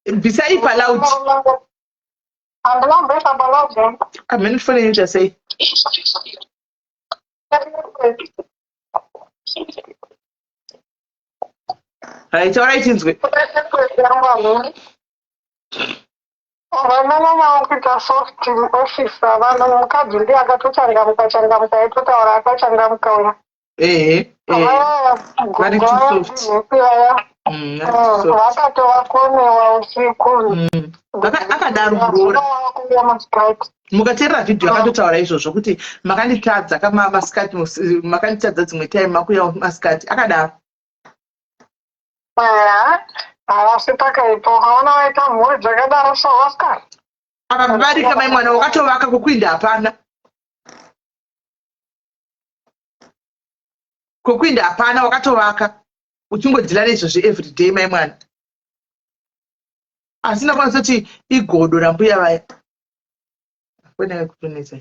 Bvisai paloud. Handina kumboisa paloud. Amene foni inoita sei? Right, taurai tinzwe. Vanonyanyawo kuita soft officer vanhu mukadzi ndiye akatochangamuka changamuka aitotaura akachangamuka uya. Ehe. Vari too soft. Vakatovakonewa usiku. Akadaro muroora. Mukateerera vhidhiyo akatotaura izvozvo kuti makanditadza kamasikati makanditadza dzimwe time makuya masikati akadaro. Havasi pakaipa ukaona vaita mhuri dzakadaro so Oscar. Apa varika mai mwana wakatovaka kukwinda hapana. Kukwinda hapana wakatovaka uchingodhila neizvozvi everyday mai mwana. Asi ndakwanisa kuti igodo rambuya vaya. Foni yake kutonetsa.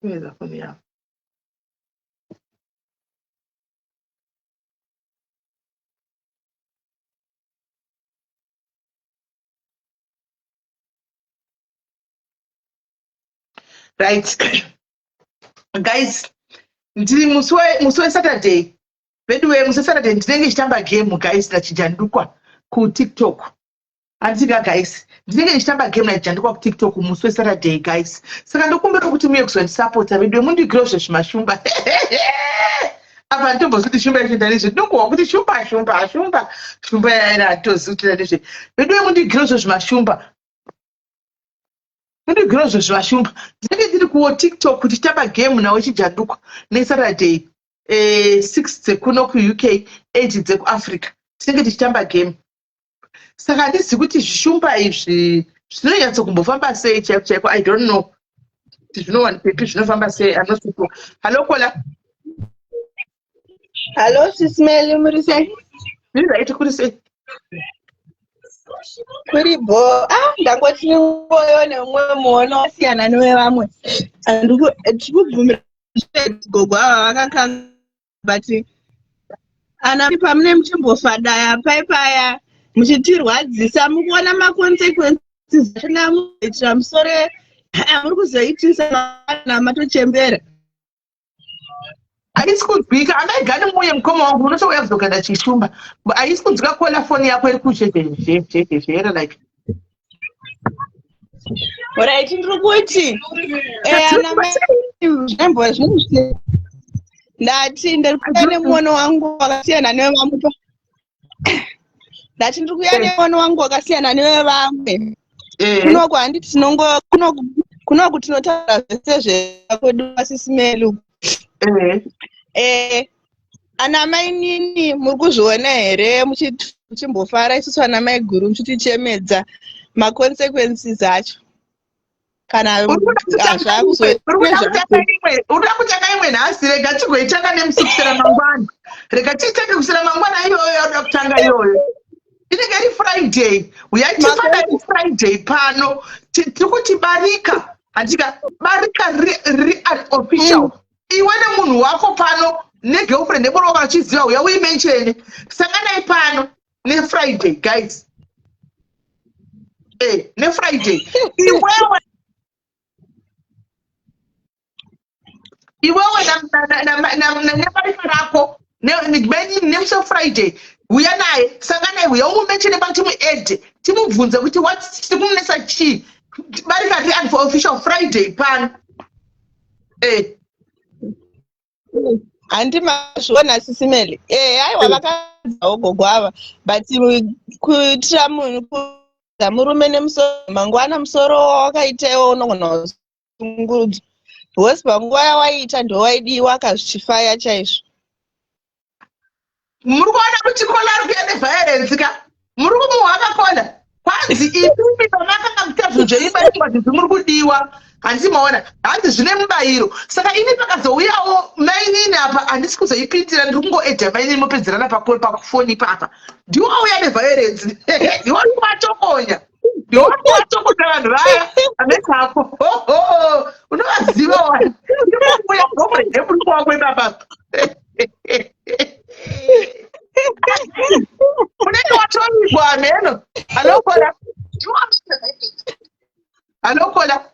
Kunetsa foni yavo. Right. Guys, ndiri musi weSaturday. Veduwe musi weSaturday ndinenge ndichitamba game guys nachijandukwa kuTikTok. Handika guys, ndinenge ndichitamba game nachijandukwa kuTikTok musi weSaturday guys. Saka ndokumbira kuti muye kuzondisapota veduwe mundigire zvezvimashumba. Apa nditombozwi kuti shumba yacho ndanezve ndinongohwa kuti shumba shumba shumba shumba yaina handitozivi kuti ndanezve. Veduwe mundigire zvezvimashumba. Mundigire zvezvimashumba. Ndinenge ndiri kuwo TikTok kuti titamba game nawo chijandukwa neSaturday. 6 dzekuno kuUK, 8 dzekuAfrica. Tinenge tichitamba game. Saka handizivi kuti zvishumba izvi zvinonyatso kumbofamba sei chaiko chaiko. I don't know. Kuti zvinowanikwepi zvinofamba sei. I'm not sure. Hello Kola. Hello Sis Melly, muri sei? Ndiri right, kuri sei? Kuri bho. Ah, ndangoti ndiwoyo neumwe muono wasiyana newevamwe. Andikubvumira gogo ava vakakanga but ana pamune muchimbofadaya pai paya muchitirwadzisa mukuona maconsequences achona muitira musoro muri kuzoitisa mana matochembera. Haisi kunzwika amai gani muye mukoma wangu unotouya kuzoganda chishumba. Haisi kunzwika kola foni yako iri kuzhezhezhezhezhera like. Right, ndiri kuti ana mai zvembo zvinhu ndati ndiri kuuya nemuono wangu wakasiyana newevamwe. Ndati ndiri kuuya nemuono wangu wakasiyana newevamwe. Kunoku handiti tinongo kunoku tinotaura zvese zvekwedu vasisimelu. Ana mainini muri kuzviona here muchimbofara isusu ana maiguru muchitichemedza maconsequences acho kana zvakuzo Uri kutanga imwe nhasi. Rega tigoitanga nemusi kusera mangwana. Rega tiitange kusera mangwana iyoyo yauda kutanga iyoyo. Inenge iri Friday. Uyai tifana iri Friday pano. Tiri kuti barika, handika barika riri unofficial. Iwe nemunhu wako pano, negirlfriend nemurume wako achiziva, uya uimenshene. Sanganai pano neFriday, guys. NeFriday iwewe nebarika rako nemusi Friday, uya naye, sanganai, uya umumenshene pano, timuedhe, timubvunze kuti what tiri kumunetsa chii. Barika riri unofficial Friday pano. Handi mazviona, Sisimeli? Aiwa, vakadzawo gogo ava, but kuitira munhu kuudza murume nemusoro mangwana, musoro wawakaita iwo unogona kusungurudzwa because panguva yawaiita ndowaidiwa akazvichifaya chaizvo. Muri kuona kuti Kola ari kuya neviolence ka? Muri kumuhwa kaKola? Kwanzi imimi pamakanga muita zvinhu zvenyu barika zvinhu muri kudiwa, handisi maona? Hanzi zvine mubayiro. Saka ini pakazouyawo mainini apa, handisi kuzoipindira, ndiri kungoedha mainini mopedzerana pakufoni ipapa. Ndiwo auya neviolence, ndiwo ari kuvatokonya, ndiwo ari kuvatokonya vanhu vaya amekako. Unovaziva wani, ndikuuya girlfriend nemurume wako ipapapa. Unenge watovigwa hameno. Anokola, anokola,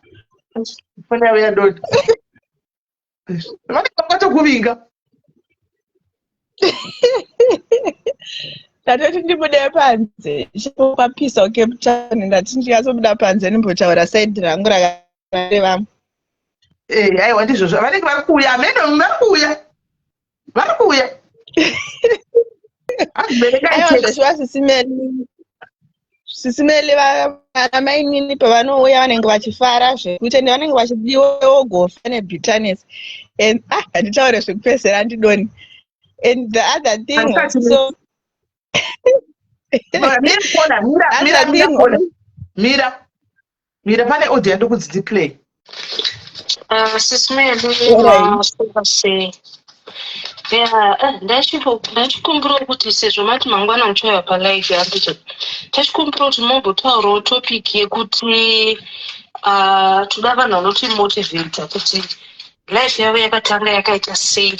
foni yavo yadonha, vanenge vakatokuvinga. Ndatoti ndibude panze, kwapisa kuCape Town. Ndati ndikatsobuda panze ndimbotaura side rangu rakarevamwe. Aiwa, ndizvozvo, vanenge vari kuuya hameno, vari kuuya, vari kuuya. Aiwa, zveshuwa, Sisimeli, Sisimeli, vana mainini pavanouya vanenge vachifara zvekuti ende vanenge vachidiwawo gofa nebitterness and ah, handitaure zvekupedzisira, ndidoni. And the other thing, so Mira, Kola, mira, mira, mira, Kola, mira, mira, pane audio yandokudzi ndiplay. Sisimeli, maswera sei? Ya, ndachikumbirawo kuti sezvo mati mangwana muchauya palive yandito, tachikumbira kuti mombotaurawo topic yekuti toda vanhu vanotimotivhata kuti life yavo yakatanga yakaita sei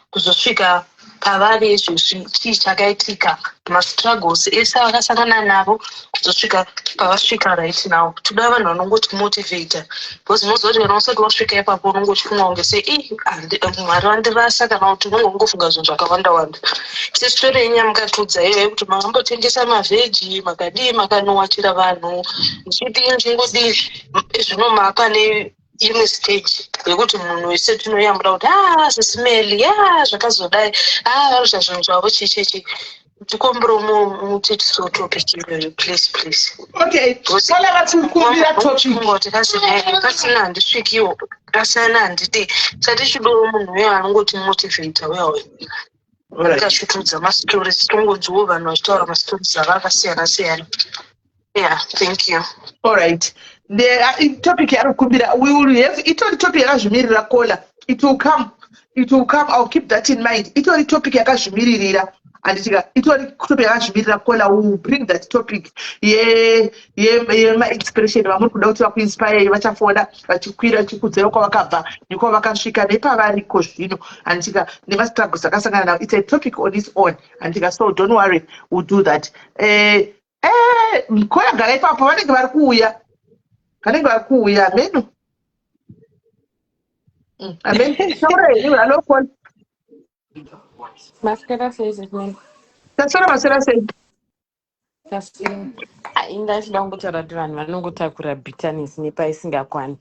kuzosvika pavari izvezvi, chii chakaitika, mastruggles ese avakasangana navo kuzosvika pavasvika right now. Toda vanhu vanongotimotivhata because unoziva kuti kana usati wasvika ipapo unongochifunga kunge sei, Mwari vandirasa, kana kuti unonge ungofunga zvinhu zvakawanda wanda. Sesitori yenyu yamukatiudza iyoyo yekuti makambotengesa mavheji, makadii, makanowachira vanhu, muchidii, muchingodii, zvino mapa neimwe stage yekuti munhu wese tinoyamura kuti a Sisimeli ya zvakazodai, a vanoita zvinhu zvavo chichichi. Tikumbiro mutitiso topic iyoyo, please, please. Okay, Kola vatikumbira topic. Kungoti kasina handisvikiwo, kasina handidi, satichidowo munhu uyo anongoti motivata uya uyo akachitudza mastories, tongodziwo vanhu vachitaura mastories ava akasiyana siyana. Yeah, thank you. Alright, the topic yari kukumbira, we will have itori topic yakazvimirira. Kola, it will come, it will come. I'll keep that in mind. Itori topic yakazvimiririra, handitika? Itori topic yakazvimirira. Kola, we will bring that topic yemainspiration vamuri kuda kuti vakuinspire. Vachafona vachikwira vachikudzera kwavakabva nekwavakasvika nepavariko zvino, handitika? Nemastruggles akasangana navo. It's a topic on its own, handitika? So don't worry, we'll do that. Kola, gara ipapo, vanenge vari kuuya, vanenge vari kuuya ameno. Amen, taura henyu. Hallo, Kola. Maswera sei, Sisimeli? Taswera, maswera sei? Taswera. Ah, ini ndachida kungotaura kuti vanhu vanongotakura bitterness nepaisingakwani.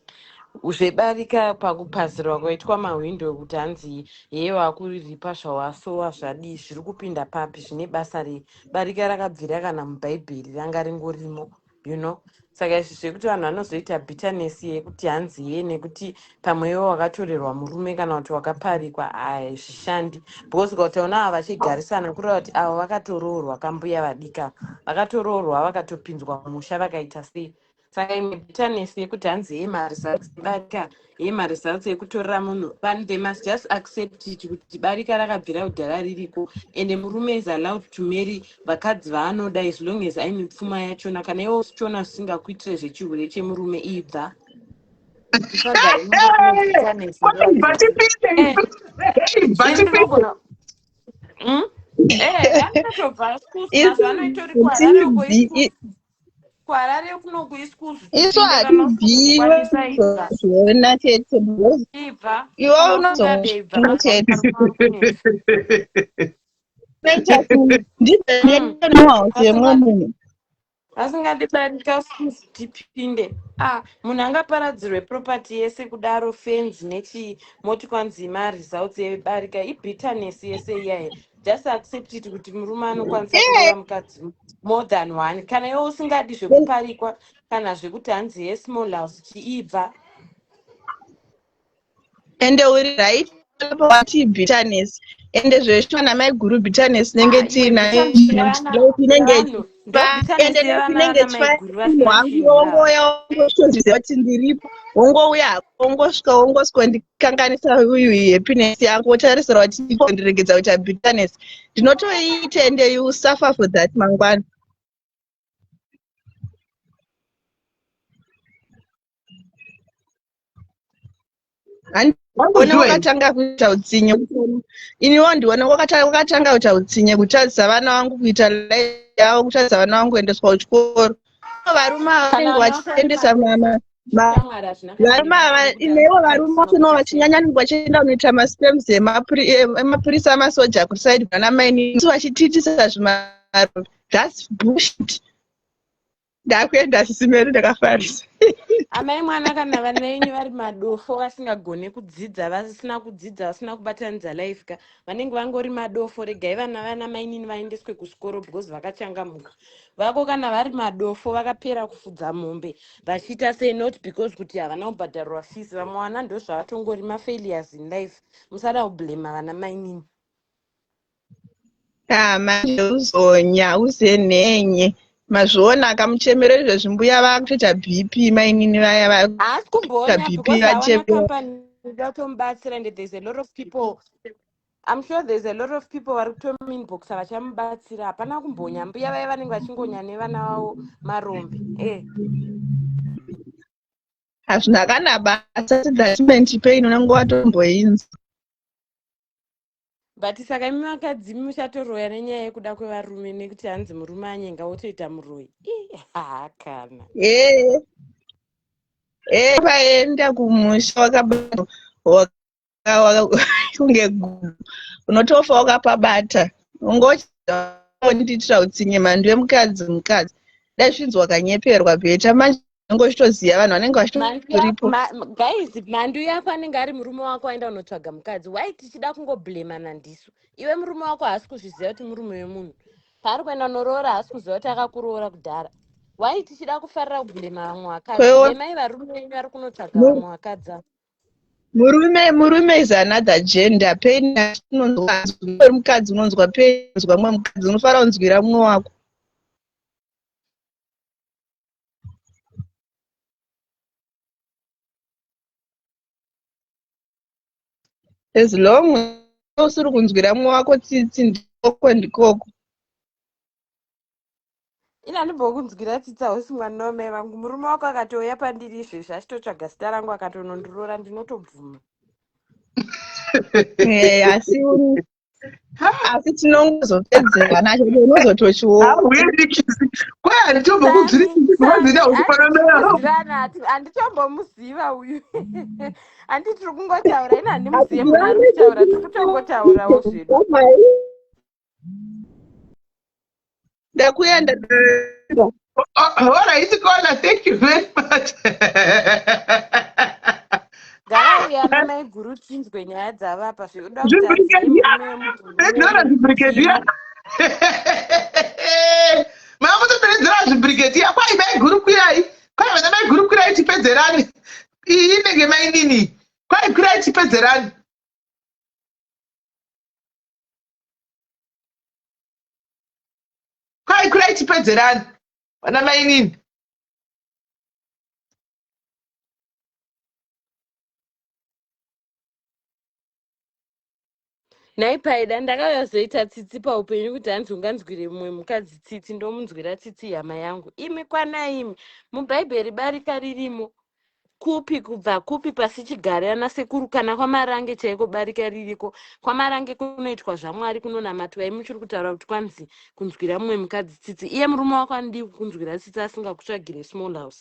Zvebarika pakupazirwa kwaitwa mahwindo kuti hanzi heye wakuripa zvawasowa zvadii zviri kupinda papi zvine basa rei. Barika rakabvira kana mubhaibheri ranga ringorimo you know. Saka izvi zvekuti vanhu vanozoita bitterness yekuti hanzi ye nekuti pamwe iwe wakatorerwa murume kana kuti wakaparikwa hazvishandi because ukautaona ava vachigarisana kureva kuti avo vakatoroorwa kambuya vadika vakatoroorwa vakatopinzwa mumusha vakaita sei saka imwe bitterness yekuti hanzi ye maresults ebarika ye maresults ekutorera munhu vanhu they must just accept it kuti barika rakabvira kudhara ririko ende murume is allowed to marry vakadzi vaanoda as long as aine pfuma yachona kana iwe usichiona zvisingakuitire zvechihure chemurume ibva tisagare mune bitterness Ibva tipinde ibva ini tipinde ndinogona Eh, vanotobva schools Isu mazuva ano itori kuharare uko hatibvi ischools kuharare kunoku ischools isu tipinde kana usiri hatibvi kukwanisa ibva unozozviona chete because ibva iwe kana usingade ibva unozozviona mazuva chete ano kwakunetsa unoita ndibve yemwe munhu asingadi barika schools tipinde ah munhu angaparadzirwe property yese kudaro fenzi nechii moti kwanzi maresults ebarika ibitterness yese iyaye just accept it kuti murume anokwanisa kuroora mukadzi more than one kana iwe usingadi zvekuparikwa kana zvekuti hanzi yesmall house chiibva ende uri right wati bitterness ende zveshuwa namaiguru bitterness inenge Ah, imwe tiinayo bitterness yevana inenge yevanhu ndo ichifa bitterness ende yevana inenge vana ichifa maiguru munhu vasina wangu chinhu ava wongouya wongotozviziva kuti ndiripo wongouya hako wongosvika wongosvikondikanganisa uyu happiness yangu wotarisira kuti ndiregedza kuita bitterness ndinotoiita ende you suffer for that mangwana handione wakatanga kuita utsinye iniwo ndione wakatanga kuita utsinye kutadzisa vana vangu kuita life yavo kutadzisa vana vangu kuendeswa kuchikoro varume ava kana vanenge vana vako vari vachiendesa mama shamwari hazvina kana varume nebasa ava rekuti inevo hazvina varume kuita vachino sei vachinyanya vachienda kunoita maspems emapurisa amasoja kusaidi vana maini vachitiitisa zvimarombe thats bullshit ndakuenda sisimeri ndakafarisa amai mwana kana vana venyu vari madofo vasingagone kudzidza vasina kudzidza vasina kubatanidza life ka vanenge vangori madofo regai vana vana mainini vaendeswe kuchikoro because vakachangamuka vako kana vari madofo vakapera kufudza mombe vachiita sei not because kuti havana kubhadharwa fees vamwe vana ndozvavatongori mafailures in life musada kublema vana mainini Ah, manje uzonya uzenhenye mazviona akamuchemero izvezvi mbuya vakutoita bp mainini vaya vakuita haasi kumboona bp because hawana vachemera company ida kutomubatsira and there's a lot of people I'm sure there's a lot of people vari kutomuinboxa vachamubatsira hapana kumbonya mbuya vaya vanenge vachingonya nevana vavo marombe e hazvina kana basa that pain unenge watomboinzwa but saka imi vakadzi muchatoroya nenyaya yekuda kwevarume nekuti hanzi murume anyenga wotoita muroyi Ii, haa kana ee ee paenda kumusha wakabata kunge gudo unotofa wakapabata ungoondiitira utsinye mhandu yemukadzi mukadzi dai zvinzi wakanyeperwa bheta manje unenge uchitoziva vanhu vanenge mhandu yako vachitoripo guys mhandu yako anenge ari murume wako aenda kunotsvaga mukadzi why tichida kungoblemana ndisu iwe murume wako haasi kuzviziva kuti murume wemunhu paari kuenda kunoroora haasi kuziva kuti akakuroora kudhara why tichida kufarira kublema vamwe vakadzi kwewo blemai varume venyu vari kunotsvaga vamwe vakadzi ava murume murume is another gender pain unonzwa uri mukadzi unonzwa pain unonzwa mumwe mukadzi unofanira kunzwira mumwe wako as long usiri kunzwira mumwe wako tsitsi ndikoko ndikoko ini handimbokunzwira tsitsi hausi mwana wamai vangu murume wako akatouya pandiri izvezvi achitotsvaga zita rangu akatonondiroora ndinotobvuma Eh, asi asi tinongozopedzera nacho kuti unozotochiona hauendikisi kwai handitombokunzwiri sami tsitsi sami wazida uchifanamera handikunzwirana handitombomuziva uyu handi tiri kungotaura ini handimuzive munhu ari kutaura tiri kutongotaurawo zvedu ndakuenda All right, caller, thank you very much. Ngavauye ana maiguru tinzwe nyaya dzavapa zvekuda kuti hanzi Zvibrigadier. murume wemunhu Pedzera zvibrigadier. Mamutopedzera zvibrigadier. Kwai maiguru kwirai. Kwai vana maiguru kwirai tipedzerane. Iyi inenge mainini. Kwai kwirai tipedzerane. Kwai kwirai tipedzerane. Vana mainini. Nhai Paida, ndakauya zoita tsitsi paupenyu kuti hanzi unganzwire mumwe mukadzi tsitsi, ndomunzwira tsitsi hama yangu. Imi kwanai imi, mubhaibheri barika ririmo kupi kubva kupi pasichigare ana sekuru kana kwaMarange chaiko barika ririko. KwaMarange kunoitwa zvaMwari kunonamatwa imi muchiri kutaura kuti kwanzi kunzwira mumwe mukadzi tsitsi. Iye murume wako anodii kukunzwira tsitsi asingakutsvagire small house?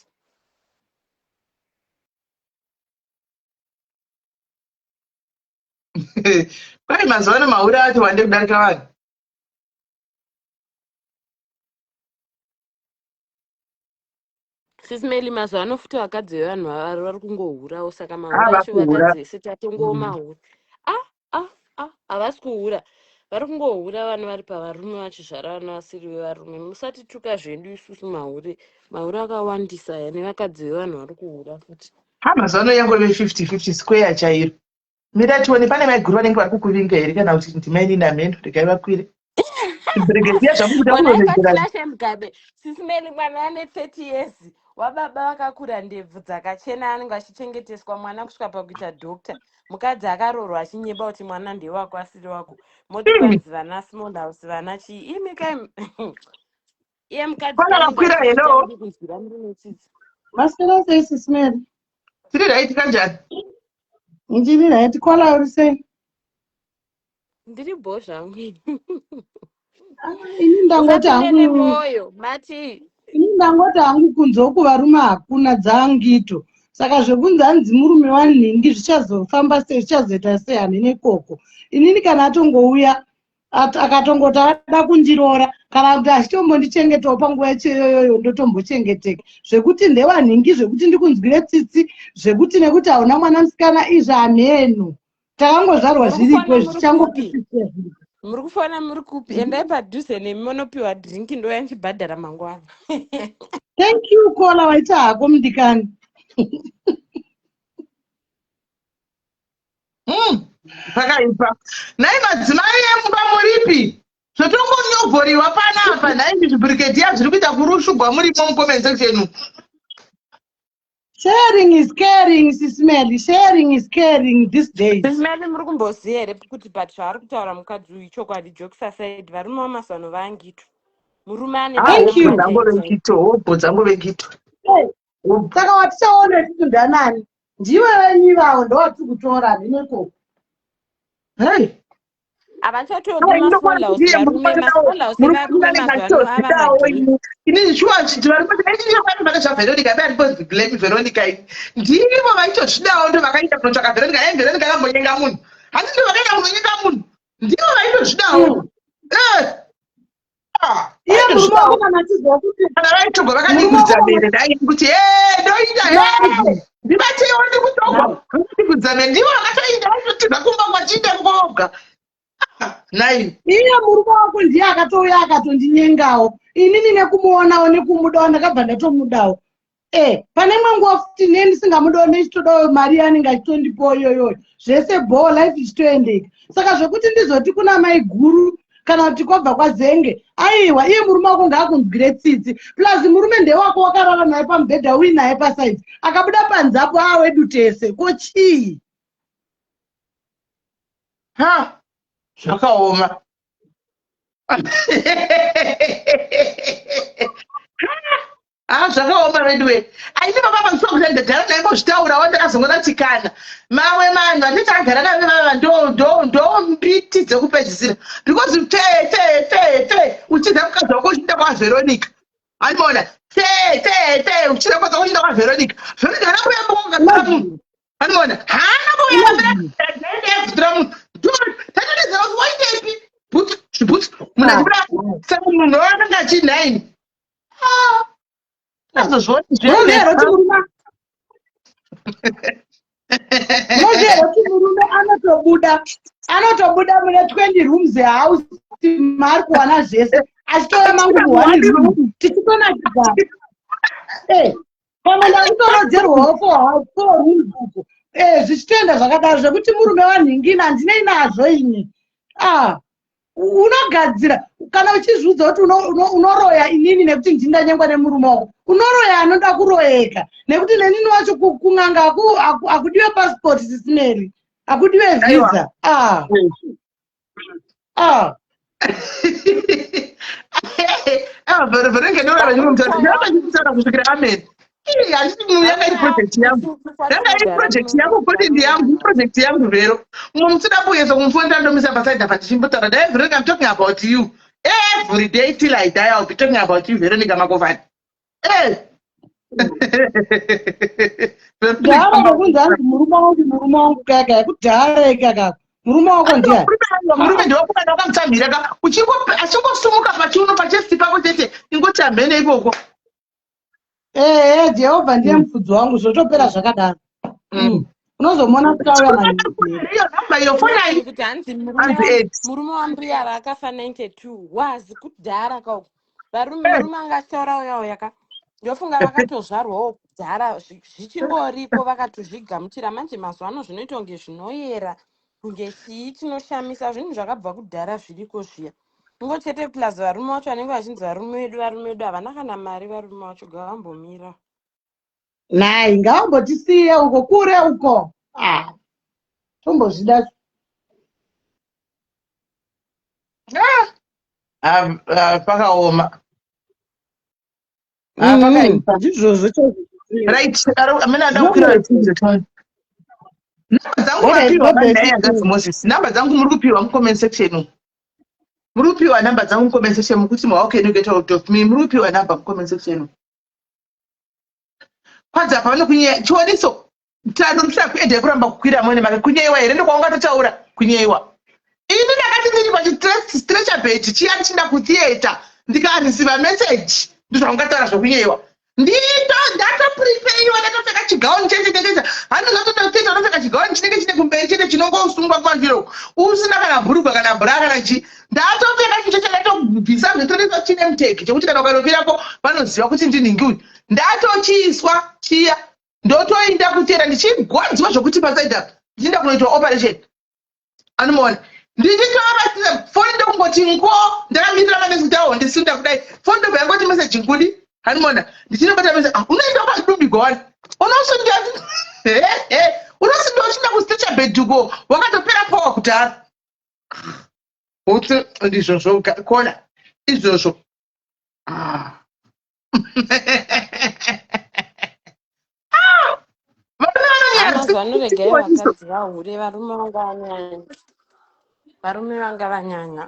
Kwai mazuva ano mahure acho wande kudarika vanhu. Sis Melly mazuva ano futi vakadzi vevanhu vari vari kungohurawo saka Ah, mahure acho vakuhura. vakadzi vese tatongowo mahure. Ah ah ah havasi kuhura. Vari kungohura vana vari pavarume vachizvara vana vasiri vevarume. Musatituka zvedu isusu mahure. Mahure akawandisa aya nevakadzi vevanhu vari kuhura futi. Ha mazuva ano yangove 50 50 square chairo. Mira tione pane maiguru vanenge vari kukuvinga here kana kuti ndimainini hameno regai vakwire. Brigadier zvamukuda Onai kurondedzera. paTinashe Mugabe, Sis Melly mwana ane 30 years wababa vakakura ndebvu dzakachena anenge achichengeteswa mwana kusvika pakuita doctor. Mukadzi akaroorwa achinyeba kuti mwana ndewako asiri wako. Moti Imi. kwanzi vana small house vana chii imi kai iye mukadzi Kwana kanenge vakwira achiita hello. kudi kunzwira murume tsitsi. Maswera sei Sis Mary? Tiri right kanjani? Ndiri right. Kola uri sei? Ndiri bho zvangu. Ah, Ini ndangoti Usapinde hangu nemoyo mati ini ndangoti hangu kunze uku varume hakuna dzangito. Saka zvekunzi hanzi murume wanhingi zvichazofamba sei zvichazoita sei hamene ikoko. Inini kana atongouya akatongoti ada kundiroora kana kuti achitombondichengetawo panguva yacho iyoyoyo ndotombochengeteka zvekuti ndewanhingi zvekuti ndikunzwire tsitsi zvekuti nekuti hauna mwana musikana izvi hamheno takangozvarwa muri zviriko kufona muri kupi zvichangopisitia zviriko muri kufona muri kupi endai padhuze nemi monopiwa drink ndouya ndichibhadhara mangwana thank you kola waita hako mudikani Pakaipa. Nhai madzimai emumba muripi? Zvotongonyobvoriwa panapa nhai zvibrigadier zviri kuita kurushugwa murimo mucomment section umu. Sharing is caring, Sis Melly. Sharing is caring these days. Sis Melly muri kumboziva here kuti but zvaari kutaura mukadzi uyu chokwadi jokes aside varume vamazano vaangito murume ane Ah, Thank hobho you. dzangove ngito, hobho dzangove ngito. Hey, Hobho. saka watichaona isusu ndanani ndiwe venyu ivavo ndowatiri kutora hameno ikoko. Hey. Havachatori Ai, ndokwana masmall house kuti iye varume murume masmall house murume evarume anenge mazuva ano ava achitozvidawo magei ini ini shuwa chiti varume ini zvake zvaVeronica be andipozi blame Veronica ini ndivo vaitozvidawo ndo vakaita kunotsvaka Veronica ai Veronica akambonyenga munhu hanzi ndo vakaita kunonyenga munhu ndivo vaitozvidawo eh ah Iye murume vaitozvidawo wako kana achiziva kuti kana vaitogwa murume wako vakandigudza kana mhere dai kuti ee ndoita ee Imagine. ndibateiwo ndikutogwa Now, vakandigudza mhere ndivo vakatoenda vaitotiza kumba kwachienda koga nhai iye murume wako ndiye akatouya akatondinyengawo inini nekumuonawo nekumudawo ndakabva ndatomudawo e pane imwe nguva futi ne ndisingamudawo nechitodawo mari yaanenge achitondipawo iyoyoyo zvese bhoo life ichitoendeka saka zvekuti ndizoti kuna mai guru kana kuti kwabva kwazenge aiwa iye murume wako ngaakunzwire tsitsi plus murume ndewako wakarara naye pamubhedha uinaye pasaidzi akabuda panze apo awedu tese ko chii ha zvakaoma ha zvakaoma veduwe aini baba vanzwa kuti ndagara ndaimbozvitaurawo ndakazongona kuti kana mamwe vanhu vatete agara navo vava ndo ndo ndo mbiti dzekupedzisira because fe fe fe fe uchiza mukadzi wako uchienda kwaVeronica andimona fe fe fe uchiza mukadzi wako uchienda kwaVeronica Veronica haana kuuya mbokatora munhu Anoona haana kuuya kutora munhu. Tatotedzera kuti waindepi? Bhutsu, zvibhutsu. Munhu achibuda saka munhu akanga achinhaini. Ah. Azozvioni Munoziva here kuti murume, munoziva here kuti murume anotobuda mune 20 rooms house maari kuwana zvese, achitouya mangu muone room tichitonakidzana. Pamwe ndakutorodzerwawo four rooms uko, zvichitoenda zvakadaro, zvekuti murume wanhingini handinei nazvo ini. Ah, unogadzira kana uchizviudza kuti unoroya inini nekuti ndindanyengwa nemurume wako. Unoroya anoda kuroyeka, nekuti nenini wacho kun'anga hakudiwe passport, Sis Melly, hakudiwe visa. Ah. Ah. Verenga ndorara kusvikira amen. Handiti yanga iri project yangu, yanga iri project yangu, content yangu, project yangu. Vero mumwe musida kuedza kumufonera, ndomisa paside apa tichimbotaura. Dai Veronica, I'm talking about you every day till I die. I'll be talking about you, Veronica Makovani. Dhara nokunzi hanzi murume wangu, murume wangu, kaya kaya kudhara ikakako, murume wako ndiani? Murume ndewakukana wakamutsamhira ka, achingosumuka pachiuno, pachest pako chete, ingoti amhene ikoko. Ehe, Jehovha ndiye mufudzi wangu, zvotopera zvakadaro. Unozomona kutauya manini. Iyo namba iyo, fonai. Kuti hanzi Hanzi eight. Murume wambuya vakafa 92 wazi kudhara kauko. Varume, murume anga achitaura uyawo yaka, ndofunga vakatozvarwawo kudhara zvichingoriko, vakatozvigamuchira. Manje mazuva ano zvinoita kunge zvinoyera, kunge chii chinoshamisa. Zvinhu zvakabva kudhara zviriko zviya ingo chete. Plus varume vacho vanenge vachinzi varume vedu, varume vedu havana kana mari. Varume vacho gavambomira. Nai, ngavambotisiye uko kure uko. Ah, tombozvida. Ah, ah, pakaoma. Ah, pakaipa. Ndizvozvo chaizvo. Right, amene ada kukwira namba dzangu. Alright, Mapiwa God bless mandai you. hanzvadzi Moses, namba dzangu muri kupiwa mucomment section umu. Muri kupiwa namba dzangu mucomment section, mukuti how can you get out of me? Muri kupiwa namba mucomment section umu. Kwanza pano kunyeya chioniso tando musina kuenda kuramba kukwira mwene make. Kunyeiwa here ndokwaungatotaura kunyeiwa? Ini ndakati ndiri pachistretcher bed chiya, ndichinda kutheatre, ndikareceiva message, ndozvaungataura zvokunyeiwa? Ndito ndatoprepeiwa, ndatopfeka chigauni chete chete. Handozatoenda kutheatre, unopfeka chigauni chinenge chine kumberi chete, chinongosungwa kumashure uku, usina kana bhurugwa kana bra kana chi. Ndatopfeka chinhu chacho, ndatobvisa zvitoreswa chine muteki chekuti kana ukanopirapo vanoziva kuti ndinhingi uyu. Ndatochiiswa chiya, ndotoinda kutheatre ndichigwadziwa zvokuti paside apa ndichienda kunoitwa operation. Anomuona ndichitovaratidza foni, ndokungoti ngo, ndakamirira manesi kuti aho ndisunda kudai, foni ndobva yangoti message ngudi. Hanimona ndichinobata message. Ah, unoenda wakadubigwa wani, unosundiwa, unosundiwa uchinda kustretcher bed uko, wakatopera power kudhara. Uti ndizvozvo kona izvozvo. Ah. Varume vanonyara. Mazuva ano regai vakadzi vahure, varume vanga vanyanya, varume vanga vanyanya.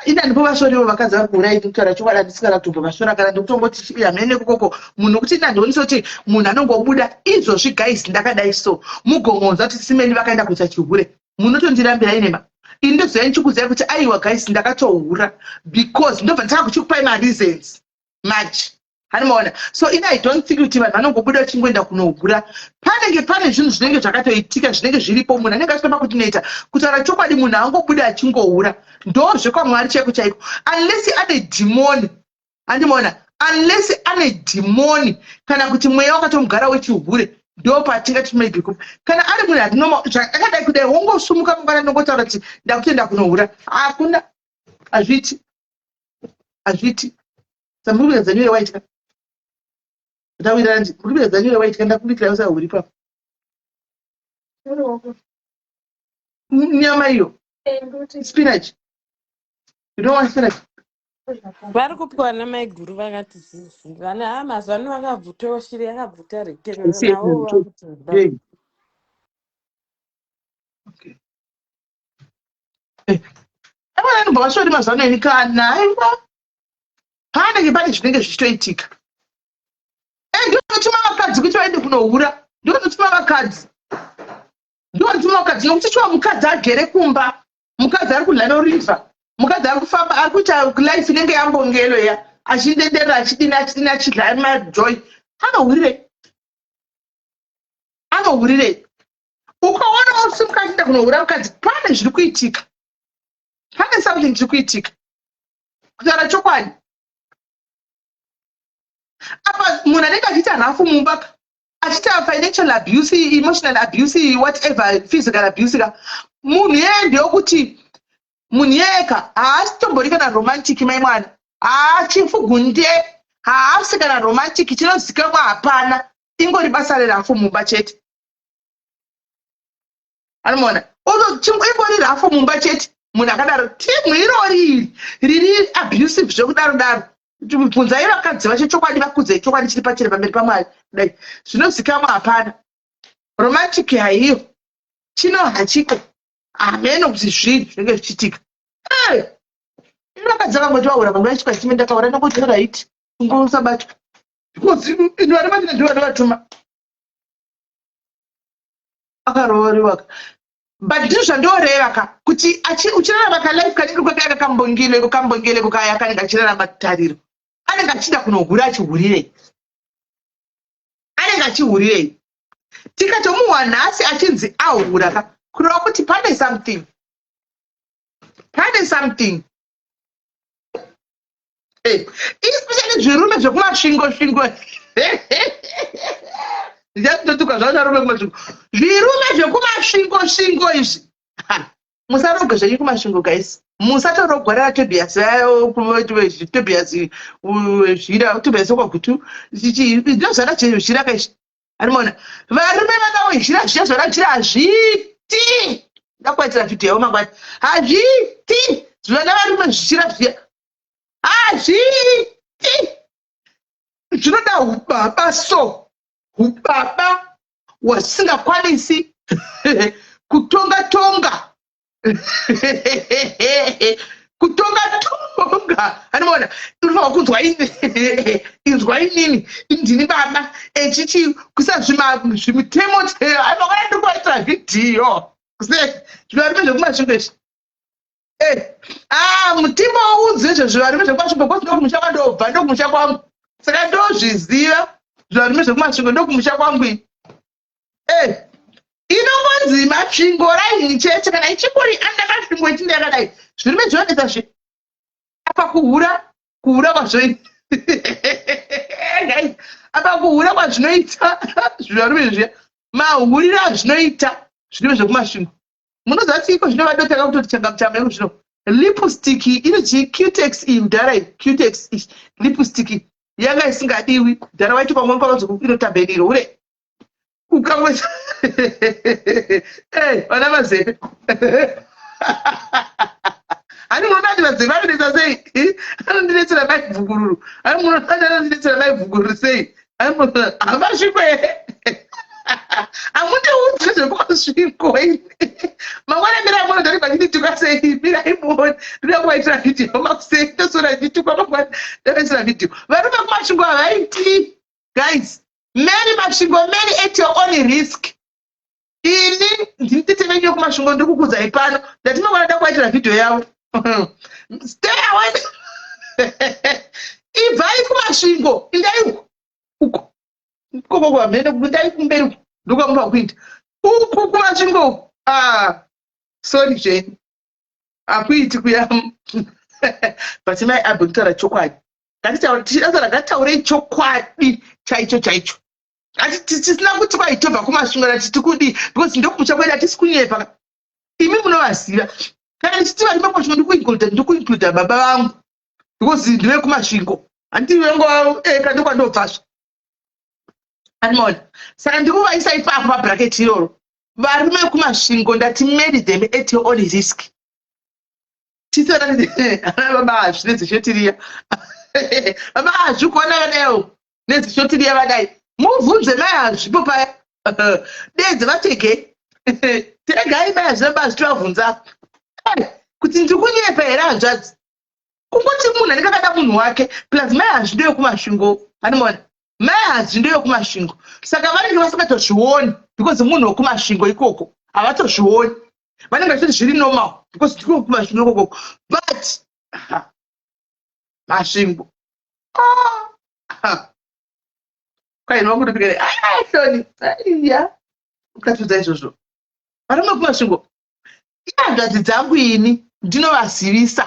Ini handipo vasoriwo vakadzi vari kuura. Ini kutaura chokwadi, handisi kana kutombo vasora kana ndikutongoti hamene kukoko munhu kuti ini handionisi kuti munhu anongobuda izvozvi. Guys, ndakadai so, mugongonza kuti simeni vakaenda kuita chihure, munotondirambira inema. Ini ndoziva ndichikuziva kuti aiwa guys, ndakatohura because ndobva nditanga kuchikupai mareasons manje. Hanimaona? So ini I don't think kuti vanhu vanongobuda vachingoenda kunohura. Panenge pane zvinhu zvinenge zvakatoitika, zvinenge zviripo, munhu anenge achitamba kuti noita. Kutaura chokwadi, munhu angobuda achingohura ndo zvekwamwari chaiko chaiko, unless ane dhimoni. Handimaona? Unless ane dhimoni kana kuti mweya wakatomugara wechihure, ndo patingati maybe kana ari munhu atinoma akadai kudai, wongosumuka mangwana nongotaura kuti ndakutoenda kunohura, hakuna, hazviiti, hazviiti. Samuri kuedza nyore waitka, ndawirira ndi muri kuedza nyore waitka, ndakubikira usahuri papo nyama iyo, spinach. You don't want spinach? Vari kupiwa namaiguru vakati zizi vana. Ha, mazuva ano vakabvutawo shiri yakabvuta rekero navo vakutoda. Hey. Okay. Avana anobva vasori mazuva ano. Ini kana aiwa, panenge pane zvinenge zvichitoitika. Ndinotuma vakadzi kuti vaende kunohura, ndinotuma vakadzi, ndinotuma vakadzi, nokuti chiwa mukadzi agere kumba, mukadzi ari kudya norivha, mukadzi ari kufamba, ari kuita life inenge yambongelo ya. Achindenderera, achidini, achidini, achidya majoy. Anohurirei? Anohurirei? Ukaona usimuka achienda kunohura mukadzi, pane zviri kuitika, pane something chiri kuitika. Kutaura chokwadi, apa munhu anenge achiita rafu mumba, achiita financial abuse, emotional abuse, whatever, physical abuse ka, munhu yeye ndeyokuti munhu yeka haasitombori kana romantic. Mai mwana haachifugunde, haasi kana romantic. Chinozikamwa hapana, ingori basa rerafu mumba chete. Anomuona, ingori rafu mumba chete. Munhu akadaro, timu irori iri riri abusive zvekudaro daro, bvunzai vakadzi vacho chokwadi, vakudzei chokwadi chiri pachena pamberi paMwari. Kudai zvinozikamwa hapana, romantic haiyo, chino hachiko, hameno kuti zvii zvinenge zvichiitika. Vakadzi vakangoti vaura panguva yachikwa chime, ndakaura ndokuti right, ungosabatwa, because ino vari matine ndivo vanovatuma akarooriwa. But ndizvo zvandoreva ka, kuti uchirarama kalife kanenge kwakaya kambongile kambongile kukaya, kanenge achirarama tariro, anenge achida kunohura. Achihurirei? Anenge achihurirei? Tikatomuhwa nhasi achinzi ahura ka, kureva kuti pane something, pane something. Especially zvirume zvekumasvingo svingo, ndichatotuka zvavarume kumasvingo. Zvirume zvekumasvingo svingo izvi, musarogwe zvenyu kumasvingo guys, musatorogwa ratobias, Tobias zvira, Tobias wekwaGutu, ndozvana zvira kaizvi. Anomaona varume vakawezhira zviya zvakachira, hazviiti. Ndakuvaitira vhidhiyo yavo mangwani. Hazviiti zvivana varume zvichira zviya, hazviiti. Zvinoda ubaba, so ubaba hwasingakwanisi kutonga tonga, kutonga tonga. Anomaona unofanira kunzwa inzwa inini ndini baba echichi, kuisa zvimitemo. Anoona ndikuvaitira vhidhiyo zvivarume zvekumasvingo izvi. Ah, mutimbo udze izvo zvivarume zvekumasvingo, kozi ndokumusha kwandobva, ndokumusha kwangu, saka ndozviziva zvivarume zvekumasvingo, ndokumusha kwangu iyi. Inongonzi Masvingo raini chete, kana ichingori anda Masvingo ichinge yakadai, zvirume zvinonetsa zve. Apa kuhura, kuhura kwazvoita guys, apa kuhura kwazvinoita zvivarume zviya, mahuriro azvinoita zvirume zvekumasvingo. Munoziva chiiko zvino vadotanga kutoti changamuchanga iko zvino lipstick ino chii, Cutex iyi kudhara, iyi Cutex iyi lipstick yanga isingadiwi kudhara. Waiti pamwe kwavanzi inotambeniro ure ukamwe vana vazepe hani. Munoda kuti vazepe anonetsa sei? Anondinetsera mai bvugururu. Hani munoda anondinetsera mai bvugururu sei? Hamasviko here? Hamundiudzi zvekumasviko ini. Mangwana mirai muone ndani vachindituka sei. Mirai muone, ndoda kuvaitira vhidhiyo makusei. Ndosora ndichitukwa mangwana, ndavaitira vhidhiyo. Varume kumasvingo havaiti guys. Marry Masvingo, marry at your own risk. Ini ndini tete venyu yekumasvingo, ndiri kukudzai pano. Ndati mangwana nda kuvaitira vhidhiyo yavo. Stay away, ibvai kumasvingo, indai uko uko ikoko kwamhene, indai kumberi uko, ndokwamunoda kuita uku kumasvingo uku. Ah, sorry zvenyu, hakuiti kuya. But mai Abe, kutaura chokwadi, tichitaura, ngatitaurei chokwadi chaicho chaicho, tisina kuti kwaitobva kumasvingo nati tikudi, because ndokumusha kwedu, hatisi kunyepa. Imi munovaziva, kana ndichiti vari mamasvingo, ndikuincluda baba vangu, because ndive kumasvingo, handivengo eka, ndokwandobvazvo. Animaona, saka ndikuvaisa ipapo pabracket iroro. Varume vekumasvingo, ndati marry them at your own risk. Tisana baba hazvi nedzishotiriya, baba hazvi kuona vadaiwo nedzishotiriya vadai, mubvunze mai hazvipo paya, dedze vatege tegai mai hazvi, baba hazvi, tivabvunza kuti ndiri kunyepa here hanzvadzi? Kungoti munhu anenge akada munhu wake, plus mai hazvi ndeyokumasvingo. Animaona mai hazvi ndeyokumasvingo, saka vanenge vasingatozvioni, because munhu wekumasvingo ikoko havatozvioni, vanenge vachiti zviri normal because ndiko kumasvingo ikoko. But masvingo Ah! Kwainwa kuti pikere ah Shoni aiya ukatiudza izvozvo varume kumasvingo ihanzvadzi dzangu ini ndinovazivisa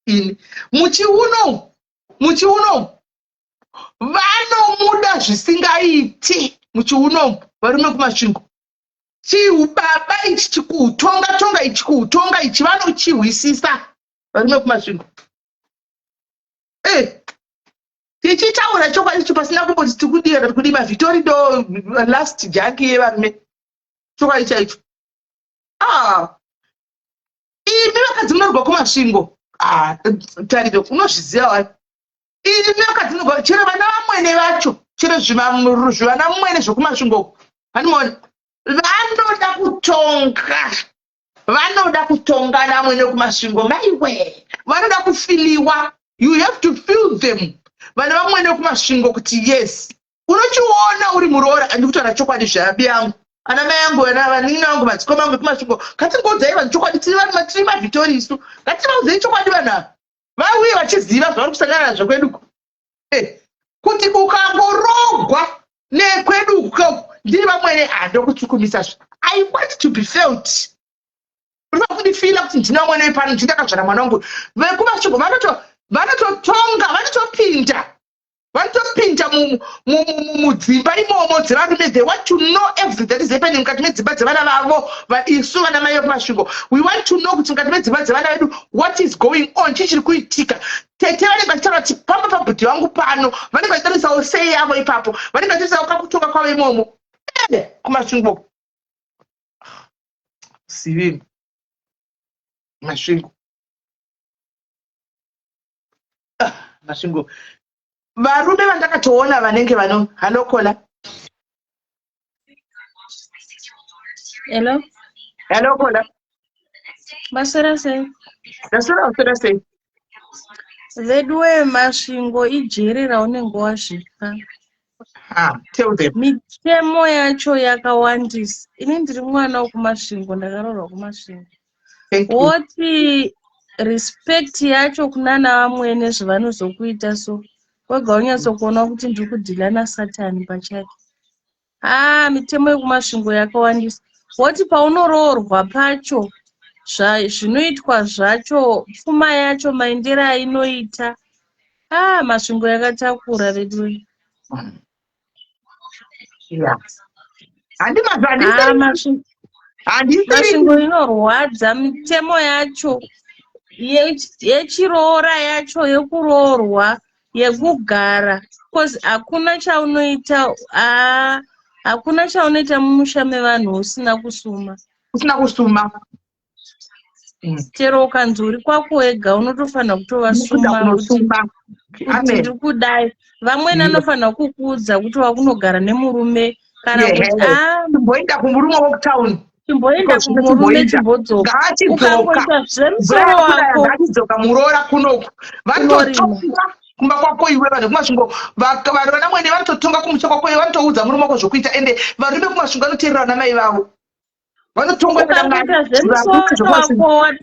ini muchiuno muchiuno vanomuda zvisingaiti muchiuno varume kumasvingo chiubaba ichi chikuutonga tonga ichi kuutonga ichi vanochihwisisa varume kumasvingo eh tichitaura chokwadi icho pasina kumboti tikudii kana tikudii mavhitori ndo last jaki yevarume chokwadi chaicho ah imi vakadzi munorwa kumasvingo ah tariro unozviziva wani imi vakadzi munorwa chero vana vamwene vacho chero zvivana mwene zvekumasvingo uko handimaona vanoda kutonga vanoda kutonga namwene kumasvingo maiwe vanoda kufiliwa you have to feel them vana vamwene kumasvingo kuti yes unochiona uri muroora andikutaura chokwadi zvabi yangu ana mai angu ana vanin'ina vangu madzikoma angu ekumasvingo ngatingoudzai vanhu chokwadi tiri vanhu tiri mavhitori isu ngativaudzei chokwadi vanhu ava vauye vachiziva zvavari kusangana nazvo kweduko eh, kuti ukangorogwa nekwedu uku ndiri vamwene handokutsukumisa zve i want to be felt unofanira kundifila kuti ndina mwene wepano ndini ndakazvara mwana wangu vekumasvingo vanototonga vanotopinda vanotopinda mudzimba imomo dzevarume they want to know everything that is happening mukati medzimba dzevana vavo isu vana mai vekumasvingo we want to know kuti mukati medzimba dzevana vedu what is going on chii chiri kuitika tete vanenge vachitaura kuti pamba pabhudhi vangu pano vanenge vachitarisawo sei yavo ipapo vanenge vachitarisawo kakutonga kwavo imomo eh, kumasvingo sivini masvingo ah, masvingo varume vandakatoona vanenge vano halokola Hello. Hello, Kola. Maswera sei? Ndaswera uswera sei? Veduwe Masvingo ijeri raunenge wazvipa. Ah, tell them. Mitemo yacho yakawandisa. Ini ndiri mwana wekuMasvingo, ndakaroorwa kuMasvingo. Woti respect yacho kunana vamwene zvavanozokuita so wega unyatsokuona kuti ndiri kudhila nasatani pachake. Haa mitemo yekuMasvingo yakawandisa. Woti paunoroorwa pacho zvinoitwa zvacho pfuma yacho maendero ainoita. Haa Masvingo yakatakura veduwe. Yeah. Masvingo inorwadza mitemo yacho yechiroora yacho yekuroorwa yekugara cause hakuna chaunoita ah, hakuna chaunoita mumusha mevanhu usina kusuma usina kusuma chero ukanzi uri kwako wega unotofanira kutovasuma kuti ndiri kudai vamweni anofanira kukuudza kuti wakunogara nemurume kana kuti ah, chimboenda kumurume wekutown chimboenda kumurume chimbodzoka ukangoita zvemusoro wako ngaachidzoka muroora kunoku vanototonga kumba kwako iwe vanhu kumasvingo vana mwene vanototonga kumusha kwako iwe vanotoudza murume wako zvokuita ende varume kumasvingo vanoteerera vana mai vavo vanotongwa ukangoita zvemusoro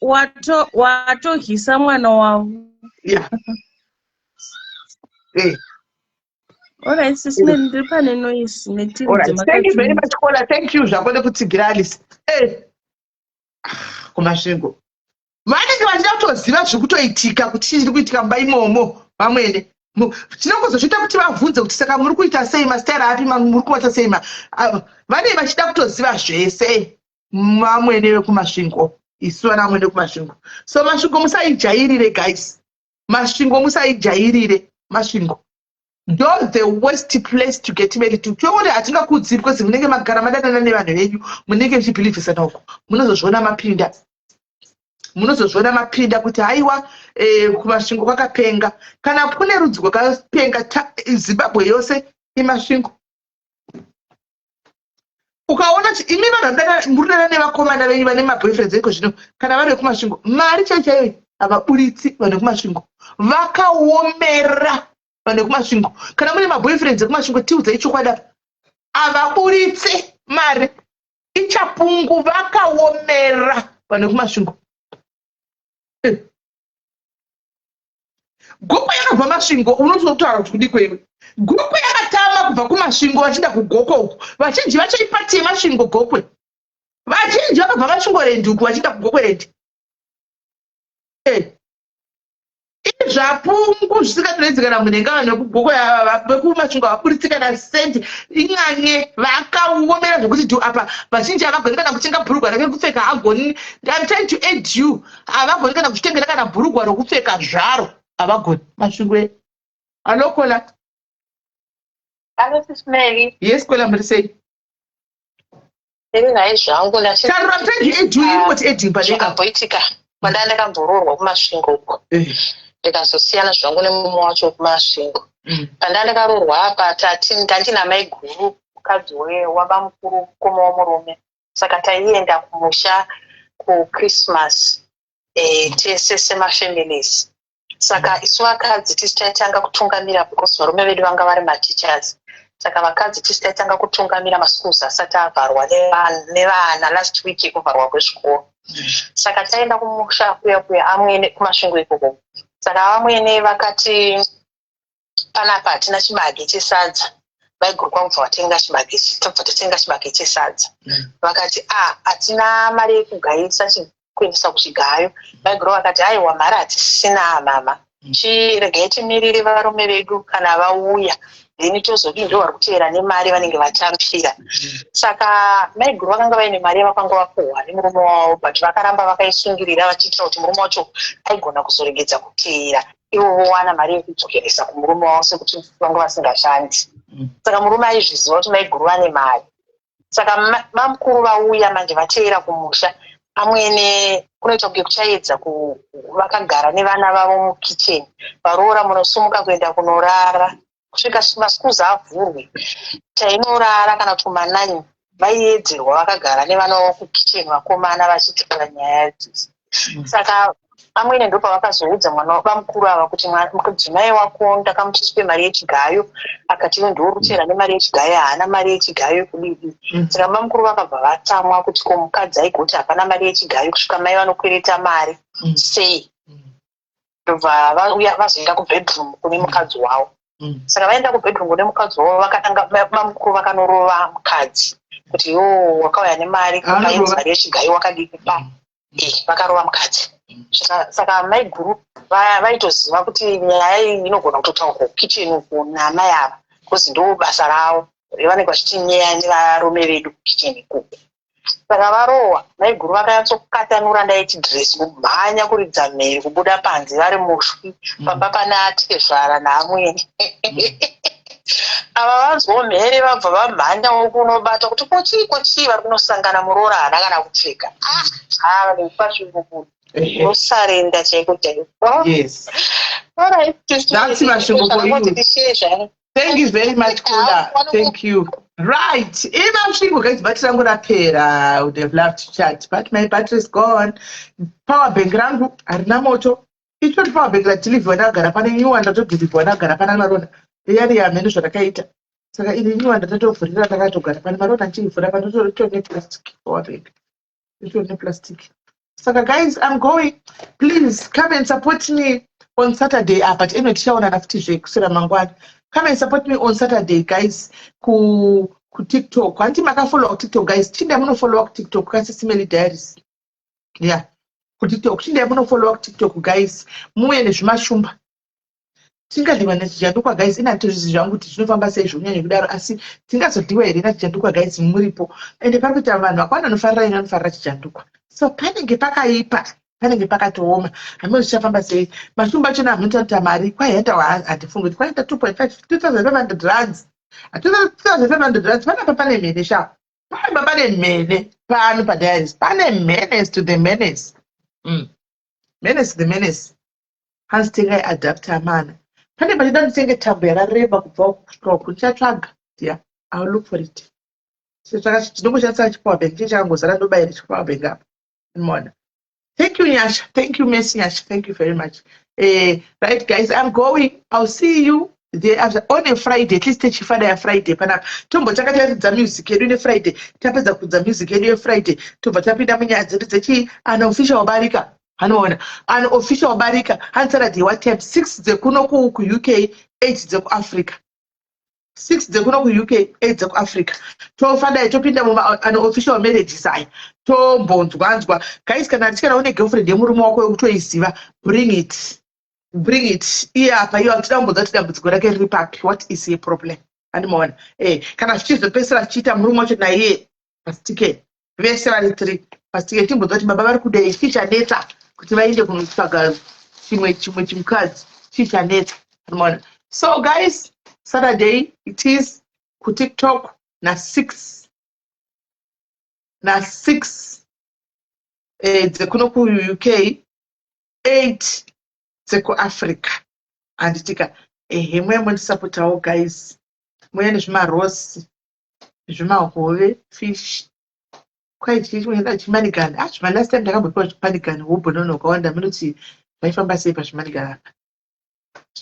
wako watohisa mwana wavo yeah. eh. Alright, sis Mary, ndiri pane noise netiri Alright, thank you very much Kola. Thank you zvako nekutsigira Alice. Eh. Ah, kumasvingo. Vanenge vachida kutoziva zviri kutoitika kuti chii chiri kuitika mumba imomo vamwene. Chinongozozviita kuti vavhunze kuti saka muri kuita sei masitayira api muri kubata sei ma ah, vanenge vachida kutoziva zvese vamwene vekumasvingo isu vana vamwene vekumasvingo. So masvingo musaijairire guys. Masvingo musaijairire Masvingo ndo the worst place to get married to tokuti hatingakuudziri because munenge magara madanana nevanhu venyu munenge muchibhilivhisana uko munozozviona mapinda munozozviona mapinda kuti haiwa eh, kumasvingo kwakapenga kana kune rudzi rwakapenga zimbabwe yose imasvingo ukaona kuti imi vanhu murinana nevakomana venyu vane maboyfriends eko zvino kana vari vekumasvingo mari chaiyo chaiyo havaburitsi vanhu vekumasvingo vakaomera vanhu vekumasvingo kana mune maboyfriends ekumasvingo tiudzai chokwadi apa havaburitsi mari ichapungu vakaomera vanhu vekumasvingo eh. Gokwe yakabva Masvingo, unototaura kuti kudiko iwe. Gokwe yakatama kubva kuMasvingo vachienda kuGokwe uku. Vazhinji vacho ipati yeMasvingo Gokwe. Vazhinji vakabva Masvingo rendi uku vachienda kuGokwe rendi. Eh. Izvapungu zvisingatonetsi kana munhu engava nekuGokwe vekuMasvingo havaburitsi kana sendi inyange vakaomera zvekuti dhu apa vazhinji havagoni kana kutenga bhurugwa rake kupfeka hagoni. I'm trying to add you. Havagoni kana kuchitengera kana bhurugwa rokupfeka zvaro. Havagoni. Masvingo e. Hello Kola. Hello Sis Melly. Yes Kola, muri sei? Ndiri naye zvangu. Tarura thank you Edu ingoti Edu padenga. Zvakamboitika kwandanga ndakamboroorwa kuMasvingo uko. Ndikazosiyana zvangu nemurume wacho kuMasvingo. Pandanga ndakaroorwa apa tati ndandina maiguru mukadzi wabamukuru mukoma womurume. Saka taienda kumusha kuChristmas tese semafamilies. Saka isu vakadzi tisu taitanga kutungamira because varume vedu vanga vari mateachers. Saka vakadzi tisu taitanga kutungamira maschools asati avharwa nevana last week yekuvharwa kwezvikoro. Saka taenda kumusha kuya kuya amwene kuMasvingo ikoko. Saka vamwene vakati panapa hatina chibage chesadza. Maiguru kwakubva vatenga chibage, tobva tatenga chibage chesadza. Vakati a hatina mari yekugayisa kuendesa kuchigayo. Maiguru vakati aiwa mari hatisina mama. Chiregai timirire varume vedu kana vauya then tozodii ndo vari kuteera nemari vanenge vatambira. Saka maiguru vakanga vaine mari yavakanga vapuhwa nemurume wavo but vakaramba vakaisungirira vachiitira kuti murume wacho aigona kuzoregedza kuteera ivo vowana mari yekudzokeresa kumurume wavo sekuti vanga vasingashandi. Saka murume aizviziva kuti maiguru vane mari. Saka bamukuru vauya manje vateera kumusha amwene kunoita kunge kuchaedza vakagara nevana vavo mukicheni. Varoora munosumuka kuenda kunorara kusvika maschools avhurwe. Tainorara kana kuti kuma9 vaiedzerwa vakagara nevana vavo kukicheni vakomana vachitaura nyaya idzi. Saka amwene ndopavakazoudza mwana bamukuru ava kuti mudzimai wako ndakamuti tipe mari yechigayo akati iwe ndiwe uri kuteera nemari yechigayo haana mari yechigayo kudidi. Saka bamukuru vakabva vatsamwa kuti ko mukadzi aigoti hapana mari yechigayo kusvika mai vanokwereta mari sei. Ndobva vauya vazoenda kubedroom kune mukadzi wavo. Saka vaenda kubedroom kune mukadzi wavo vakatanga bamukuru vakanorova mukadzi kuti iwo wakauya nemari ukaenzi mari yechigayo wakadii kupa. Vakarova mukadzi. Saka maiguru vaitoziva kuti nyaya iyi inogona kutotaurwa kukicheni uku namai ava because ndo basa ravo vanenge vachitinyeya nevarume vedu kukicheni ikoko. Saka varohwa maiguru vakanyatsokatanura ndaiti dress kumhanya kuridza mhere kubuda panze vari mushwi pamba pana atezvara naamwene. Ava vanzwawo mhere vabva vamhanyawo kunobata kuti kochii kochii vari kunosangana muroora haana kana kupfeka. Ah nepasvingo kuno. Unosarenda chaiko chaiko. Yes. All right. That's Masvingo for you. Thank you very much, Kula. Thank you. Right. Imasvingo guys, battery rangu rapera. I would have loved to chat, but my battery is gone. Power bank rangu harina moto. Itori power bank radhilivhiwa ndakagara pane new one ndatodhilivhiwa ndakagara pana Marona. Iyari yamheno zvandakaita. Saka ini new one ndatotovhurira ndakatogara pane Marona ndichivhura panotori neplastic power bank. Itori neplastic. Saka guys, I'm going. Please come and support me on Saturday. Ah, but anyway, tichaonana futi zvekuswera mangwana. Come and support me on Saturday, guys. Ku TikTok. Hanti makafollow ku TikTok, guys. Chinda munofollow ku TikTok kaSis Melly Diaries. Yeah. Ku TikTok. Chinda munofollow ku TikTok, guys. Muuye nezvimashumba. Tingadyiwa nechijandukwa guys, ina handitozvizivi zvangu kuti zvinofamba sei zvekunyanya kudaro, asi tingazodyiwa here nachijandukwa guys muripo. Ende pari kuita vanhu vakawanda vanofarira ini vanofarira chijandukwa. So panenge pakaipa, panenge pakatooma. Hameno zvichafamba sei. Mashumba achona hamunoita mari kwaita handifungi kuti kwaita 2.5 2500 rands. 2500 rands panapa pane mhene sha. Panapa pane mhene pano padiaries. Pane menace to the menace. Menace to the menace. Hanzi tengai adapter mana. Pane pachida nditenge tambo yakareba kubva uku kusvika uku ndichatsvaga. Yeah, I'll look for it. Saka ndingoshandisa chipower bank chiye chakangozara ndobayira chipower bank apa. Unoona. Thank you, Nyasha. Thank you, Miss Nyasha. Thank you very much. Right, guys, I'm going. I'll see you there after, on a Friday. At least techifada ya Friday. Panapa. Tombotanga taridza music yedu neFriday. Tapedza kuridza music yedu yeFriday. Tobva tapinda munyaya dzedu dzechi unofficial barika. Anoona unofficial barika. Hanzi Saturday what time? 6 dzekuno kuUK, 8 dzekuAfrica. 6 dzekuno kuUK, 8 dzekuAfrica. Tofadai topinda mumaunofficial marriages aya, tombonzwanzwa. Guys, kana tichikana une girlfriend yemurume wako yekutoiziva, bring it, bring it. Iye apa iyo tida kumbonzwa kuti dambudziko rake riri papi. What is your problem? Andimaona kana zvichizopedzisira zvichiita murume wacho naiye pasitike, vese vari three pasitike, timbonzwa kuti baba vari kudei, chii chanetsa kuti vaende kunotsvaga chimwe chimukadzi, chii chanetsa. Andimaona? So guys, Saturday it is kuTikTok na6 na6 dzekuno kuUK, 8 dzekuAfrica. Handitika? Ehe, muya mundisapotawo guys, muya nezvimarosi, nezvimahove, fish, kwai chimanigani. Ah, zvima last time ndakambopiwa chipanigani hobhonono wakawanda munoti zvaifamba sei pazvimanigani apa.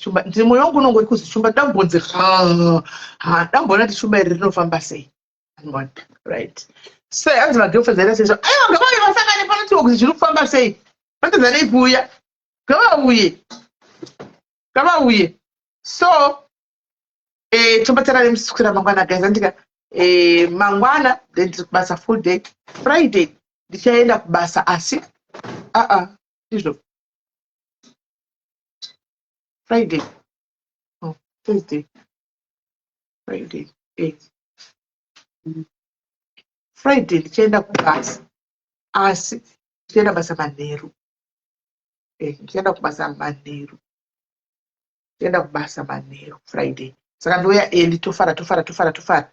Shumba, ndiri mwoyo wangu unongori kuzi shumba, ndambonzi ha, ndamboona kuti shumba iri rinofamba sei. Andibona? Right, so hanzi magirlfriends aita sei? So aiwa, ngavauye vasangane panotiwa kuti zviri kufamba sei. Vatadzanei kuuya? Ngavauye, ngavauye. So tobatana nemuswera mangwana guys. Andika mangwana then ndiri kubasa full day. Friday ndichaenda kubasa, asi aa ndizvo Friday, oh, Thursday, Friday, Friday ndichaenda kubasa, asi ndichaenda basa manheru. Ndichaenda kubasa manheru, ndichaenda kubasa manheru Friday. Saka ndouya early, tofara, tofara, tofara, tofara,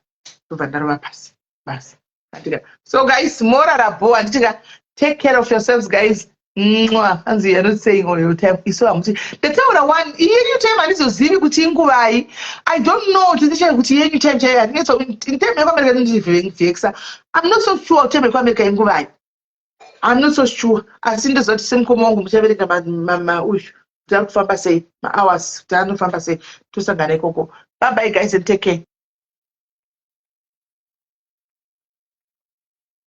tobva ndarova pasi basa. Handika? So guys, morara bo. Handitika? Take care of yourselves, guys. Mwa, hanzi you're not saying all your time. Isu hamuti ndataura one yenyu time, handizozivi kuti inguvai. I don't know kuti kuti yenyu time chaiyo handinetso. Time yekuAmerica ndivhekisa. I'm not so sure time yekuAmerica inguvai. I'm not so sure, asi ndoziva kuti semukoma wangu muchaverenga uyu kuti ari kufamba sei, mahours kuti anofamba sei. Tosangana ikoko. Bye bye guys and take care.